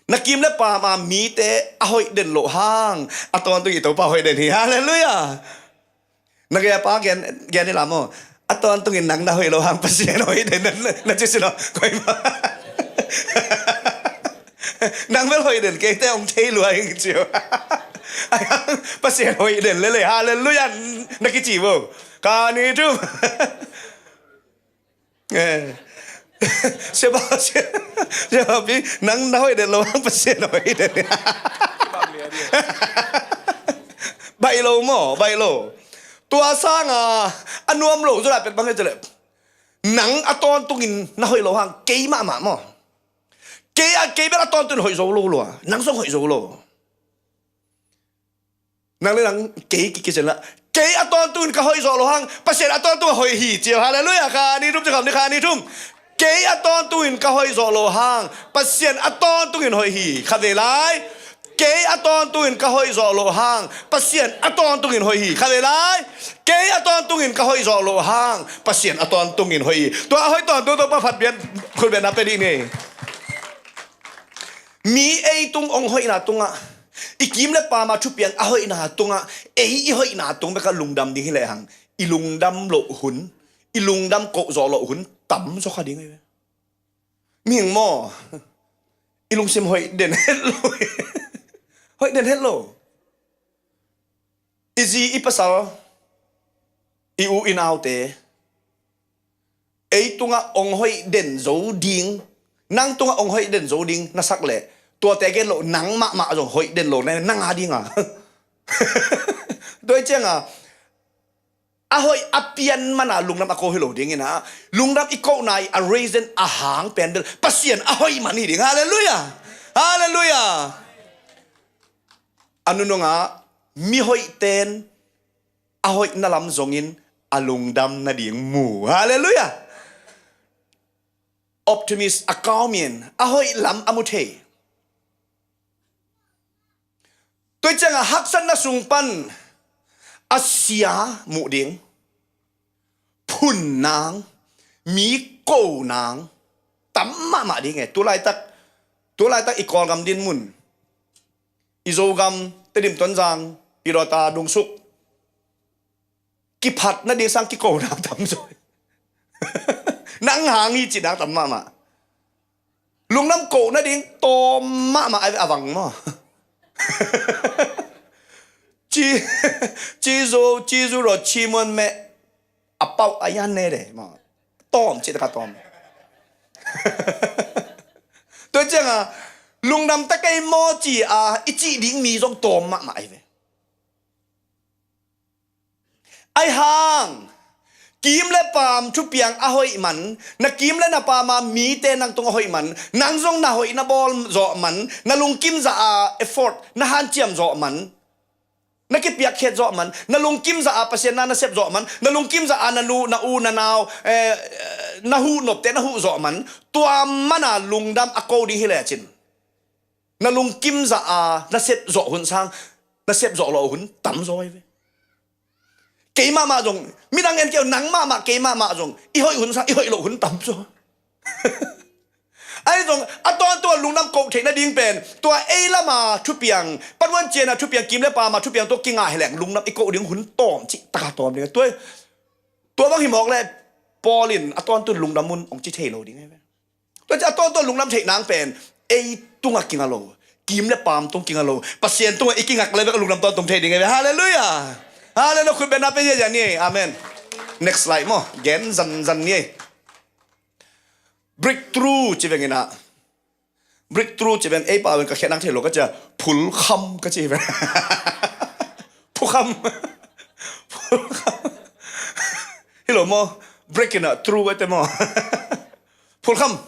Na kim le paam a mite a hoih den loh hang a tawntung i Topa hoih den hi. Halleluiah. Na gei a pa gen, gen hi la maw? A tawntungin nang na hoih loh hang Pasian hoih den na, na ci si lo. Koi ma. Nang bel hoih den, keite ong thei lua ing ci uh. Pasian hoih den lele. Halleluiah. Na kici bo. Kani tum. Eh. Siapa, siapa, siapa pi, nang na hoih den lo, Pasian hoih den. Baih lo maw, baih lo. Tua sanga a nuam lo zaw lai pet bang hi cih leh, nang a tawntungin na hoih lo hang kei mahmah maw? Kei a, kei bel a tawntungin hoih zo lo lua, nang zong hoih zo lo. Nang le nang kei kikicen la. Kei a tawntungin ka hoih zawh lo hang Pasian a tawntung a hoih hi ci uh. Halleluiah. Kha ni thum ci kham ni, kha ni thum. Kei a tawntungin ka hoih zawh lo hang Pasian a tawntungin hoih hi. Kha ve lai. Kei a tawntungin ka hoih zawh lo hang Pasian a tawntungin hoih hi. Kha ve lai. Kei a tawntungin ka hoih zawh lo hang Pasian a tawntungin hoih hi. Tua a hoih tawntung Topa phat bian, khut bian na pe dih ni. Mi ei tung ong hoihna tungah, i kim le paam a thupiang a hoihna tungah, ei i hoihna tung bek a lungdam ding hi lehang, i lungdam loh hun, i lungdam koh zawh loh hun tam zaw kha ding hi ve. Mihing maw, i lungsim hoih den het lo. Hoih den het lo. I zi i pasal, i u i naute ei tungah ong hoih den zo ding, nang tungah ong hoih den zo ding na sak leh, tuate gen loh nang mahmah zong hoih den lo na, nang a dinga. Tua hi cianga a hoih a pian mana lungdam a ko hi lo dingin a, lungdam i kohna i a reason a hang pen bel Pasian a hoih man hi ding. Halleluiah. Halleluiah. A nunungah mi hoihten a hoihna lam zongin a lungdam nading mu. Halleluiah. Optimist, a kau min a hoih lam a mu thei. Tua hi cianga haksatna sung pan a sia muh ding, phun nang, mi ko nang tam mahmah ding e. Tulaitak, tulaitak i Kawlgam din mun, i Zogam, Tedim, Tonzang, Pidawta, Dungsuk kiphat nading sang kiko nang tam zaw. Nang hang hi ci nang tam mahmah. Lungdam koh nading tawm mahmah a vang maw? Ci, ci zo, ci zu ro, ci muan meh a pauh a yan ne de maw? Tawm ci taka tawm. Tua cianga lungdam ta kei maw ci a i cih ding mi zong tawm mahmah ai ve. Ai hang, kim le paam thupiang a hoih man, na kim le na paama mite nang tung a hoih man, nang zong na hoih na bawl zawh man, na lungkim zah a effort na hanciam zawh man, na kipiakkhiat zawh man, na lungkim zah a Pasian na na sep zawh man, na lungkim zah a na nu, na u, na nau, eh, na huh nopte na huh zawh man, tua mana lungdam a ko ding hi lecin, na lungkim zah a na sep zawh hun sang na sep zawh loh hun tam zaw ai ve. Keimahmah zong, midang en keu, nang mahmah, keimahmah zong i hoih hun sang i hoih loh hun tam zaw. Ahi zong a tawntung a lungdam koh theih nading pen tua ei lama thupiang, panuan ciana thupiang, kim le paama thupiang tua kingah hileng lungdam i koh ding hun tawm cih taka tawm ding. Tua, tua bang hi mawk le Paul in a tawntung lungdam mun ong ci thei lo ding ai ve. Tua ci a tawntung lungdam theih nang pen ei tungah kinga lo, kim le paam tung kinga lo, Pasian tungah i kingak le bek lungdam tawntung thei ding ai ve. Halleluiah. Halleluiah. Khut beng na pe ziazia ni. Amen. Next slide maw. Gen zanzan ni. Breakthrough ci vengin ah, breakthrough ci ven ei pau in ka khiat nang thei lo ka cia, phulkham ka ci ve. Phukham. Phulkham. Hi lo maw? Break in ah through ai te maw? Phulkham.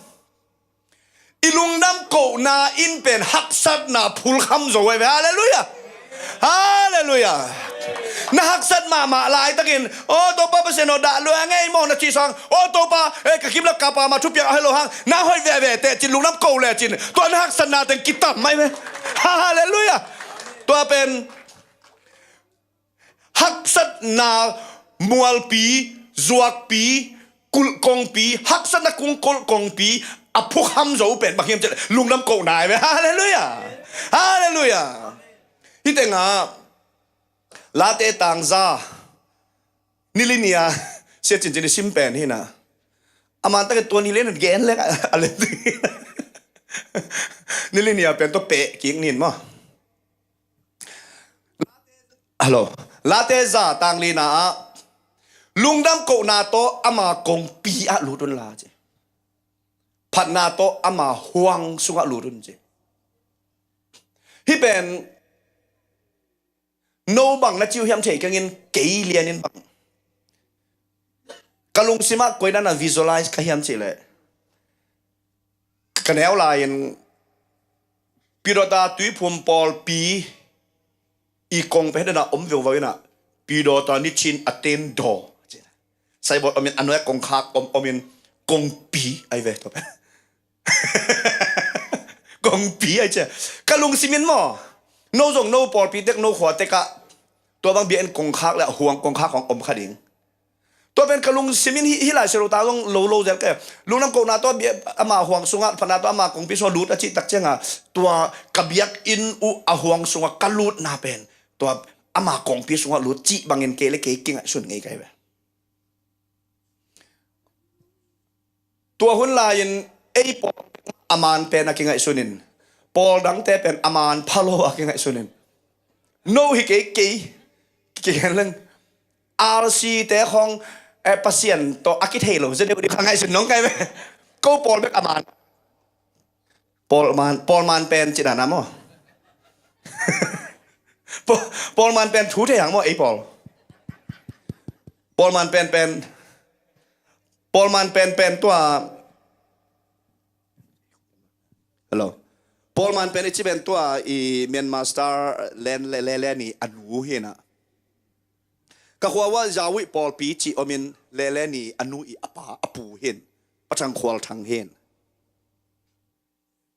I lungdam kohna in pen haksatna phulkham zo ai ve. Halleluiah. Halleluiah. Na haksat mahmah laitakin, aw Topa Pasian aw, dah lua ngei maw na cih sang, aw Topa, eh, ka kim le ka paama thupiang a hei lo hang na hoih veve teh cin lungdam koh lecin tua na haksatna teng kitam mai ve. Halleluiah. Tua pen haksatna mualpi, zuakpi, kulh kongpi, haksatna kung kulh kongpi a phukham zo pen bang hiam cih leh lungdam kohna ai ve. Halleluiah. Halleluiah. Hih tengah Late tangza nilinia sia cincin i sim pen hi na. A man takin tua nilian gen lek a len ding. Nilinia pen tua peh kik nin maw? Hello. Late za tang lina ah lungdam kohna tawh ama kongpi ah lut un la ci. Phatna tawh ama huang sungah lut un ci. Hih pen no bang na ci uh hiam thei keng in, kei lianin bang ka lungsimah koi dan a visualize ka hiam cih leh, ka neu lai-in Pidawta tuiphum pawlpi i kong pen dana om veuvau inah, Pidawta nichin a ten daw, saibawt omin a nuai kongkhak om omin kongpi ai ve tua pen. Kongpi ai cia. Ka lungsimin maw, no zong no pawlpi tek no khua tekah tua bang biakinn kongkhak le a huang kongkhak hong om kha ding. Tua pen ka lungsimin hi, hi lai selo ta zong lo lo zel ke. Lungdam kohna tawh ama huang sungah, phatna tawh ama kongpi sungah lut a cih tak cianga, tua ka biakinn uh a huang sungah ka lutna pen tua ama kongpi sungah lut cih bangin kei le kei kingaihsun ngei kai ve. Tua hun lai-in Ei pawl a man pen a kingaihsun in, pawl dangte pen a man pha lo a kingaihsun in, no hi kei kei kigen leng R C te khong, eh, Pasian tawh a kithei lo zia deuh deuh kha ngaihsun nong kai ve. Ko pawl bek a man. Pawl man, pawl man pen ci dan a maw? Pawl, pawl man pen thu thei hang maw ei pawl? Pawl man pen pen, pawl man pen pen tua, hello. Pawl man pen i ci pen tua i Myanmar Star Len le le le ni a nu hi na. Ka khua ua Yawui pawlpi ci om in le le ni a nu i a pa a pu hin. Pa Thang Khual Thang hin.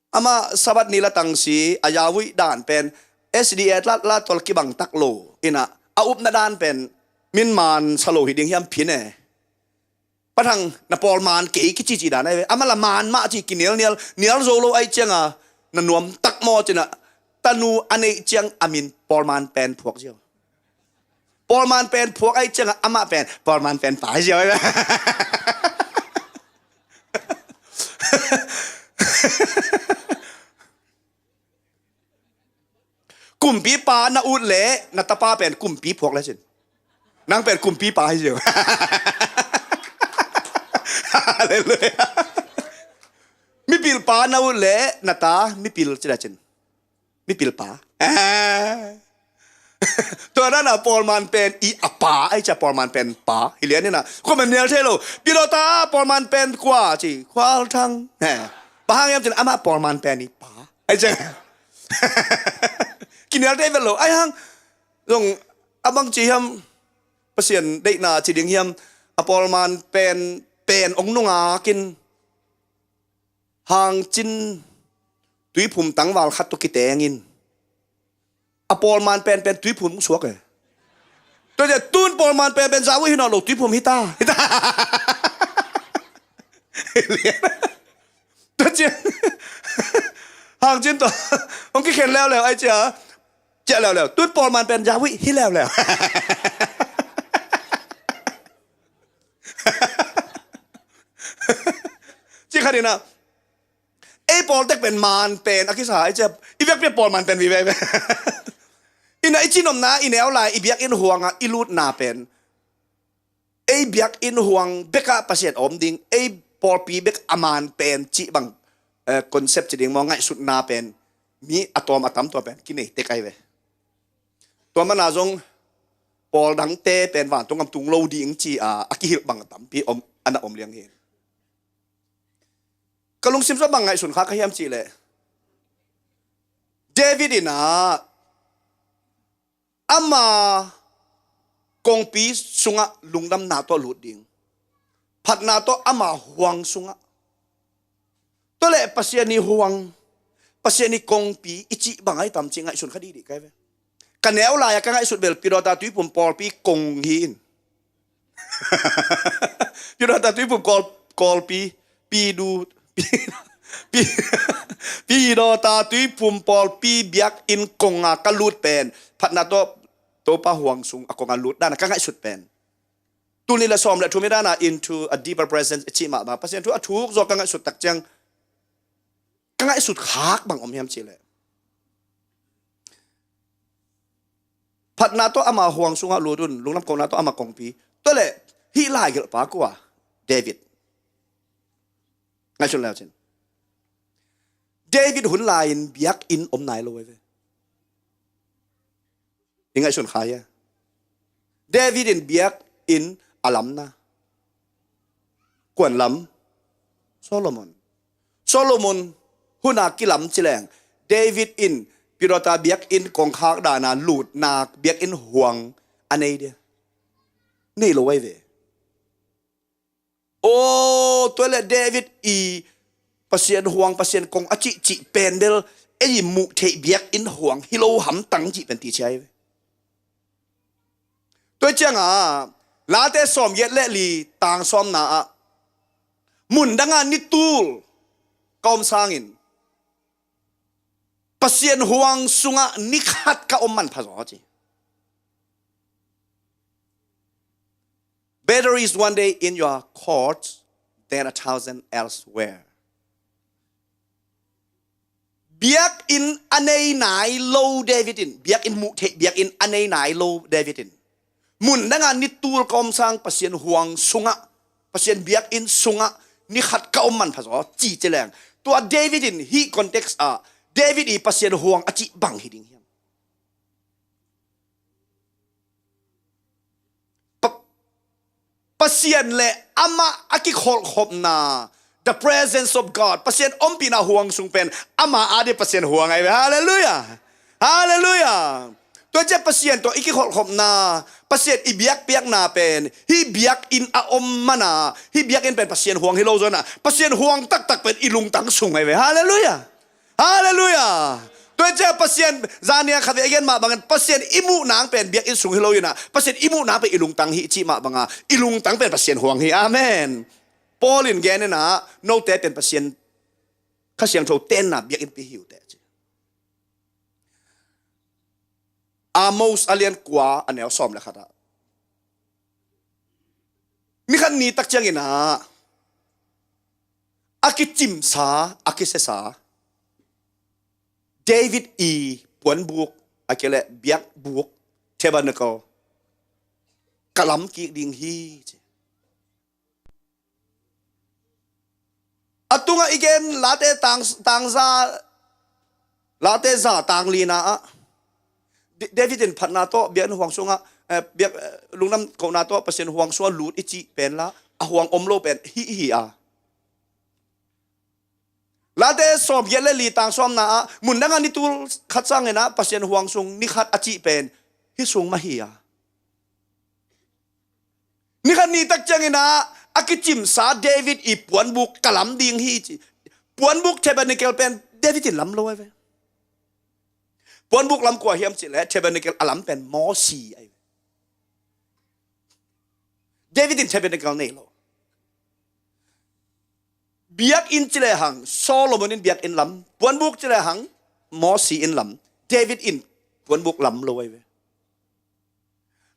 Amah Sabbath ni la tang si a Yawui dan pen S D A la, la tol kibang tak lo ina a upna dan pen min man sa lo hi ding hiam phin e. Pa Thang na pawl man kei kici ci dan ai ve. Amah la man mah ci kinial nial, nial zo lo ai cianga na nuam tak maw cina tanu a neih ciang a min pawl man pen phuak ziau. Pawl man pen phuak ai cianga amah pen pawl man pen pa ziau ai ve. Kumpipa na ut leh na tapa pen kumpi phuak le cin. Nang pen kumpipa hi ziau. Halleluiah. Mipilpa na ut leh na ta mipil ci le cin. Mipilpa. Tua dan a pawl man pen i a pa ai cia pawl man pen pa hi lian ina. Kua man nial thei lo. Pi Dawta pawl man pen kua ci Khual Thang. Bang hang hiam cin amah pawl man pen i pa ai cia. Kinial thei vet lo ai hang. Zong a bang ci hiam Pasian deihna ci ding hiam a pawl man pen pen ong nungak in Hang Cin tuiphum tangval khat tawh kiteng in a pawl man pen pen tuiphum suak e. Tua ciah tun pawl man pen pen zau hi nawn lo tuiphum hi ta hi ta. Tua ciah Hang Cin tawh hong kikhen leuleu ai ciah ciah leuleu tun pawl man pen zau hi leuleu. Ci khat ina ei pawl tek pen man pen a kisa ai ciah i vekpi a pawl man pen vive. Ina i cinomna i neu lai i biakinn huanga i lutna pen ei biakinn huang bekah Pasian a om ding ei pawlpi bek a man pen cih bang, eh, concept ci ding maw ngaihsutna pen mi a tawm a tam tua pen kinei tek ai ve. Tua mana zong pawl dangte pen vantung am tung lo ding ci a a kihilh bang a tampi om a na om liang hi. Ka lungsim sua bang ngaihsun kha ka hiam cih leh David in ah ama kongpi sungah lungdamna tawh lut ding phatna tawh ama huang sungah tua leh Pasian i huang Pasian i kongpi i cih bang ai tam cih ngaihsun kha dihdi kai ve. Ka neu lai-a ka ngaihsut bel Pi Dawta tuiphum pawlpi kong hi in. Pi Dawta tuiphum kawl, kawlpi, pi du, pi, pi, Pi Dawta tuiphum pawlpi biakinn konga ka lut pen phatna tawh Topa huang sung a konga lut dana ka ngaihsut pen. Tuni le sawm le thum i dana into a deeper presence i cih mahmah Pasian thu a thuk zaw ka ngaihsut tak ciang ka ngaihsut khak bang om hiam cih leh phatna tawh ama huang sungah lut un lunglam kona tawh ama kongpi. Tua leh hih laigelhpa kua David. Ngaihsun leu cin David hun lai-in biakinn om nai lo ve. I ngaihsun kha hia? David in biakinn a lamna kuan lam Solomon. Solomon huna kilam cileng David in Pi Dawta biakinn kongkhak dana lutnak biakinn huang a nei dia? Nei lo ai ve. Aw tua le David i Pasian huang Pasian kong a cihcih pen bel ei muh theih biakinn huang hi lo hamtang cih pen ti ciai ve. Tua cianga Late sawm giat le li tang sawmna ah mundanga nitul ka om sangin Pasian huang sungah nikhat ka om manpha zaw ci. Better is one day in your courts than a thousand elsewhere. Biakinn a nei nai lo David in, biakinn muh theih, biakinn a nei nai lo David in, mun dangah ni tul kawmsang Pasian huang sungah, Pasian biakinn sungah ni khat ka om manpha zaw ci ci leng, tua David in hih context ah David i Pasian huang a cih bang hi ding hiam? Pa-, Pasian le amah a kikholhkhopna, the presence of God, Pasian ompihna huang sung pen amah a ding Pasian huang ahi ve. Halleluiah. Halleluiah. Tua ciah Pasian tawh i kikholhkhopna, Pasian i biakpiakna pen hih biakinn a om mana, hih biakinn pen Pasian huang hi lo zona, Pasian huang taktak pen i lungtang sung ahi ve. Halleluiah. Halleluiah. Tua ciah Pasian, zania khatvei a gen mah bangin Pasian i muh nang pen biakinn sung hi lo inah, Pasian i muh nang pen i lungtang hi cih mah banga, i lungtang pen Pasian huang hi. Amen. Paul in gen inah, note pen Pasian Kha Siangtho tenna biakinn pi hi uh teh ci. Amos a lian kua a neu sawm le khat ah, ni khat ni tak ciangin ah a kicimsa, a kisiasa David i puanbuk, a kei leh biakbuk, tabernacle, ka lam kik ding hi ci. A tungah i gen Late tang, tangza, Late za tang lina ah, D-, David in phatna tawh biakinn huang sungah, eh, biak, eh, lungdam kohna tawh Pasian huang sungah lut i cih pen la, a huang om lo pen hih hi a. Late sawm giat le li tang sawmna ah, mun dangah ni tul khat sangin ah Pasian huang sung ni khat a cih pen hih sung mah hi a. Ni khat ni tak ciangin ah a kicimsa David i puanbuk ka lam ding hi ci. Puanbuk, tabernacle pen David in lam lo ahi ve. Puanbuk lam kua hiam cih leh tabernacle a lam pen Mosi ahi ve. David in tabernacle nei lo. Biakinn ci lehang Solomon in biakinn lam, puanbuk ci lehang Mosi in lam, David in puanbuk lam lo ahi ve.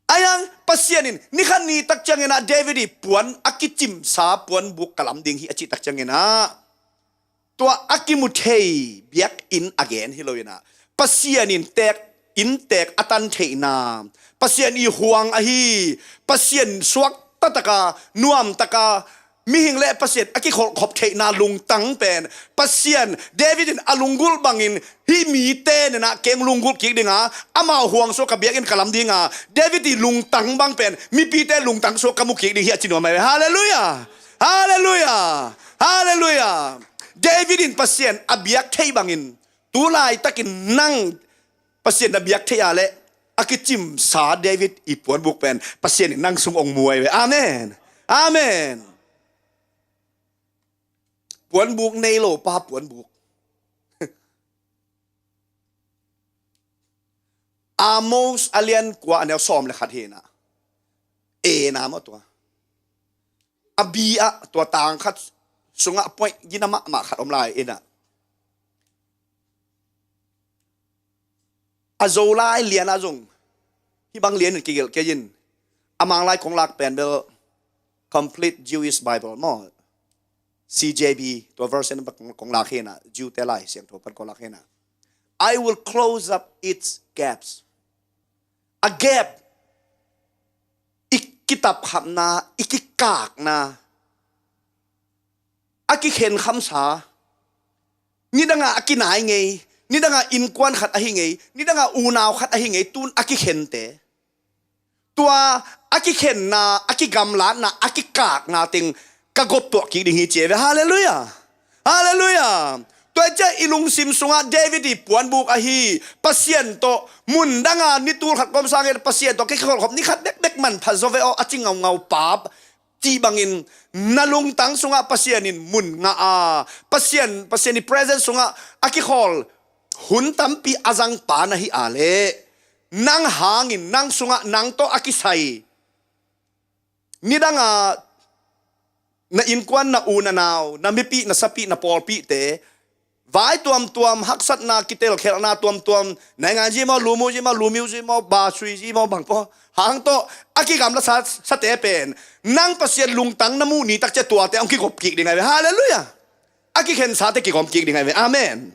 Ahi hang Pasian in ni khat ni tak ciangin ah David i puan a kicimsa puanbuk ka lam ding hi a cih tak ciangin ah, tua a kimu thei biakinn a gen hi lo inah, Pasian in teek, innteek a tan theihna, Pasian i huang ahi, Pasian suak tataka, nuamtaka, mihing le Pasian a kikholhkhop theihna lungtang pen, Pasian, David in a lunggulh bangin, hih mite nenah keng lunggulh kik dinga, amau huang sungah ka biakinn ka lam dinga, David i lungtang bang pen mipite lungtang sungah ka mu kik ding hi a ci nuam ahi ve. Halleluiah. Halleluiah. Halleluiah. David in Pasian a biak thei bangin, tu laitakin nang Pasian na biak thei a leh a kicimsa David i puanbuk pen Pasian in nang sung ong mu ahi ve. Amen. Amen. Puanbuk nei lo pa puanbuk. Amos a lian kua a neu sawm le khat hi inah, e na maw tua, a bi ah tua tang khat sungah point gina mahmah khat om lai inah, a Zolai lianah zong hih bang lianin kigelh kei in, a Manglai kong lak pen bel Complete Jewish Bible maw, C J B, tua version pan kong, kong lak hi inah, Jew te Lai Siangtho pan kong lak hi inah, "I will close up its gaps." A gap, i kitapkhapna, i kikakna, a kikhenkhamsa, nidangah a kinai ngei, nidangah innkuan khat ahi ngei, nidangah unau khat ahi ngei, tun a kikhente, tua a kikhenna, a kigamlatna, a kikakna teng ka goptuah kik ding hi ci ahi ve. Halleluiah. Halleluiah. Tua ciah i lungsim sungah David i puanbuk ahi, Pasian tawh mun danga ni tul khat kawm sangin Pasian tawh kikholhkhop ni khat bekbek manpha zaw ve aw a ci ngaungau pap cih bangin, na lungtang sungah Pasian in mun ngah a, Pasian, Pasian i presence sungah a kikhawl hun tampi a zangpa na hi a leh, nang hangin, nang sungah, nang tawh a kisai, nidangah na innkuan, na u na nau, na mipih, na sapih, na pawlpihte vai tuamtuam, haksatna, kitelkhelhna tuamtuam, naingan zi maw, lumu zi maw, lumiu zi maw, basui zi maw, bang paw hang tawh a kigamla sa, sate pen, nang Pasian lungtang na muh ni takciah tuate hong kigop kik ding ahi ve. Halleluiah. A kikhensate kigom kik ding ahi ve. Amen.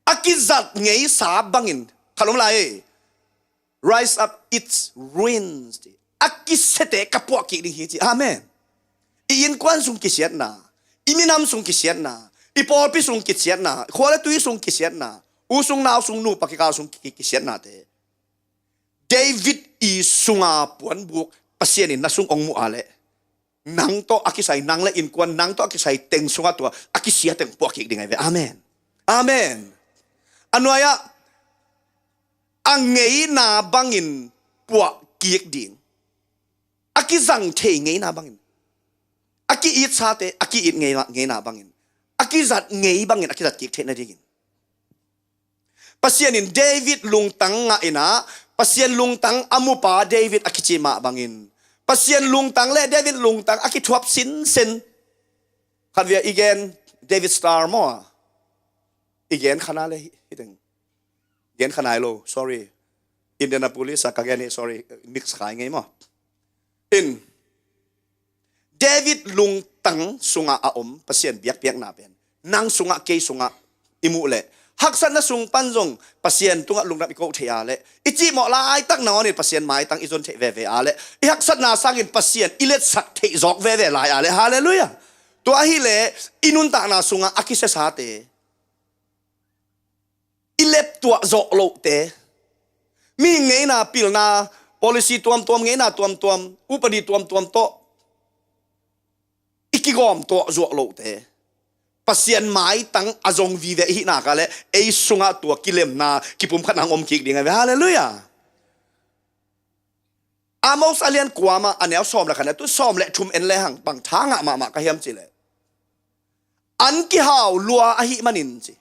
A kizat ngeisa bangin, khat om lai, "Rise up its ruins," ci. A kisiate ka puah kik ding hi ci. Amen. I innkuan sung kisiatna, i minam sung kisiatna, i pawlpi sung kisiatna, khua le tui sung kisiatna, u sung nau sung nupa kikal sung ki-, kisiatnate David i sunga puanbuk Pasian in na sung ong muh a leh, nang tawh a kisai, nang le innkuan, nang tawh a kisai teng sungah tua a kisia teng puah kik ding ahi ve. Amen. Amen. A nuai-ah a ngeina bangin puah kik ding. A kizang thei ngeina bangin. A ki-itsate a ki-it ngeina, ngeina bangin. A kizat ngei bangin a kizat kik theih nadingin. Pasian in David lungtang ngah in ah, Pasian lungtang a mupa David a kici mah bangin, Pasian lungtang le David lungtang a kithuap sinsen. Khatvei i gen, David Starr maw? I gen kha na le hi, hi teng. Gen kha nai lo, sorry. Indianapolis ah ka gen hi, sorry. Mix khai ngei maw? In, David lungtang sungah a om Pasian biakpiakna pen nang sungah, kei sungah i muh leh, haksatna sung pan zong Pasian tungah lungdam i koh thei a leh, i cihmawh laitak nangawn in Pasian maitang i zon theih veve a leh, i haksatna sangin Pasian i letsak theih zawk veve lai a leh, halleluiah. Tua ahih leh i nuntakna sungah a kisiasate, i leptuah zawh lohte, mihing ngeina pilna, policy tuamtuam, ngeina tuamtuam, upadi tuamtuam tawh i kigawm tuah zuah lohte, Pasian maitang a zong vive i hih nak a leh, ei sungah tua kilemna kipumkhatna hong om kik ding ahi ve. Halleluiah. Amos a lian kua mah a neu sawm le khat, a tu sawm le thum en lehang bang tha ngah mahmah ka hiam cih leh, an kihau lua ahih manin ci.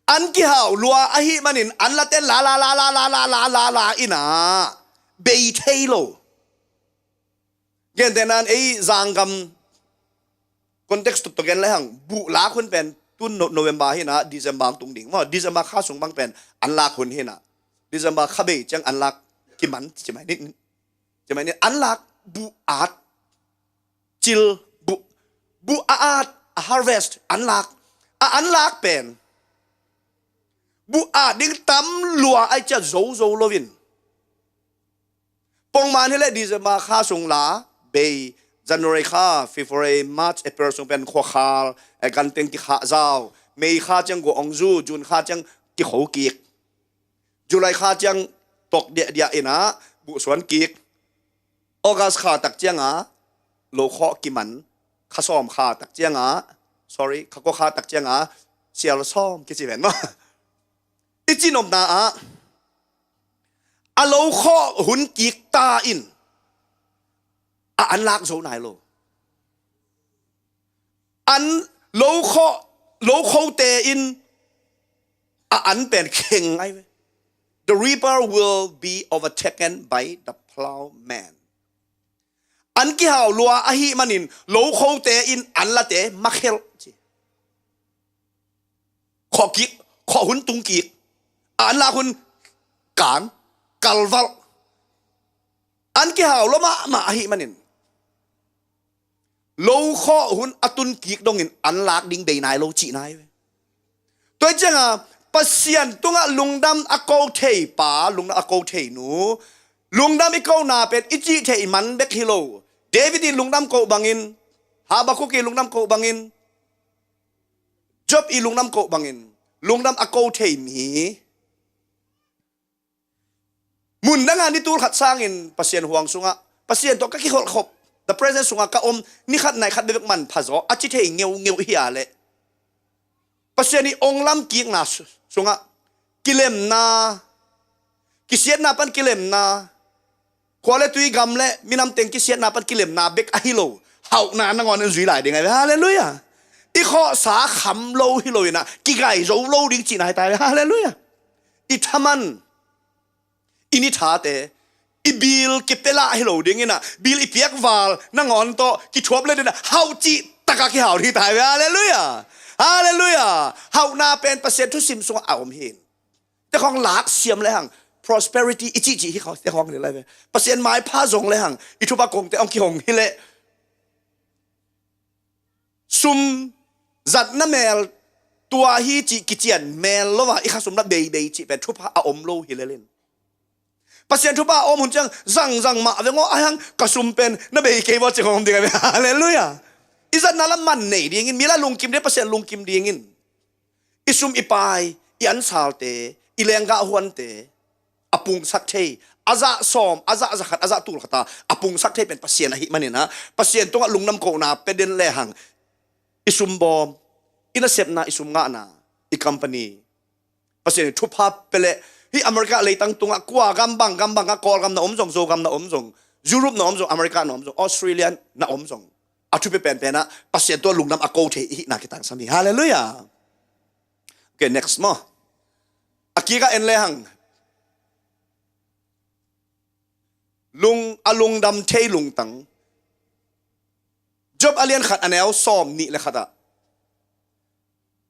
An kihau lua ahih manin an late la la la la in ah bei thei lo. Gentehna in ei zanggam context tawh gen lehang, buh lak hun pen tun No-, November hi in ah, December tung ding maw, December kha sung bang pen an lak hun hi in ah, December kha bei ciang an lak kiman ci mai ni, ci mai ni, an lak buh at, cil, buh, buh a at, a harvest, an lak. A an lak pen buh at ding tam lua ai cia zo zo lo in, pongman hi leh December kha sung la bei, January kha, February, March, April sung pen khuakhal, eh, ganteng kikhah zau, May kha ciang gua ong zu, June kha ciang kikho kik, July kha ciang tok diahdiah in ah buhsuan kik, August kha tak ciang ah lokhawh kiman, kha sawm kha tak ciang ah, sorry, kha kua kha tak ciang ah sial sawm kici ven maw? I cihnopna ah a lokhawh hun kik ta in a an lak zo nai lo. An lokhawh, lokhote in a an pen kheng ai ve. The reaper will be overtaken by the plowman. An kihau lua ahih manin lokhote in an late makhelh ci. Khawh kik, khawh hun tung kik, an lak hun kan, kalvalh. An kihau lua mahmah ahih manin lokhawh hun a tun kik dongin an lak ding bei nai lo cih nai ve. Tua hi cianga Pasian tungah lungdam a ko thei pa, lungdam a ko thei nu, lungdam i kona pen i cih theih man bek hi lo. David i lungdam koh bangin, Habakkuk i lungdam koh bangin, Job i lungdam koh bangin lungdam a ko thei mi. Mun danga ni tul khat sangin Pasian huang sungah, Pasian tawh ka kiholh khop, the presence sungah ka om ni khat nai khat bebek manpha zaw a ci thei ngeungeu hi a leh, Pasian i ong lam kikna su-, sungah kilemna, kisiatna pan kilemna, khua le tui, gam le minam teng kisiatna pan kilemna bek ahi lo, hauhna nangawn in zui lai ding ahi ve. Halleluiah. I khawhsa kham lo hi lo in ah kigai zo lo ding cihna hi ta ve. Halleluiah. I thaman, i ni thate, i bil kipia lah hi lo ding in ah, bil i piakval nangawn tawh kithuap le ding in ah hauh cih takah kihau ding hi ta ve. Halleluiah. Halleluiah. Hauhna pen Pasian thusim sungah a om hi. Te khawng lak siam lehang, prosperity i cihcih hi khawng, te khawng ni lai ve. Pasian maipha zong lehang i thupha kongte hong kihong hi leh, sum zatna mel tua hi cih kician mel lo a, i khasum na beibei cih pen thupha a om lo hi lel in. Pasian thupha a om hun ciang zangzang mah veng aw, a hang ka sum pen na bei kei vua cih hong om ding a ve. Halleluiah. I zatna la man nei dingin, mi la lungkim ding, Pasian lungkim dingin. I sum i pai, i ansalte, i lenggah huante a pungsak thei, a zah sawm, a zah zakhat, a zah tulkhat a a pungsak thei pen Pasian ahih manin ah, Pasian tungah lungdam kohna pia den lehang, i sum bawm, i nasepna, i sum ngahna, i company, Pasian in thupha pia leh, hih America leitang tungah kua gam bang, gam bang ah, Kawlgam na om zong, Zogam na om zong, Europe na om zong, America na om zong, Australia na om zong, a thupi penpen ah Pasian tua lungdam a ko thei i hihna kitangsam hi. Halleluiah. Okay, next maw. A kikah en lehang, lung, a lungdam thei lungtang. Job a lian khat, a neu sawm nih le khat ah,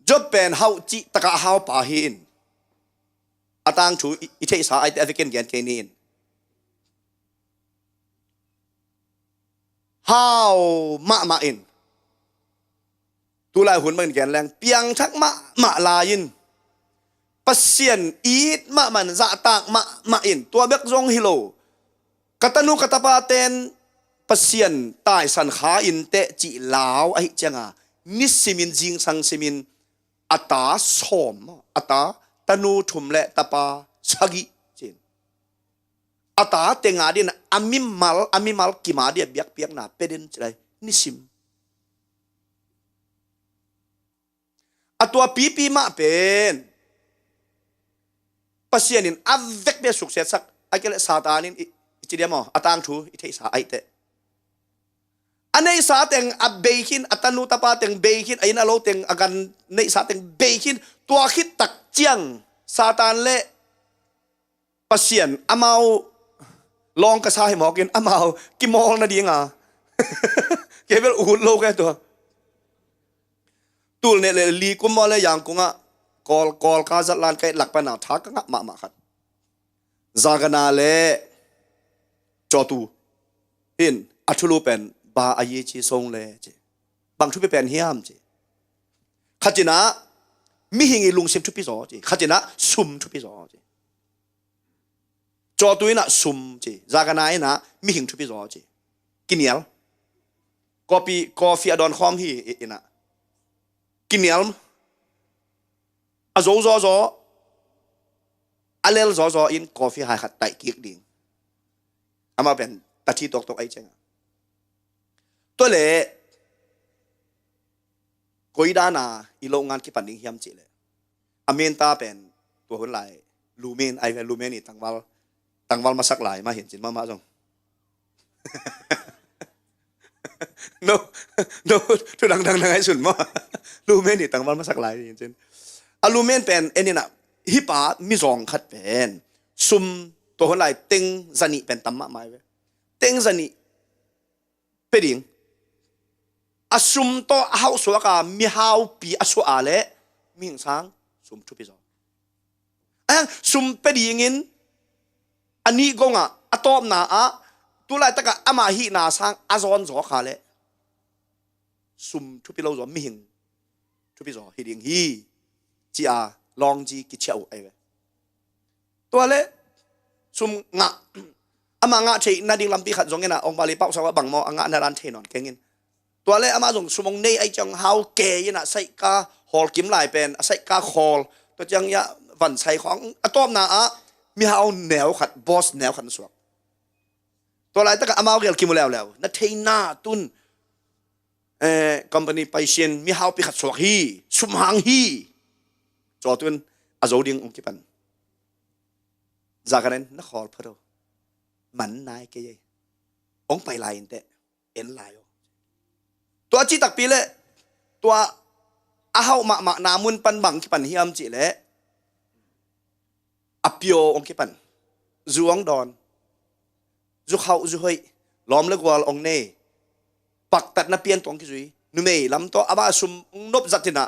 Job pen hauh cih takah haupa hi in, a tangthu i, i theihsa aite a vekin gen kei ni in. Hau mahmah in, tulai hun bangin gen leng, piangthak mahmah lai-in, Pasian it mahmah in, zahtak mahmah in, tua bek zong hi lo, ka tanu ka tapa ten Pasian taisan kha in teh cih lau ahih cianga, nisimin, zingsang simin, a ta sawm, a ta, tanu thum le tapa sagih cin, a ta tenga din a mimal, a mimal kima dia biakpiakna pia den ci lai, nisim. A tua pipi mah pen Pasian in a vekpi a suksetsak, a kei leh Satan in i, i ci diam aw, a tangthu i theihsa aite. A neihsa teng a bei khin, a tanu tapa teng bei khin, a inn a lo teng, a gan neihsa teng bei khin, tua khit tak ciang Satan le Pasian amau lawng ka sa hi mawk in, amau kimawl nadinga kei bel ut lo kei tua. Tul nih le li kum maw le Yangkung ah Kawl, Kawl ka zat lan kei lak pan a tha ka ngah mahmah khat. Zagana le Cawtu in a thulu pen ba a yi ci song le ci. Bang thupi pen hiam ci. Khatina mihing i lungsim thupi zaw ci. Khatina sum thupi zaw ci. Cawtu ina sum ci, Zagana ina mihing thupi zaw ci. Kinial. Kopi, kofi a dawn khawm hi ina. Kinial. A zo zaw zaw, a lel zaw zaw in kofi hai khat taih kik ding. Amah pen tathi toktok ai cianga. Tua le koi dana i lo ngan kipan ding hiam cih le. A min ta pen tua hun lai Lumin, ai Lumin i tangval, tangval masak lai mah hin cin mahmah zong. No, no, thu dang dang dang ai sun maw. Lumin i tangval masak lai hin cin. A Lumin pen en ina, hih pa mizawng khat pen sum tua hun lai teng zanih pen tam mahmah ai ve. Teng zanih pia ding. A sum tawh a hauh suak a mihaupi a suah a le mihing sang sum thupi zaw. A sum pia dingin a nih gong ah a tawpna ah tulaitak ah ama hihna sang a zawn zaw kha le sum thupi lo zaw, mihing thupi zaw hi ding hi, ci-a lawngzi kiciah uh ai ve. Tua le sum ngah, ama ngah theih nading lampi khat zong ina, ong bali pauh sau a bang maw a ngah na dan thei nawn kengin. Tua le ama zong sum ong nei ai ciang hau ke ina, saihka hawlkim lai pen a saihka khawl, tua ciang ia vansai khawng a tawpna ah mihau neu khat, boss neu khat na suak. Tua laitak ah amau gel kimu leuleu, na theina tun eh, company paisian mihaupi khat suak hi, sum hang hi. Cawtu in a zo ding ong kipan. Zakanen na khawl pha do. Man nai kei ei. Ong pai lai in teh, en lai o. Tua ci takpi le tua a hauh mahmah na mun pan bang kipan hiam cih le a pio ong kipan. Zu ong dawn. Zu khauh zu hoih. Lawm le gual ong nei. Paktatna pian tawh ong kizui. Numei lam tawh amah a sum ong nop zat ina,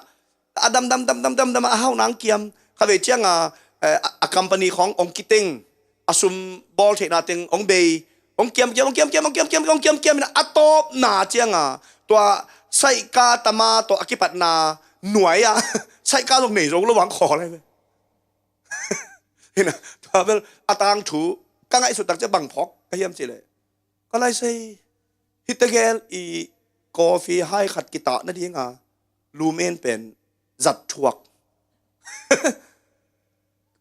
a dam dam dam dam dam dam a hauh nang kiam. Kha vei cianga eh, a, a company khawng ong kiteng. A sum bawl theihna teng ong bei. Ong kiam kiam, ong kiam kiam, ong kiam kiam, ong kiam kiam ina a tawpna cianga tua saihka tama tawh a kipatna nuai-ah saikal zong nei zo lo vang khawl ai ve. Hi na, tua bel a tangthu ka ngaihsut tak ciang bang phawk ka hiam cih leh, ka lai sei, hih tegel i coffee hai khat kitah nadinga lumen pen zat thuak.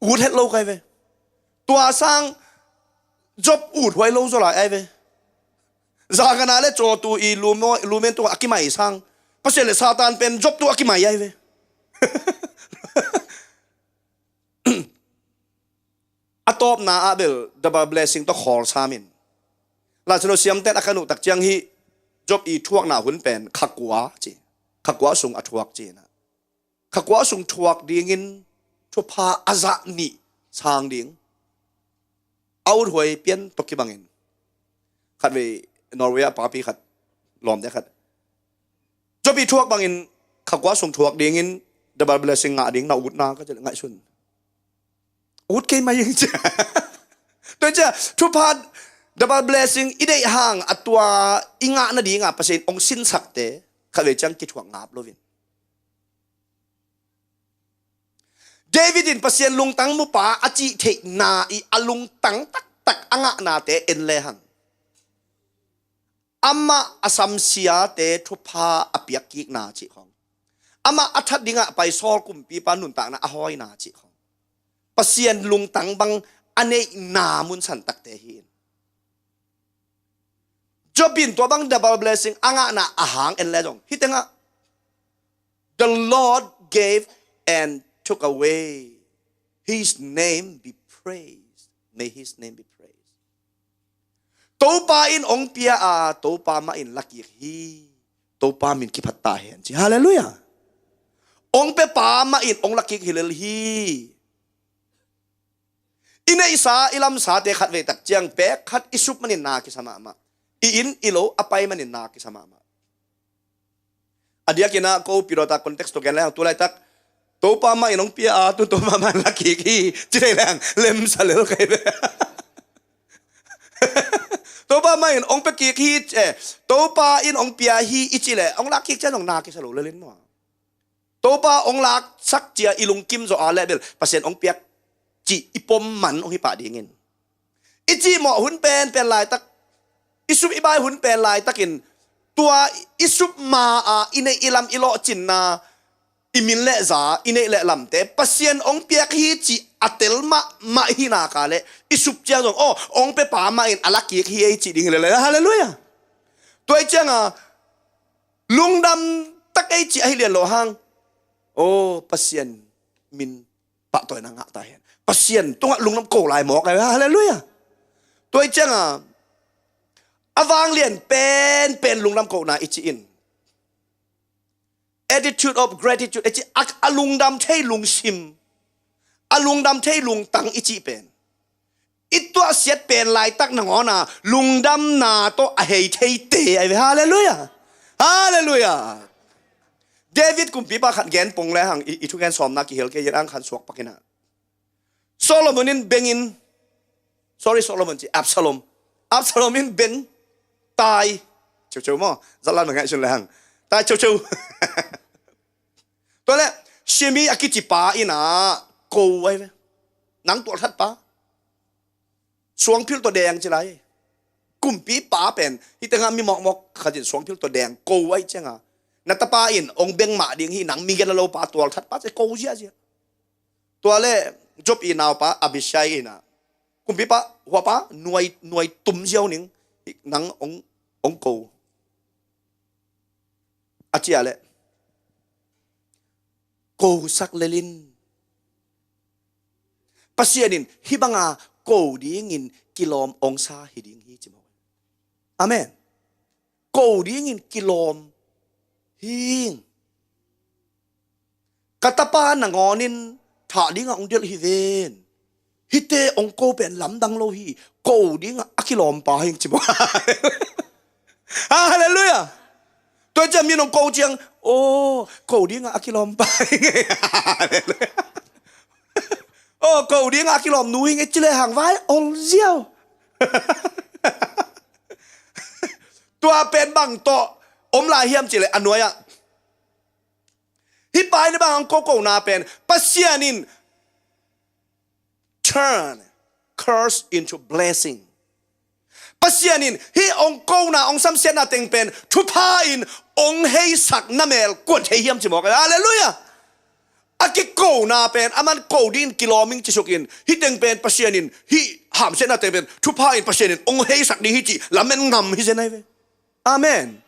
Ut het lo kai ve. Tua sang Job ut huai lo zaw lai ai ve. Za ngana le cawtu i lumo-, lumen tungah a kimai sang, Pasian le Satan pen Job tungah a kimai ai ve. A tawpna ah bel double blessing tawh khawl sam in. Lai Siangtho siamten a khan uh tak ciang hih Job i thuakna hun pen kha kua ci. Kha kua sung a thuak ci na. Kha kua sung thuak dingin thupha a zah nih sang ding. A ut huai pian tawh kibangin. Khatvei Norway ah papi khat, lawmte khat, Job i thuak bangin kha kua sung thuak dingin double blessing ngah ding na utna ka cih leh ngaihsun. Ut kei mai ing cia. Tua cia, thupha double blessing i deih hang a tua i ngah nadinga Pasian ong sinsakte khatvei ciang kithuak ngap loin. David in Pasian lungtang mupa a cih theihna i a lungtang taktak a ngahnate en lehang, amah a samsiate thupha a piakkikna cih khong, amah a that dingah pai Saul kumpipa nuntakna a hawina cih khong, Pasian lungtang bang a neihna munsan takte hi in. Job in tua bang double blessing a ngahna a hang en le zong hih tengah, "The Lord gave and took away. His name be praised. May his name be praised." Topa in ong pia a, Topa mah in lakik hi. Topa min kiphat ta hen ci. Halleluiah. Ong pia pa mah in ong lakik hi lel hi. I neihsa, i lamsate khatvei tak ciang pek khat i sup manin na kisa mahmah. I inn i lo a pai manin na kisa mahmah. A diakin ah ko pilota context to gen leng tu laitak, Topa mah in ong pia a, tu Topa mah in lakik hi ci leng lemsa lel kai ve. Topa mah in ong pia kik hi, eh, Topa in ong pia hi i ci le ong lakik ciang ong na kisa lo lelin maw. Topa ong laksak cia i lungkim zawh a leh bel Pasian ong piak cih i pom man ong hi pah dingin, i cihmawh hun penpen laitak, i sup i bai hun pen laitakin tua i sup ma-a i neih i lam i lawhcinna, i min le za, i neih le lamte Pasian ong piak hi cih a tel mahmah hi nak a leh i sup ciang zong, aw, ong pia pa mah in a lakik hi ei cih ding hi lel. Halleluiah. Tua i cianga lungdam tak ei cih ahi lian lo hang, aw, Pasian min pahtawina ngah ta hen. Pasian tungah lungdam ko lai mawk ai. Halleluiah. Tua i cianga a vanglian penpen lungdam kona i cih in, attitude of gratitude i cih, a, a lungdam thei lungsim, a lungdam thei lungtang i cih pen i tuahsiat pen laitak nangawna lungdamna tawh a hei theite ai ve. Halleluiah. Halleluiah. David kumpipa khat gen pong lehang i, i thugen sawmna kihel kei in ang khan suak pakinah, Solomon in bengin, sorry, Solomon ci, Absalom. Absalom in beng tai ceuceu maw, zatlan ma ngaihsun lehang, tai ceuceu. Tua le Shimi a kici pa inah ko ai ve. Nang tualthat pa, suangphil tawh deng ci lai. Kumpipa pen hih tengah mi mawkmawk khatin suangphil tawh deng ko ai cianga, na tapa in ong beng mah ding hi, nang mi gen a lo pa, tualthat pa ci, ko ziazia. Tua le Job i naupa Abishai inah, kumpipa, huapa nuai, nuai tum ziau ning, nang ong, ong ko a cia le kosak lelin, Pasian in hih banga ko dingin kilawm ong sa hi ding hi ci maw. Amen. Ko dingin kilawm hing. Ka tapa nangawnin thah dingah ong delh hi ven. Hihte ong ko pen lamdang lo hi. Ko dingah a kilawmpa hing ci maw. Halleluiah. Tua ciang min ong ko ciang, aw, ko dingah a kilawmpa hing. Halleluiah. Aw, ko dingah a kilawm nu hing e ci lehang vai ol ziau. Tua pen bang tawh om lai hiam ci le a nuai-ah, Hih pa in bang hong kokona pen, Pasian in turn curse into blessing. Pasian in hih hong kona, hong samsiatna teng pen thupha in hong heisak na mel kuan thei hiam ci mawk. Halleluiah. A kikona pen aman ko dingin kilawm ing ci sukin, hih teng pen Pasian in, hih hamsiatna teng pen thupha in Pasian in hong heisak ding hi cih lamen ngam hi zen ahi ve. Amen.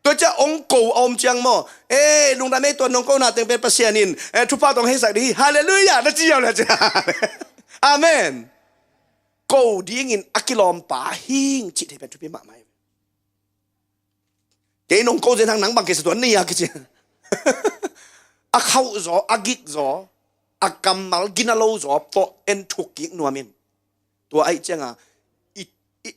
Tua ciah hong ko a om ciang maw, e, lungdam ei, tua nong kona teng pen Pasian in, e, thupha tawh hong heisak ding hi. Halleluiah, na ci ziau le ciah. Amen. Ko dingin a kilawmpa hing cih thei pen thupi mahmah hi. Kei nong ko zen hang nang bang kei sa tua ni a kici. A khauh zaw, a gik zaw, a kammal gina lo zaw tawh en thuk kik nuam in. Tua ahih cianga i, i,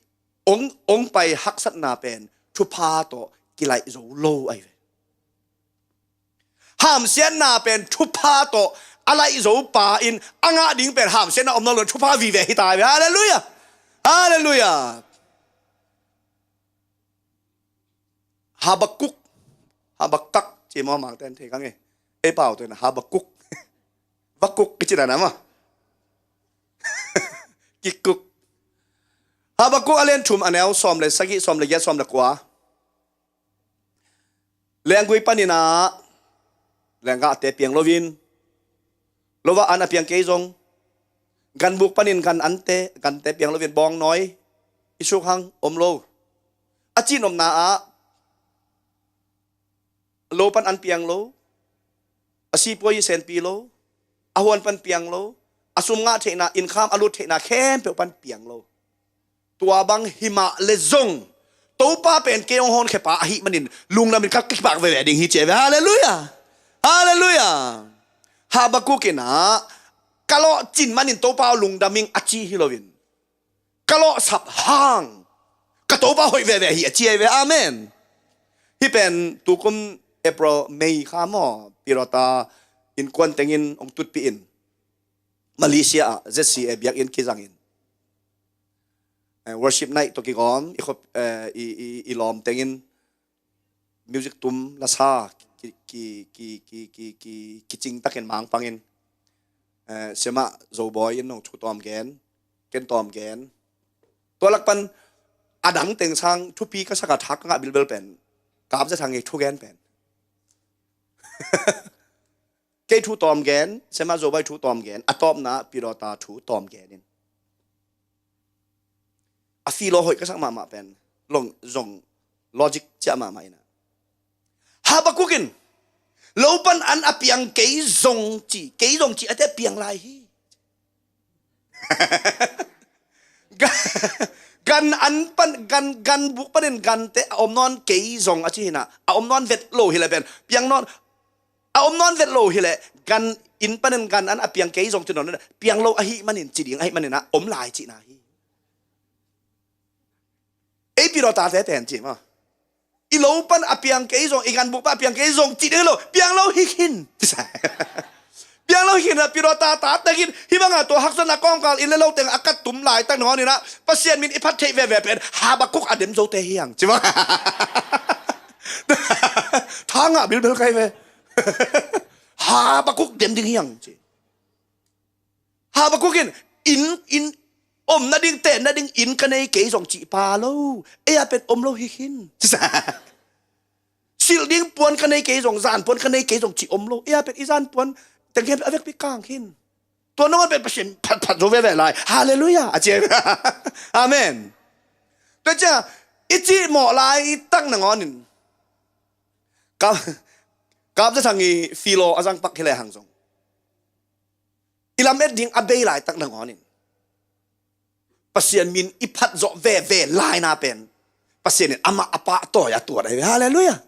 ong, ong pai haksatna pen thupha tawh kilaih zo lo ahi ve. Hamsiatna pen thupha tawh a laih zo pa in a ngah ding pen hamsiatna om nawn lo, thupha vive hi ta ahi ve. Halleluiah. Halleluiah. Habakuk, Habakak ci maw, mangten thei kang e. Ei pau tua in Habakuk. Bakuk kici na na maw. Kikuk. Habakuk a lian thum, a neu sawm le sagih, sawm le giat, sawm le kua. Lenggui panin ah lenggahte piang loin, lo ah an a piang kei zong, ganbuk panin gan ante, gante piang loin, bawngnawi i suk hang om lo. A cihnopna ah lo pan an piang lo, a sipuai i senpi lo, a huan pan piang lo, a sum ngah theihna, innkham a lut theihna khempeuh pan piang lo. Tua bang himah le zong Topa pen kei hong honkhia pa ahih manin lungdamin ka kipak veve ding hi ci ahi ve. Halleluiah. Halleluiah. Habakuk in ah, ka lawhcin manin Topa aw lungdam ing a ci hi loin, ka lawhsap hang ka Topa hoih veve hi a ci ahi ve. Amen. Hih pen tukum April, May kha maw, Pirota innkuan tengin hong tutpih in, Malaysia ah Z C A biakinn kizangin, eh, worship night tawh kigawm, i khop, eh, i, i, i lawm tengin music tum, lasa ki, ki, ki cing takin mangpangin, eh, Siamah Zobawi in hong thu tawm gen, ken tawm gen. Tua lak pan a dang teng sang thupi ka sak a thak ka ngah bilbel pen Kap Za Thang i thugen pen. Kei thu tawm gen, Siamah Zobawi thu tawm gen, a tawpna Pirota thu tawm gen in. A filo hoih ka sak mahmah pen, long, zong logic ciah mahmah in ah, Habakuk in lo pan an a piang kei zong ci, kei zong ci a te piang lai hi. Gan, gan an pan, gan, ganbuk panin gante a om nawn kei zong a ci hi in ah, a om nawn vet lo hi leh pen piang nawn, a om nawn vet lo hi leh gan inn panin gan an a piang kei zong ci nawn, piang lo ahih manin, ci ding ahih manin ah om lai cihna hi. Ei Pirotate pen ci maw, i lo pan a piang kei zong, i ganbuk pan a piang kei zong ci ding lo, piang lo hi khin. Piang lo hi khin ah, Pirota tate in hih bang a tua haksatna kawngkal inn le lo teng a ka tum laitak nangawn in ah Pasian min i phat theih veve pen Habakuk a dem zote hi hang ci maw. Tha ngah bilbel ka hi ve. Habakuk dem ding hi hang ci. Habakuk in, inn, inn, om nading, ten nading inn ka nei kei zong cih pa lo. Ei a pen om lo hi khin. Silh ding puan ka nei kei zong, zan puan ka nei kei zong cih om lo. Ei a pen i zan puan teng khem a vekpi kang khin. Tua nangawn pen Pasian phatphat zo veve lai. Halleluiah a ci. Amen. Tua ciah i cih mawh laitak nangawn in, Kap, Kap Za Thang i filo a zang pak hi lehang zong, i lamet ding a bei laitak nangawn in Pasian min i phat zawh veve laina pen Pasian in amah a pahtawi a tuat ahi ve. Halleluiah.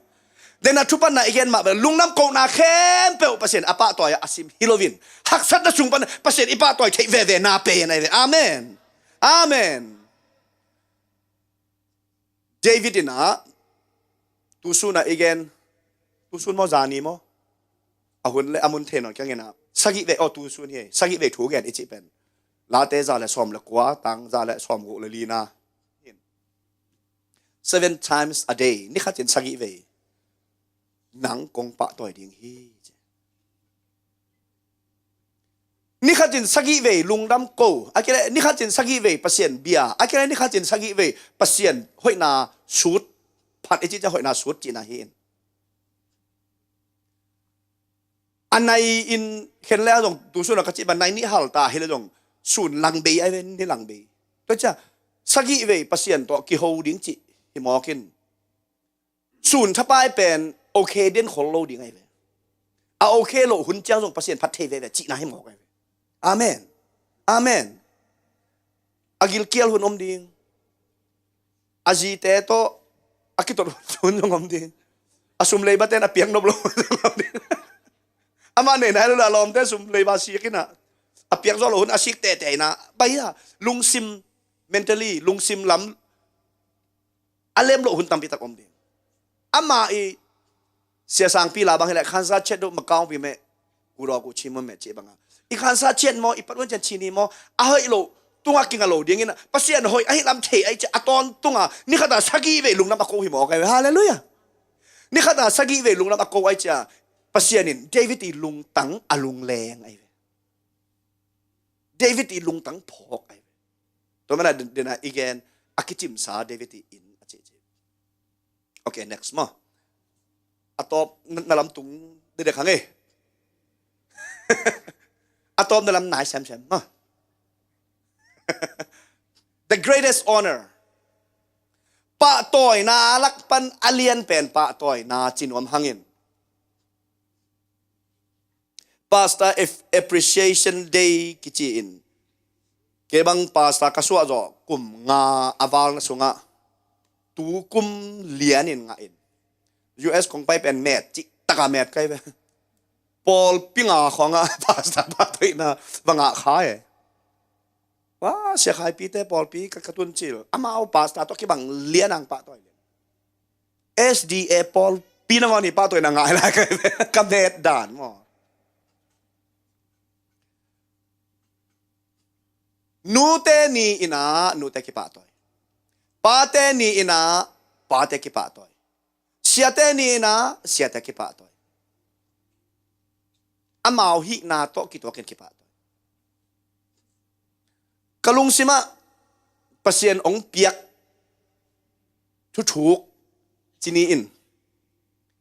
Dena thupatna i gen mah ve, lungdam kohna khempeuh Pasian a pahtawi a sim hi loin, haksatna sung pan Pasian i pahtawi theih veve na pen ahi ve. Amen. Amen. David in ah, tusun ah i gen, tusun maw, zani maw, a hun le a mun thei nawn kiang in ah, sagih vei, aw, tusun hi, sagih vei thu gen i cih pen Late za le sawm le kua, tang za le sawm guk le lina. Seven times a day, ni khat in sagih vei nang kong pahtawi ding hi. Nikhat in sagih vei lungdam ko, a kile nikhat in sagih vei Pasian bia, a kile nikhat in sagih vei Pasian hoihna sut, phat i cih ciang hoihna sut cihna hi in. A nai in khen le zong tu sun a ka cih bang nai nih hal ta hi le zong sun lang bei ai ve, ni lang bei. Tua cia sagih vei Pasian tawh kiho ding cih hi mawk in. Sun thapai pen okay den khol lo ding ai ve. A okay lo hun ciang zong Pasian phat thei veve cihna hi mawk ai ve. Amen. Amen. A gilkial hun om ding. A zite tawh a kitot hun zong om ding. A sum leiba ten a piak nop lo hun zong om ding. Amah nei nai lo la lawmte sum leiba sik ina a piak zawh lo hun a sik tete ina bai a lungsim, mentally lungsim lam a lem loh hun tampi tak om ding. Amah i sia sangpi la bang hileh khansa chet do makau pi meh, gu dawk uh chim meh cih banga i khansa chet maw, i pat un cian chini maw, a hoih lo tunga kinga lo dingin Pasian hoih ahi lam thei ai cia a tawn tunga ni khata sagih vei lungdam a ko hi maw kai ve. Halleluia. Ni khata sagih vei lungdam a ko ai cia Pasian in David i lungtang a lungleng ai ve. David i lungtang phawk ai ve. Tua mana dena i gen a kicimsa David i in a cih cih. Okay, next maw. A tawp na lam tung dede khang e. A tawp na lam nai semsem maw. The greatest honor. Pahtawina lak pan a lian pen pahtawina cinuam hangin Pastor Appreciation Day kici in. Kei bang pastor ka suah zawh kum nga a val na sungah tu kum lianin ngah in. U S kong pai pen met cih taka met kai ve. Pawlpi nga khawngah pastor pahtoihna va ngah kha e. Wa sia khaipite pawlpi ka ka tun cil amau pastor tawh kibang lianang pahtawi lian. S D A pawlpi nangawn hi pahtawi na ngai lai ka, ka met dan maw? Nute ni ina nute kipahtawi. Pate ni ina pate kipahtawi. Siate ni ina siate kipahtawi. Amau hihna tawh kituakin kipahtawi. Ka lungsimah Pasian ong piak thuthuk cini in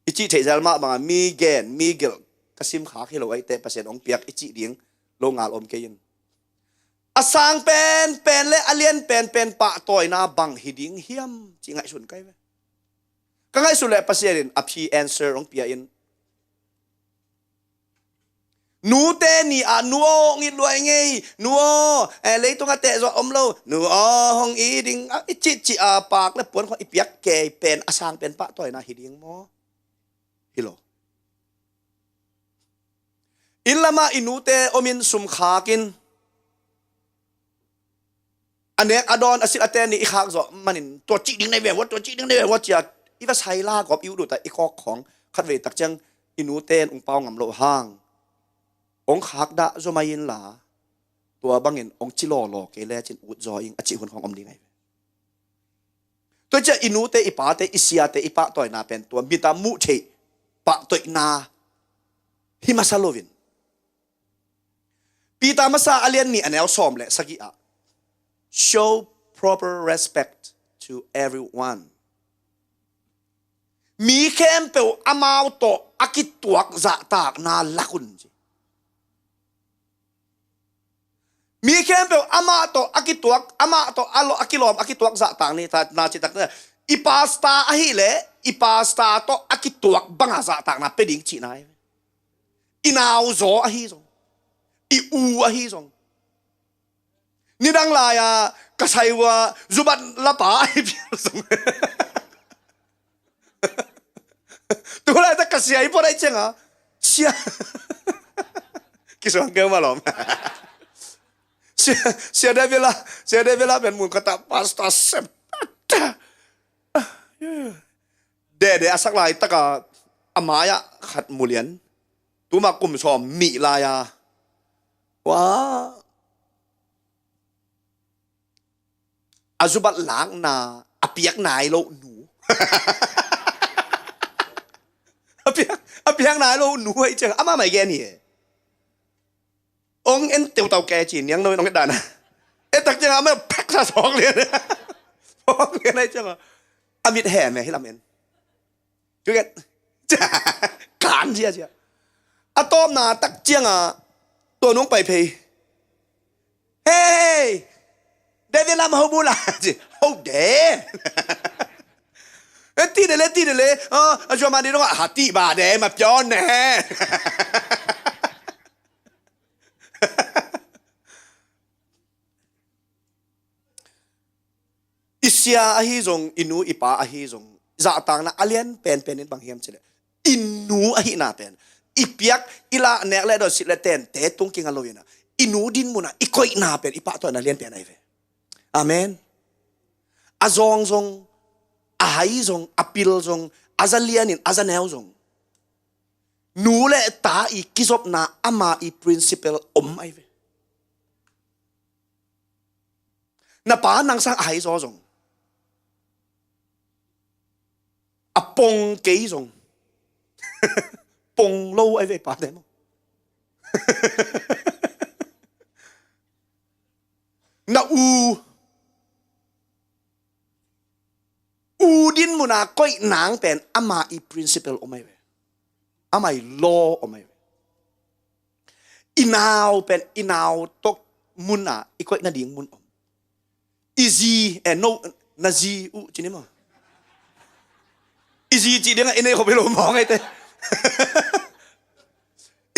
i cih theihzel mah banga mi gen mi gelh ka simkhak hi lo aite Pasian ong piak i cih ding lo ngal om kei in. A sang penpen le a lian penpen pahtawina bang hi ding hiam cih ngaihsun kai ve. Ka ngaihsun le Pasian in a phi answer ong pia in. Nute ni ah nu aw hong it luai ngei, nu aw, eh, leitung a tehzuah om lo, nu aw hong i ding a i cihcih a pak le puan khong i piak kei pen a sang pen pahtawina hi ding maw? Hi lo. Inn lamah i nute omin sumkhakin a nek a dawn a silh a ten ni i khak zawh manin tua cih ding nei ve vua, tua cih ding nei ve vua cia i va sai la gawp i ut ut a i kawk khawng khatvei tak ciang i nute in ung pau ngam loh hang ong khak dah zaw mai inla tua bangin ong ci lawlaw kei lecin ut zaw ing a cih hun khawng om ding ahi ve. Tua ciah i nute i pate i siate i pahtawina pen tua mita muh theih pahtawina hi masa loin Peter masa a lian nih a neu sawm le sagih ah show proper respect to everyone. Mi khempeuh amau tawh a kituak zahtakna lak un ci. Mi khempeuh amah tawh a kituak, amah tawh a lo a kilawm a kituak zahtak ni ta na citak na. I pasta ahileh i pasta tawh a kituak banga zahtakna pe ding cihna hi. I nauzaw ahi zong, i u ahi zong. Nidang lai-a ka sai uh a zubat lapa ahi pial zong. Tulai tak ka sia i pawt ahi cianga sia kisuang keu malawm. Sia, sia David la, sia David la pen mun kata pasta sem. Dede a sak lai taka a mai-ah khat mulian tuma kum sawm nih lai-a wa a zubat lakna a piak nai lo nu. A piak, a piak nai lo nu ahi ciang amah mai gen hi e. Hong en teutau kei ci, niang lo in hong et dan a. Et tak ciangah amah phek sa sawk lian. Sawk lian ahih ciangah a mit hem e, hih lam en. Tua gen. Kan ziazia. A tawpna tak ciangah tua nung pai phei. Hey! David lam ho bula ci. Ho de. Eh, ti de le, ti de le. Ah, a zuama di dong a hati ba de ma pion ne. I sia ahi zong, i nu i pa ahi zong, zahtakna a lian penpen in bang hiam cileh, i nu ahihna pen i piak, i lah nek le dot, sit le tente tung kinga lo inah, i nu din munah i koihna pen i pahtawina lianpen ahi ve. Amen. A zawng zong, a hai zong, a pil zong, a za lianin a za neu zong, nu le ta i kizopna ama i principle om ahi ve. Na pa nang sang a hai zaw zong, a pong kei zong, pong lo ahi ve, pate maw. Na u, u din muna koih nang pen ama i principle om ahi ve. Ama i law om ahi ve. I nau pen, i nau tok muna i koih nading mun om. I zi, eh, no, na zi uh ci ni maw. I zi ci dinga i nei khop hi lo mawng ahi te.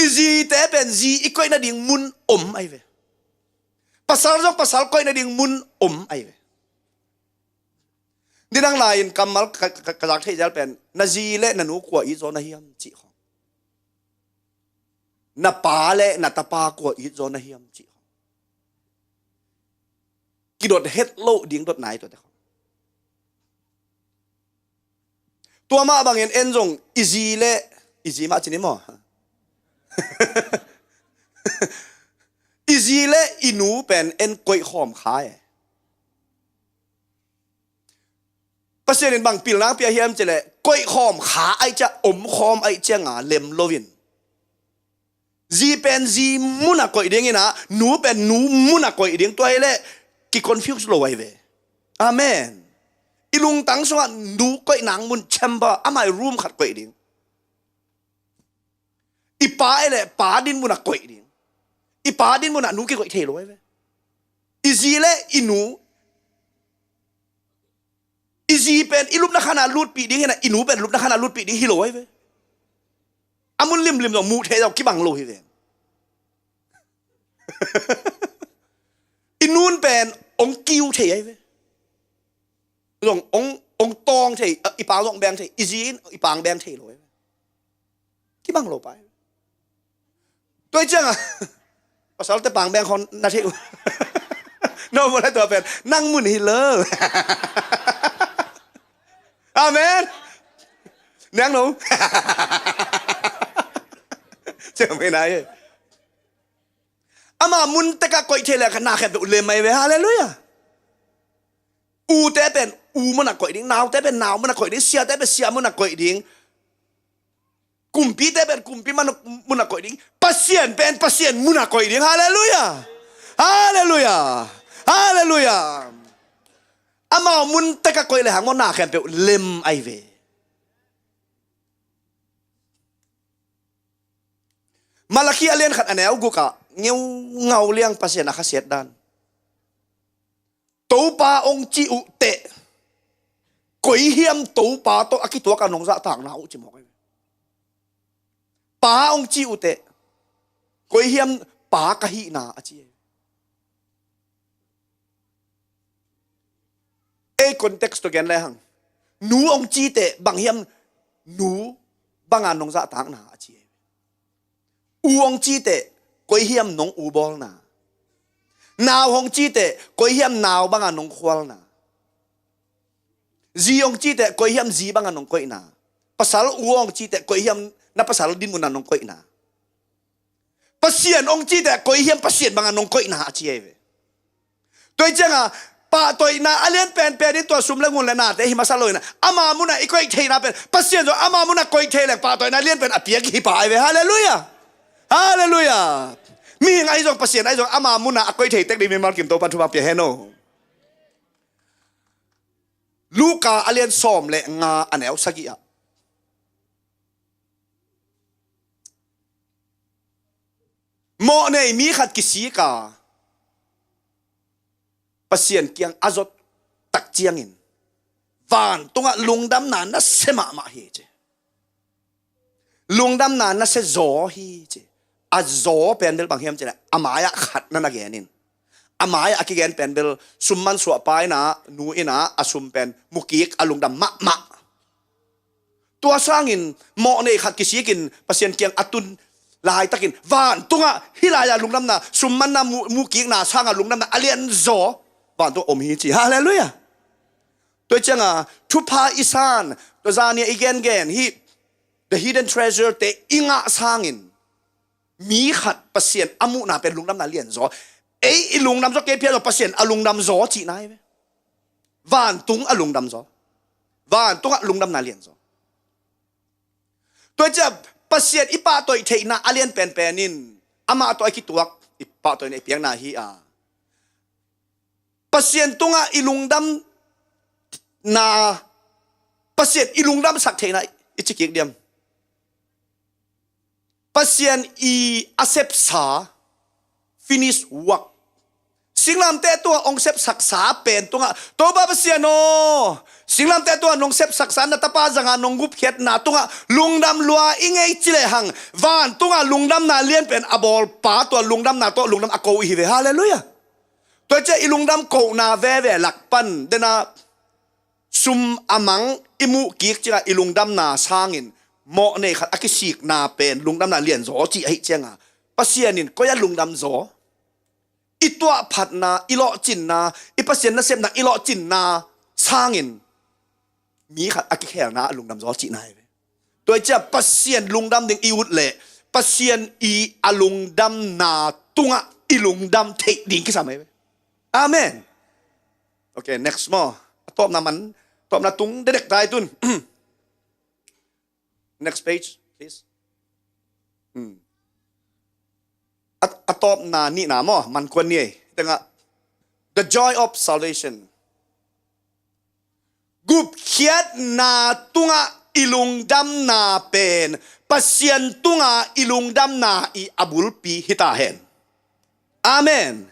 I zi te pen zi i koih nading mun om ahi ve. Pasal zong pasal koih nading mun om ahi ve. Nidang lai-in kammal ka, ka, ka, ka zak theih zel pen, na zi le na nu kua it zaw na hiam cih khawng. Na pa le na tapa kua it zaw na hiam cih khawng. Kidot het loh ding dot nai tuate khawng. Tua mah bangin en zong i zi le, i zi mah ci ni maw. I zi le i nu pen en koih khawm kha e. Pasian in bang pilna pia hiam cileh, koih khawm kha aih ciah, om khawm aih cianga lem loin, zi pen zi muna koih ding inah, nu pen nu muna koih ding, tua hileh kiconfuse lo ahi ve. Amen. I lungtang sungah nu koih nang mun chamber, amah i room khat koih ding. I pa e le pa din muna koih ding. I pa din muna nu kikoih thei lo ahi ve. I zi le i nu, i zi pen i lupna khana lutpih ding hinah, i nu pen lupna khana lutpih ding hi lo ahi ve. A mun limlim zong muh thei zong kibang lo hi ve. I nun pen ong kiu thei ahi ve. Zong ong, ong tawng thei, i pa zong beng thei, i zi in i pang beng thei lo ahi ve. Kibang lo pai. Tua ciangah pasal te pang beng khawng na thei uh. No mawle tua pen nang mun hi lo. Amen. Niang no. Ciang mei nai. Ama mun tekah koih thei le kha na khempeuh lem ahi ve. Halleluiah. Ute pen u muna koih ding, naute pen nau muna koih ding, siate pen sia muna koih ding. Kumpite pen kumpi muna, muna koih ding. Pasian pen Pasian muna koih ding. Halleluiah. Halleluiah. Halleluiah. Amau mun tekah koih le hang maw na khempeuh lem ahi ve. Malakhi a lian khat a neu gukah ngeungau liang Pasian a khasiat dan. Topa ong ci uh teh, koi hiam Topa tawh a kituak a nong zahtakna uh ci mawk ahi ve. Pa ong ci uh teh, koi hiam Pa ka hihna a ci ahi ve. Ei context tawh gen lehang, nu ong ci teh bang hiam nu banga nong zahtakna a ci ahi ve. U ong ci teh koi hiam nong u bawlna. Nau hong ci teh koi hiam nau banga nong khualna. Zi ong ci teh koi hiam zi banga nong koihna. Pasal u ong ci teh koi hiam na pasal din muna nong koihna. Pasian ong ci teh koi hiam Pasian banga nong koihna a ci ahi ve. Tua hi cianga pahtoihna a lian penpen in tua sum le ngun le nate hi masa lo ina, ama muna i koih theihna pen Pasian zong ama muna koih thei leng pahtoihna a lian pen a piak hi pah ahi ve. Halleluiah. Halleluiah. Mihing ahi zong, Pasian ahi zong, ama munah a koi thei tek ding mimal kim Topan thupha pia hen aw. Luka a lian sawm le nga a neu sagih ah, mawhnei mi khat kisik a, Pasian kiang a zot tak ciangin, vantungah lungdamna nasia mahmah hi ci. Lungdamna nasia zaw hi ci. A zaw pen bel bang hiam ci leh, a mai-ah khat na na gen in. A mai-ah a kigen pen bel sum mansuahpa in ah, nu in ah, a sum pen mukik, a lungdam mahmah. Tua sangin mawhnei khat kisikin Pasian kiang a tun laitakin, vantungah hih lai-a lungdamna, sum manna, mu-, mukikna sangah lungdamna a lianzaw vantungah om hi ci. Halleluiah. Tua ciangah thupha i san, tua zani-a i gengen hih the hidden treasure te i ngah sangin, mi khat Pasian a muhna pen lungdamna lianzaw. Ei i lungdam zaw kei phial zaw, Pasian a lungdam zaw cihna hi ve. Vantung a lungdam zaw. Vantungah lungdamna lianzaw. Tua ciah Pasian i pahtawi theihna a lian penpen in, amah tawh a kituak i pahtawina i piakna hi a, Pasian tungah i lungdamna, Pasian i lungdamsak theihna i ci kik diam? Pasian i a sepsa, finish work. Singlamteh tungah hong sepsaksa pen tungah, Topa Pasian aw, singlamteh tungah nong sepsaksa, na tapa zanga nong gupkhiatna tungah lungdam lua i ngei ci lehang, vantungah lungdamna lianpen a bawlpa tua lungdamna tawh lungdam a ko i hi ve. Halleluiah. Tua ciah i lungdam kohna veve lak pan dena sum a mang i muh kik ciangah i lungdamna sangin, mawhnei khat a kisikna pen lungdamna lianzaw cih ahi ciangah, Pasian in koi-ah lungdam zaw? I tuahphatna, i lawhcinna, i Pasian nasepna i lawhcinna sangin mi khat a kikhelna a lungdam zaw cihna hi ve. Tua hi ciah Pasian lungdam ding i ut leh, Pasian i a lungdamna tungah i lungdam theih ding kisam hi ve. Amen. Ok, next maw. A tawpna man, tawpna tung dedek tai tun. Next page, please. Hmm. A, a tawpna nihna maw, man kuan ni ei. Tengah, the joy of salvation. Gupkhiatna tungah i lungdamna pen Pasian tungah i lungdamna i a bulpi hi ta hen. Amen.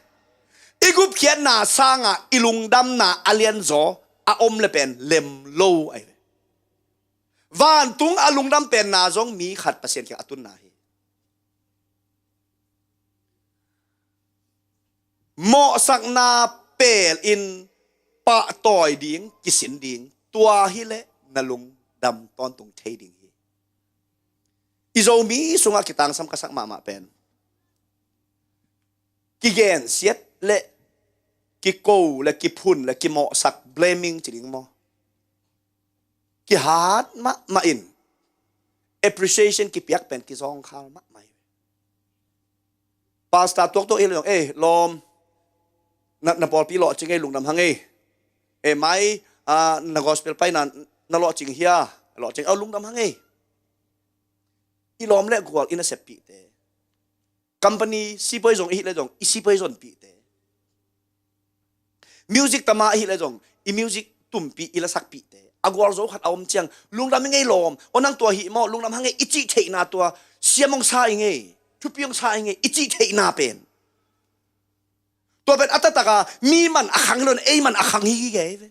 I gupkhiatna sangah i lungdamna a lianzaw a om le pen lem lo ahi ve. Vantung a lungdam penna zong mi khat Pasian kiang a tunna hi. Mawhsakna pel in pahtawi ding, kisin ding, tua hileh na lungdam tawntung thei ding hi. I Zomi sungah kitangsam ka sak mahmah pen, kigensiat le kiko le kiphun le kimawhsak, blaming ci ding maw, kihat mahmah in, appreciation kipiak pen kizawngkhal mahmah hi. Pastor tuaktuak i hi le zong, "Ei lawm, na, na pawlpi lawhcing ei, lungdam hang ei. Ei mai, ah, na gospel paina na lawhcing hia, lawhcing, oh, lungdam hang ei." I lawm le gual i naseppihte, company sipuai zong i hi le zong i sipuai zonpihte, music tama i hi le zong i music tumpi i lasakpihte, a gualzo khat a om ciang, "Lungdam i ngei lawm, oh, nang tua hi maw, lungdam hang ei," i cih theihna, tua siam hong sa i ngei, thupi hong sa i ngei i cih theihna pen, tua pen a taktaka mi man a khang hi lo in, ei man a khang hi gige hi ve.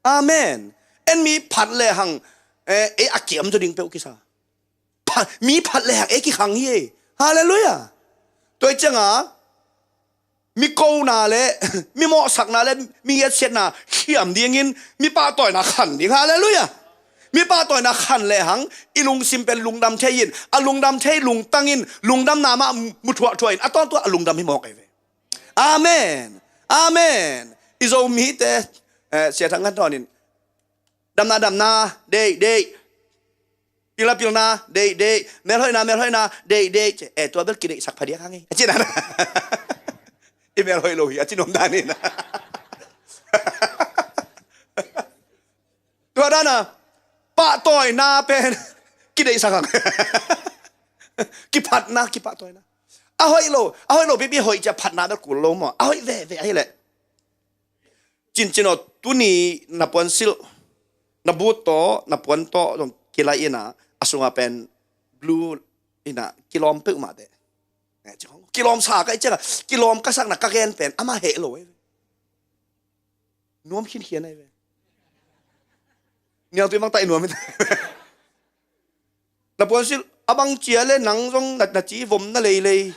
Amen. En mi phat lehang, eh, ei a kiam zaw ding peuh kisa. Phat, mi phat lehang ei kikhang hi ei. Halleluiah. Tua hi cianga mi kona le mi mawhsakna le mi etsiatna khiam dingin mi pahtawina khan ding. Halleluiah. Mi pahtawina khan lehang i lungsim pen lungdam thei in, a lungdam thei lungtang in, lungdamna mah mu thuahthuah in, a tawntung a lungdam hi mawk ei ve. Amen. Amen. I Zomite, eh, Sia Thang Khan Thawn in, "Damna, damna, deih, deih. Pilna, pilna, deih, deih. Melhoihna, melhoihna, deih, deih." Ci, eh, tua bel kideihsak phadiak hang ei, a ci na. I melhoih lo hi a ci nuam dan hi na. Tua dana pahtawina pen kideihsak hang. Kiphatna, kipahtawina. A hoih lo, a hoih lo pipi hoih ciah phatna bel kul lo maw? A hoih veve ahileh. Cincin aw, tuni na puansilh, na but tawh, na puan tawh zong kilai ina, a sunga pen blue ina kilawm peuhmah teh. Kilawm sa ka i cianga, kilawm ka sakna ka gen pen ama heh lo ei ve. Nuam khinkhian ei ve. Niangtui mangta i nuam. Na puansilh a bang cia le nang zong na, na ci vom na leilei.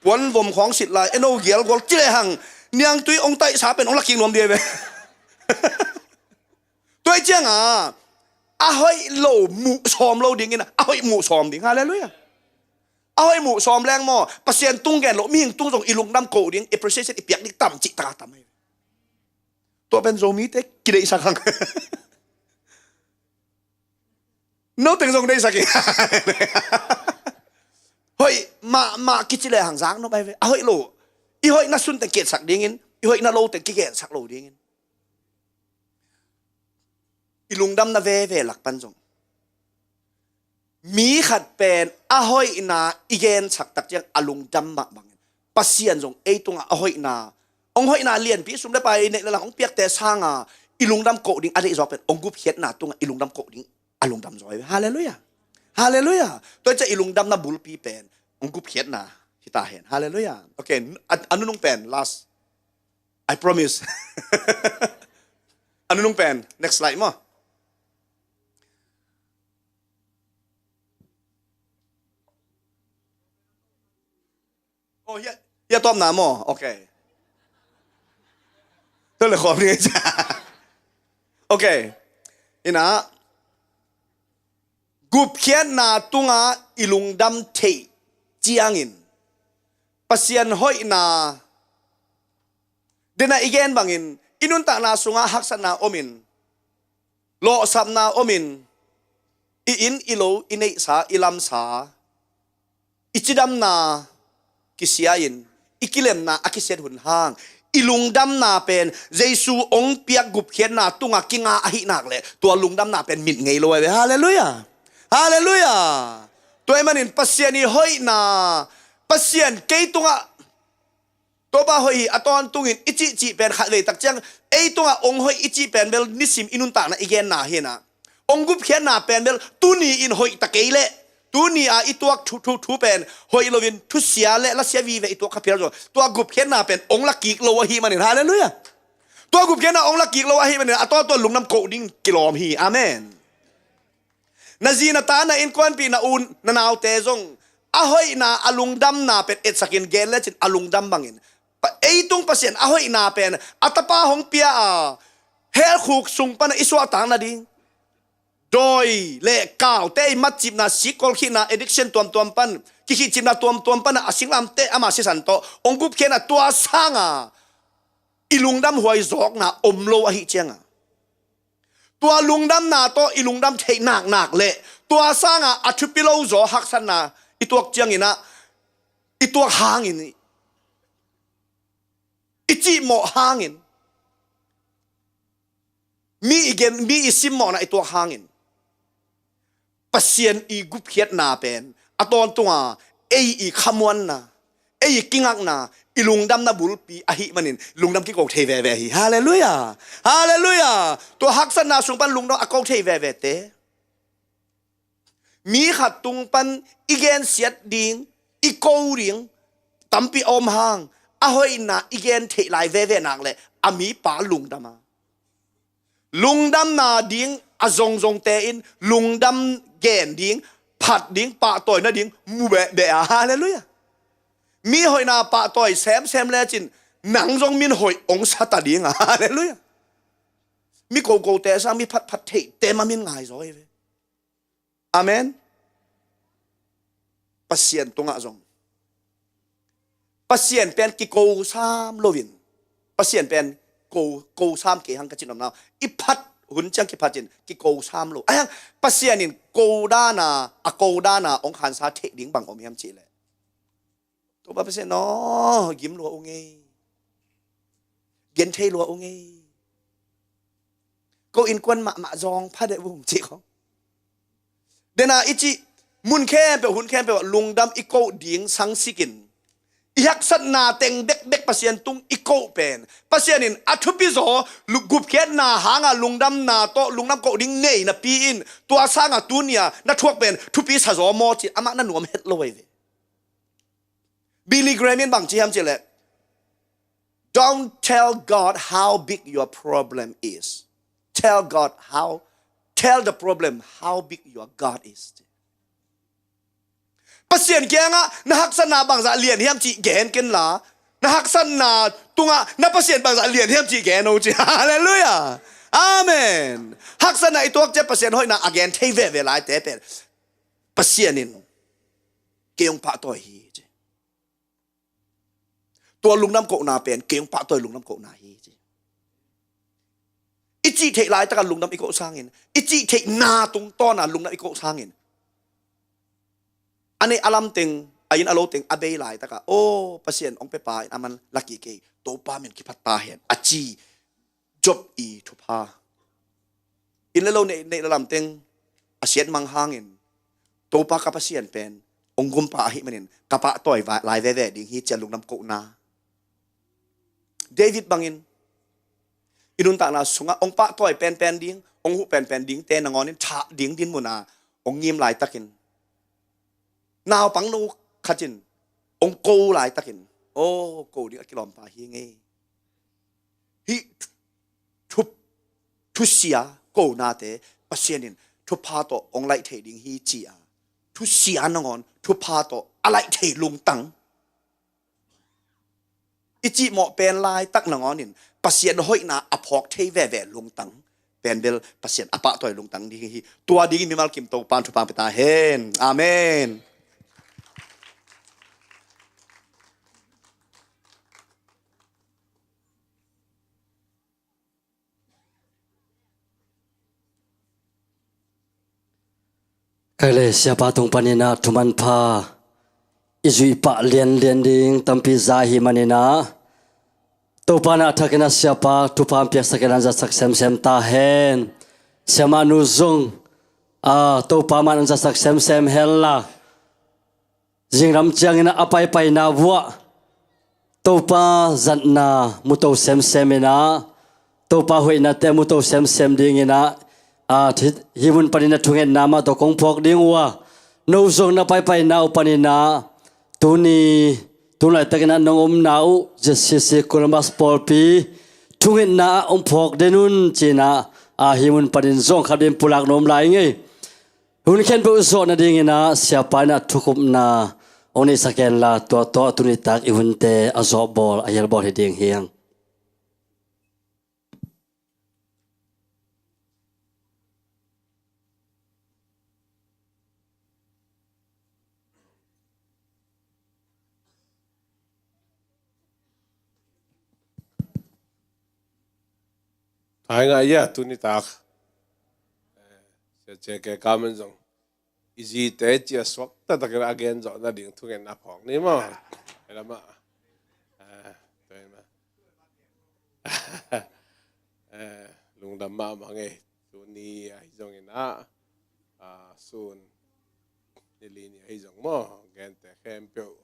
Puan vom khawng sit lai, eno gial gual ci le hang. Niangtui ong taihsa pen ong lakik nuam dia ve. Tua i cianga a hoih lo muh sawm lo dingin a hoih muh sawm ding. Halleluiah. A hoih muh sawm leng maw, Pasian tung gen lo mihing tung zong i lungdam koh ding, appreciation i piak ding tam cih taka tam ei. Tua pen Zomite kideihsak hang. Noteng zong deihsak hi. Hoih mahmah kici le hang zak nop ai ve. A hoih lo, i hoih na sun teng kietsak dingin, i hoih na lo teng kigensak lo dingin. I lungdamna veve lak pan zong mi khat pen a hoihna i gensak tak ciang a lungdam mah bangin Pasian zong ei tungah a hoihna, ong hoihna lianpi sum le pai neih le lang ong piakte sanga i lungdam koh ding a deih zawk pen ong gupkhiatna tungah i lungdam koh ding a lungdam zaw ei ve. Halleluiah. Halleluiah. Tua i ciah i lungdamna bulpi pen ong gupkhiatna hita hen. Halleluiah. Okay, a, a nunung pen last. I promise. A nunung pen next slide maw. Oh, hia, hia tawpna maw? Okay. Tua le khawm ni. Okay. Ina, gupkhiatna tunga i lungdam theih ciangin Pasian hoihna dena i gen bangin i nuntakna sungah haksatna omin, lawhsapna omin, i inn i lo, i neihsa i lamsa, i cidamna kisia-in i kilemna a kisiat hun hang i lungdamna pen Jesu ong piak gupkhiatna tunga kinga ahi nak leh tua lungdamna pen mit ngei lo ai ve. Halleluiah. Halleluiah. Tua i manin Pasian i hoihna, Pasian kei tungah Topa hoih hi a tawntungin i cihcih pen khatvei tak ciang ei tungah ong hoih i cih pen bel nisim i nuntakna i genna hinah ong gupkhiatna pen bel tuni in hoih ta kei leh tuni a i tuak thu, thu, thu pen hoih loin thusia le lasia vive i tuak kha phial zaw tua gupkhiatna pen ong lakik lo ahi manin. Halleluiah. Tua gupkhiatna ong lakik lo ahi manin a tawntung lungdam koh ding kilawm hi. Amen. Na zi na ta na innkuanpih na u na naute zong a hoihna a lungdamna pen etsakin gen lecin a lungdam bangin ei tung Pasian a hoihna pen a tapa hong pia a helkhuk sung pana i suahtak nading dawi le kaute i matcipna sikkol khihna addiction tuamtuam pan kikhihcipna tuamtuam pana a singlamte ama sisan tawh ong gupkhiatna tua sanga i lungdam huai zawkna om lo ahi cianga tua lungdamna tawh i lungdam theih naknak le tua sanga a thupi lo zaw haksatna i tuak cianginah i tuak hangin i cihmawh hangin mi i gen mi i simmawhna i tuak hangin Pasian i gupkhiatna pen a tawntunga ei i khamuanna ei i kingakna i lungdamna bulpi ahi manin lungdam kiko thei veve hi. Halleluiah. Halleluiah. Tua haksatna sung pan lungdam a ko thei vevete mi khat tung pan i gensiat ding i ko ding tampi a om hang a hoihna i gen theih lai veve nak le a mipa lungdama lungdamna ding a zongzongte in lungdam gen ding phat ding pahtawi nading mu behbeh a. Halleluiah. Mi hoihna pahtawi semsem lecin nang zong min hoih ong sata ding a. Halleluiah. Mi kokote sang mi phatphat theihte ma min ngai zaw hi ve. Amen. Pasian tungah zong Pasian pen kiko sam loin Pasian pen ko, ko sam kei hang ka cin omna i phat hun ciang kiphatin kiko sam lo ahiang Pasian in ko dana a ko dana ong khansa theih ding bang om hiam cihleh Topa Pasian aw gim lua ung ei. Gen thei lua ung ei. Ko innkuan mahmah zawng pha deuh ung cih khong dena i cih mun khempeuh, hun khempeuh ah lungdam i koh ding sangsikin, i haksatna teng bekbek Pasian tung i koh pen, Pasian in a thupi zaw, lu-, gupkhiatna hanga lungdamna tawh lungdam koh ding nei napi in, tua sanga tuni-a na thuak pen thupi sa zaw maw ci-in amah na nuam het lo ahi ve. Billy Graham in bang ci hiam cih leh, "Don't tell God how big your problem is. Tell God how, tell the problem how big your God is." Pasian kiangah na haksatna bangzah lian hiam cih gen ken la, na haksatna tungah na Pasian bangzah lian hiam cih gen o ci. Halleluiah. Amen. Haksatna i tuak ciang Pasian hoihna a gen thei veve laite pen Pasian in kei hong pahtawi hi ci. Tua lungdam kohna pen kei hong pahtawi lungdam kohna hi ci. I cih theih laitaka lungdam i koh sangin, i cih theihna tungtawna lungdam i koh sangin, a neih a lam teng, a inn a lo teng a bei laitaka, "Aw, Pasian hong pia pa in a man laki kei, Topa min kiphat ta hen," a ci Job i thupha. Inn le lo neih, neih le lam teng a siatmang hangin, "Topa ka Pasian pen hong gumpa ahih manin ka pahtawi va-, lai veve ding hi," ci-a lungdam kohna. David bangin i nuntakna sungah hong pahtawi penpen ding, hong huh penpen dingte nangawnin thah ding dinmuna hong ngim laitakin, naupang no khatin hong ko laitakin, "Aw, ko ding a kilawmpa hi ngei. Hih thu, thusia konate Pasian in thupha tawh hong laih thei ding hi," ci-a thusia nangawn thupha tawh a laih thei lungtang. I cihmawh pen laitak nangawnin Pasian hoihna a phawk thei veve lungtang pen bel Pasian a pahtawi lungtang ding hi. Tua dingin mimal kim Topan thupha pia ta hen. Amen. Kei le siapa tung paninah thumanpha i zuih pah lianlian ding tampi za hi maninah, Topa na a thakinah siapa thupha piaksak in an zatsak semsem ta hen. Siamah nu zong, a, Topa man an zatsak semsem henla, zingram ciangin a paipaina vuah Topa zatna muto semsem inah, Topa hoihnate muto semsem dinginah, a, thi-, hih mun paninah thungetna mah tawh kong phawk ding uh a, no zong na paipaina uh paninah tuni, tun laitakinah nong omna uh Z C C Columbus pawlpi thungetna ah hong phawk den un cinah, a, hih mun panin zong khat din pulak nuam lai ngei. Hun khempeuh zawh nadinginah siapa inah thukhupna hong neihsak henla, tua tawh tunitak i hunte a zawhbawl a hialbawl hi ding hi hang. Thai ngah ia tunitak. Eh, sia cia ke kamen zong i zite cia suak taktakin a gen zawh nading thungetna phawk ni maw? Hei lamah. Eh, tua hi mah. Eh, lungdam mahmah ngei. Tuni ahi zongin ah, ah, sun nili ni ahi zong maw, gente khempeuh,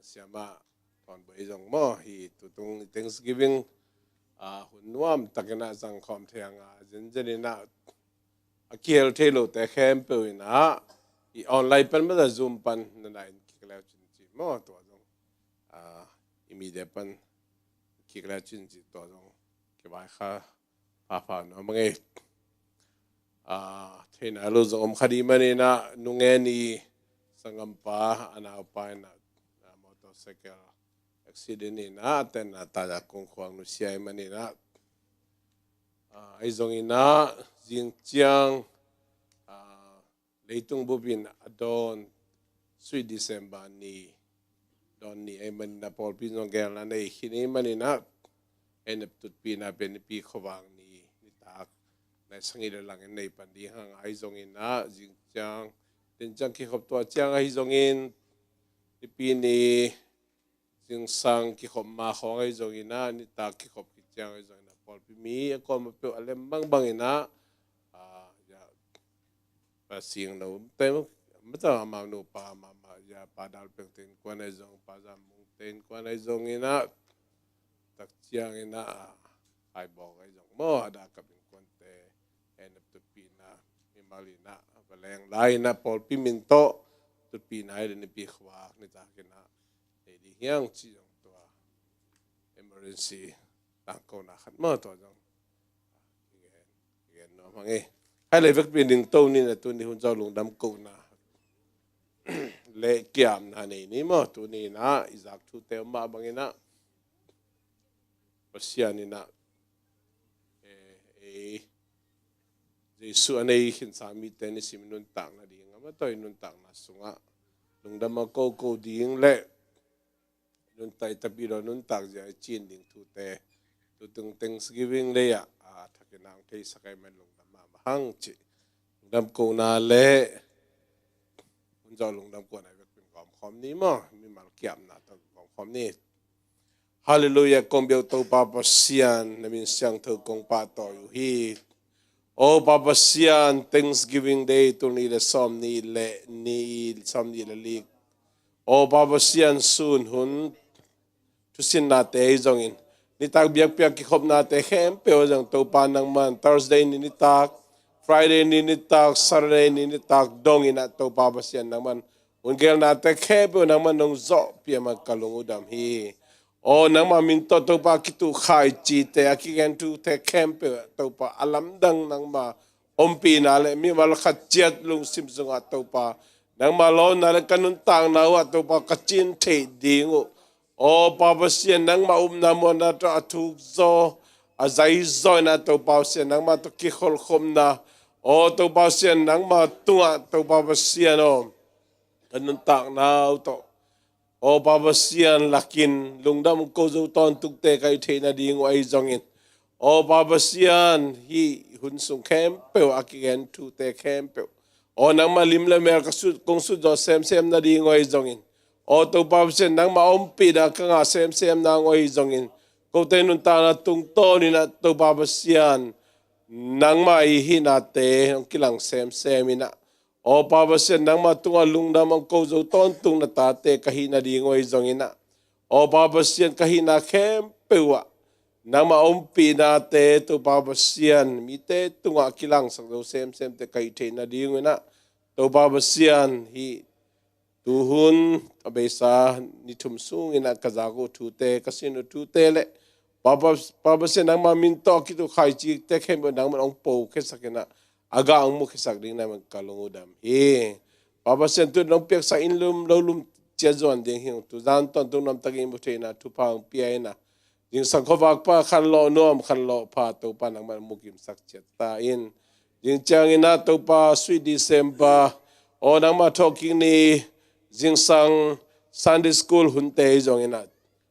Siamah Thawnbuai zong maw, hi tutung Thanksgiving, ah, hun nuam takinah zangkhawm thei hanga zenzen inah a kihel thei lote khempeuh inah i online pan masa Zoom pan nana in kik leu cin ci maw, tua zong, ah, i mide pan kik leu cin ci tua zong kivai kha phapha nuam a ngei. Ah, theihna lo zong om kha dih maninah nungen i sanggampa a naupa inah, ah, motorcycle accident inah a tenna taya kungkhuang nusia i maninah, ah, ahi zonginah zing ciang, ah, leitung bupin a dawn, Sweet December ni dawn ni ahi maninah pawlpi zong gelna nei khin i maninah, ei nep tutpina pen Nipi khuavang ni, nitak nai sagih le langin nei pan ding hang ahi zonginah zing ciang, den ciang kikhop tua ciang ahi zongin Nipi ni zingsang kikhop ma khawng ahi zonginah, nitak kikhop khit ciang ahi zonginah pawlpi mi a kuama peuh a lem bangbang inah, ah, ya, a sing lo te Mata amau nupa, amau ya, Pa Dal Peng te innkuan ahi zong, Pa Zam Mung te innkuan ahi zong in ah, tak ciang in ah, Hai Bawng ahi zong maw, a dah kap innkuan te, en ap tupi na, mimal in ah, va leng lai in ah, pawlpi min tawh, tupi na, i nipi khuak, nitak in ah, nei ding hiang ci zong tua, emergency, tangkona khat maw tua zong. Kigen, kigen nuam hang e. Hai lei vekpi ding to ni na tuni hun zong lungdam kona. Le kiamna nei ni maw tuni na i zak thute om mah bangin ah. Pasian in ah. Eh, eh. Jesu a nei khinsa mite nisim nuntakna ding. Ama toi nuntakna sungah. Lungdam a koko ding le. Nuntak i tapi lo nuntak zia i cin ding thute. Tutung Thanksgiving Day ah, a thakin ang thei sakai man lungdam mahmah hang ci. Lungdam kona le hun zong lungdam kona i vekpin gawm khawm ni maw, mimal kiamna tawh gawm khawm ni. Halleluiah, kong biak Topa Pasian, na min siangtho kong pahtawi uh hi. O Pa Pasian, Thanksgiving Day, tul nih le sawm nih le nih, sawm nih le li. O Pa Pasian, sun hun thusinnate hi zongin, nitak biakpiak kikhopnate khempeuh zong Topa nangman, Thursday ni nitak, Friday ni nitak, Saturday ni nitak dongin ah Topa Pasian nangman, hun gelnate khempeuh nangman nong zawhpih a man ka lung uh dam hi. O nangma min tawh Topa kituh khaicite a kigen thute khempeuh Topa a lamdang nangma ompihna le mimal khat ciat lungsim sungah Topa nangma lawmna le ka nuntakna uh ah Topa ka cin theih ding uh. O Pa Pasian nangma upna muanna tawh a thuk zaw a zai zaw in ah Topa Pasian nangma tawh kikholhkhopna. O Topa Pasian nangma tungah Topa Pasian aw ka nuntakna uh tawh O Pa Pasian lakin lungdam ko zo tawntukte ka hih theih nading uh ahi zongin. O Pa Pasian hih hun sung khempeuh a kigen thute khempeuh. O nangma lim le mel ka sut, kong sut zawh semsem nading uh ahi zongin. O Topa Pasian nangma ompihna ka ngah semsem nading uh ahi zongin. Kote nuntakna tungtawn in ah Topa Pasian nangma i hihnate hong kilang semsem in ah. O Pa Pasian nangma tungah lungdam hong ko zo tawntung na tate ka hih nading uh ahi zongin ah. O Pa Pasian ka hihna khempeuh ah. Nangma ompihnate Topa Pasian mite tungah kilangsak zo semsemte ka hih theih nading uh in ah. Topa Pasian hih tuhun a beisa ni thum sungin ah ka zak uh thute, ka sin uh thute le Pa, Pa, Pa Pasian nangma min tawh a kituh khaicite khempeuh nangman hong po khiasak in ah a gah hong mu khiasak ding nangman ka lung uh dam hi. Pa Pasian tu nong piaksak inn lum lo lum ciat zuan ding hi ung, tu zan tawntung nuamtakin mu theihna thupha hong pia in ah. Zingsang khuavak pa khanlawh nuam khanlawh pha Topa nangman mu kimsak ciat ta in. Zing ciangin ah Topa Sweet December aw nangma thawhkik ni zingsang Sunday School hunte hi zongin ah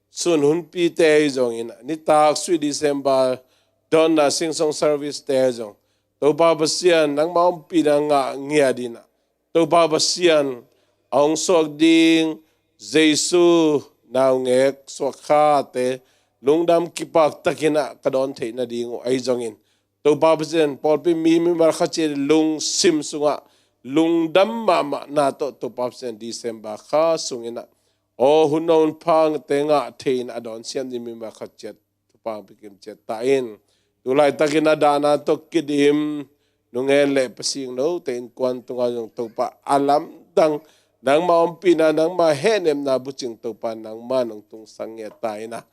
sun hunpite hi zongin ah nitak Sweet December dawnna Sing Song service te hi zong Topa Pasian nangma ompihna ngah ngiat in ah Topa Pasian a hong suak ding Jesu naungek suakkhate lungdam kipak takin ah ka dawn theih nading uh ahi zongin. Topa Pasian pawlpi mi mimal khat ciat lungsim sungah lungdam mahmah na tawh Topa Pasian December kha sungin ah aw hun a hun phangte ngah thei in a dawn siam ding mimal khat ciat thupha hong pia kim ciat ta in. Tu laitakin a dahna tawh kidim nungen le pasing note innkuan tungah zong Topa a lamdang nangma ompihna nangma hehnepna bucing Topa nangma nong tungsak ngiat ta in ah.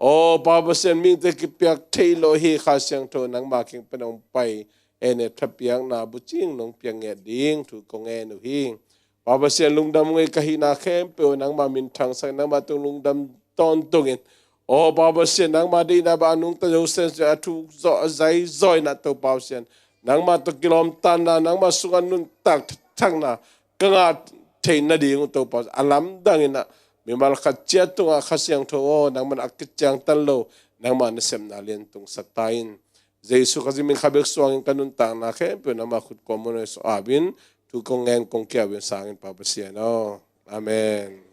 Aw Pa Pasian mite kipiak thei lo hi Kha Siangtho nangma kiang pen hong pai hehnep thapiakna bucing nong piak ngiat ding thu kong ngen uh hi. Pa Pasian lungdam ngei ka hihna khempeuh nangma min thangsak nangma tung lungdam tawntungin. Aw Pa Pasian nangma deihna bang a nungta zo semsem a thuk zawh a zai zaw in ah Topa Pasian nangma tawh kilawmtatna nangma sungah nuntak thakna ka ngah theih nading uh Topa a lamdang in ah mimal khat ciat tungah Kha Siangtho aw nangman a kiciangtan lo nangma nasepna lian tungsak ta in. Jesu Khazih min kha bek suangin ka nuntakna khempeuh nangma khut kuamah na suah in thu kong ngen kong kiau in sangin Pa Pasian aw. Amen.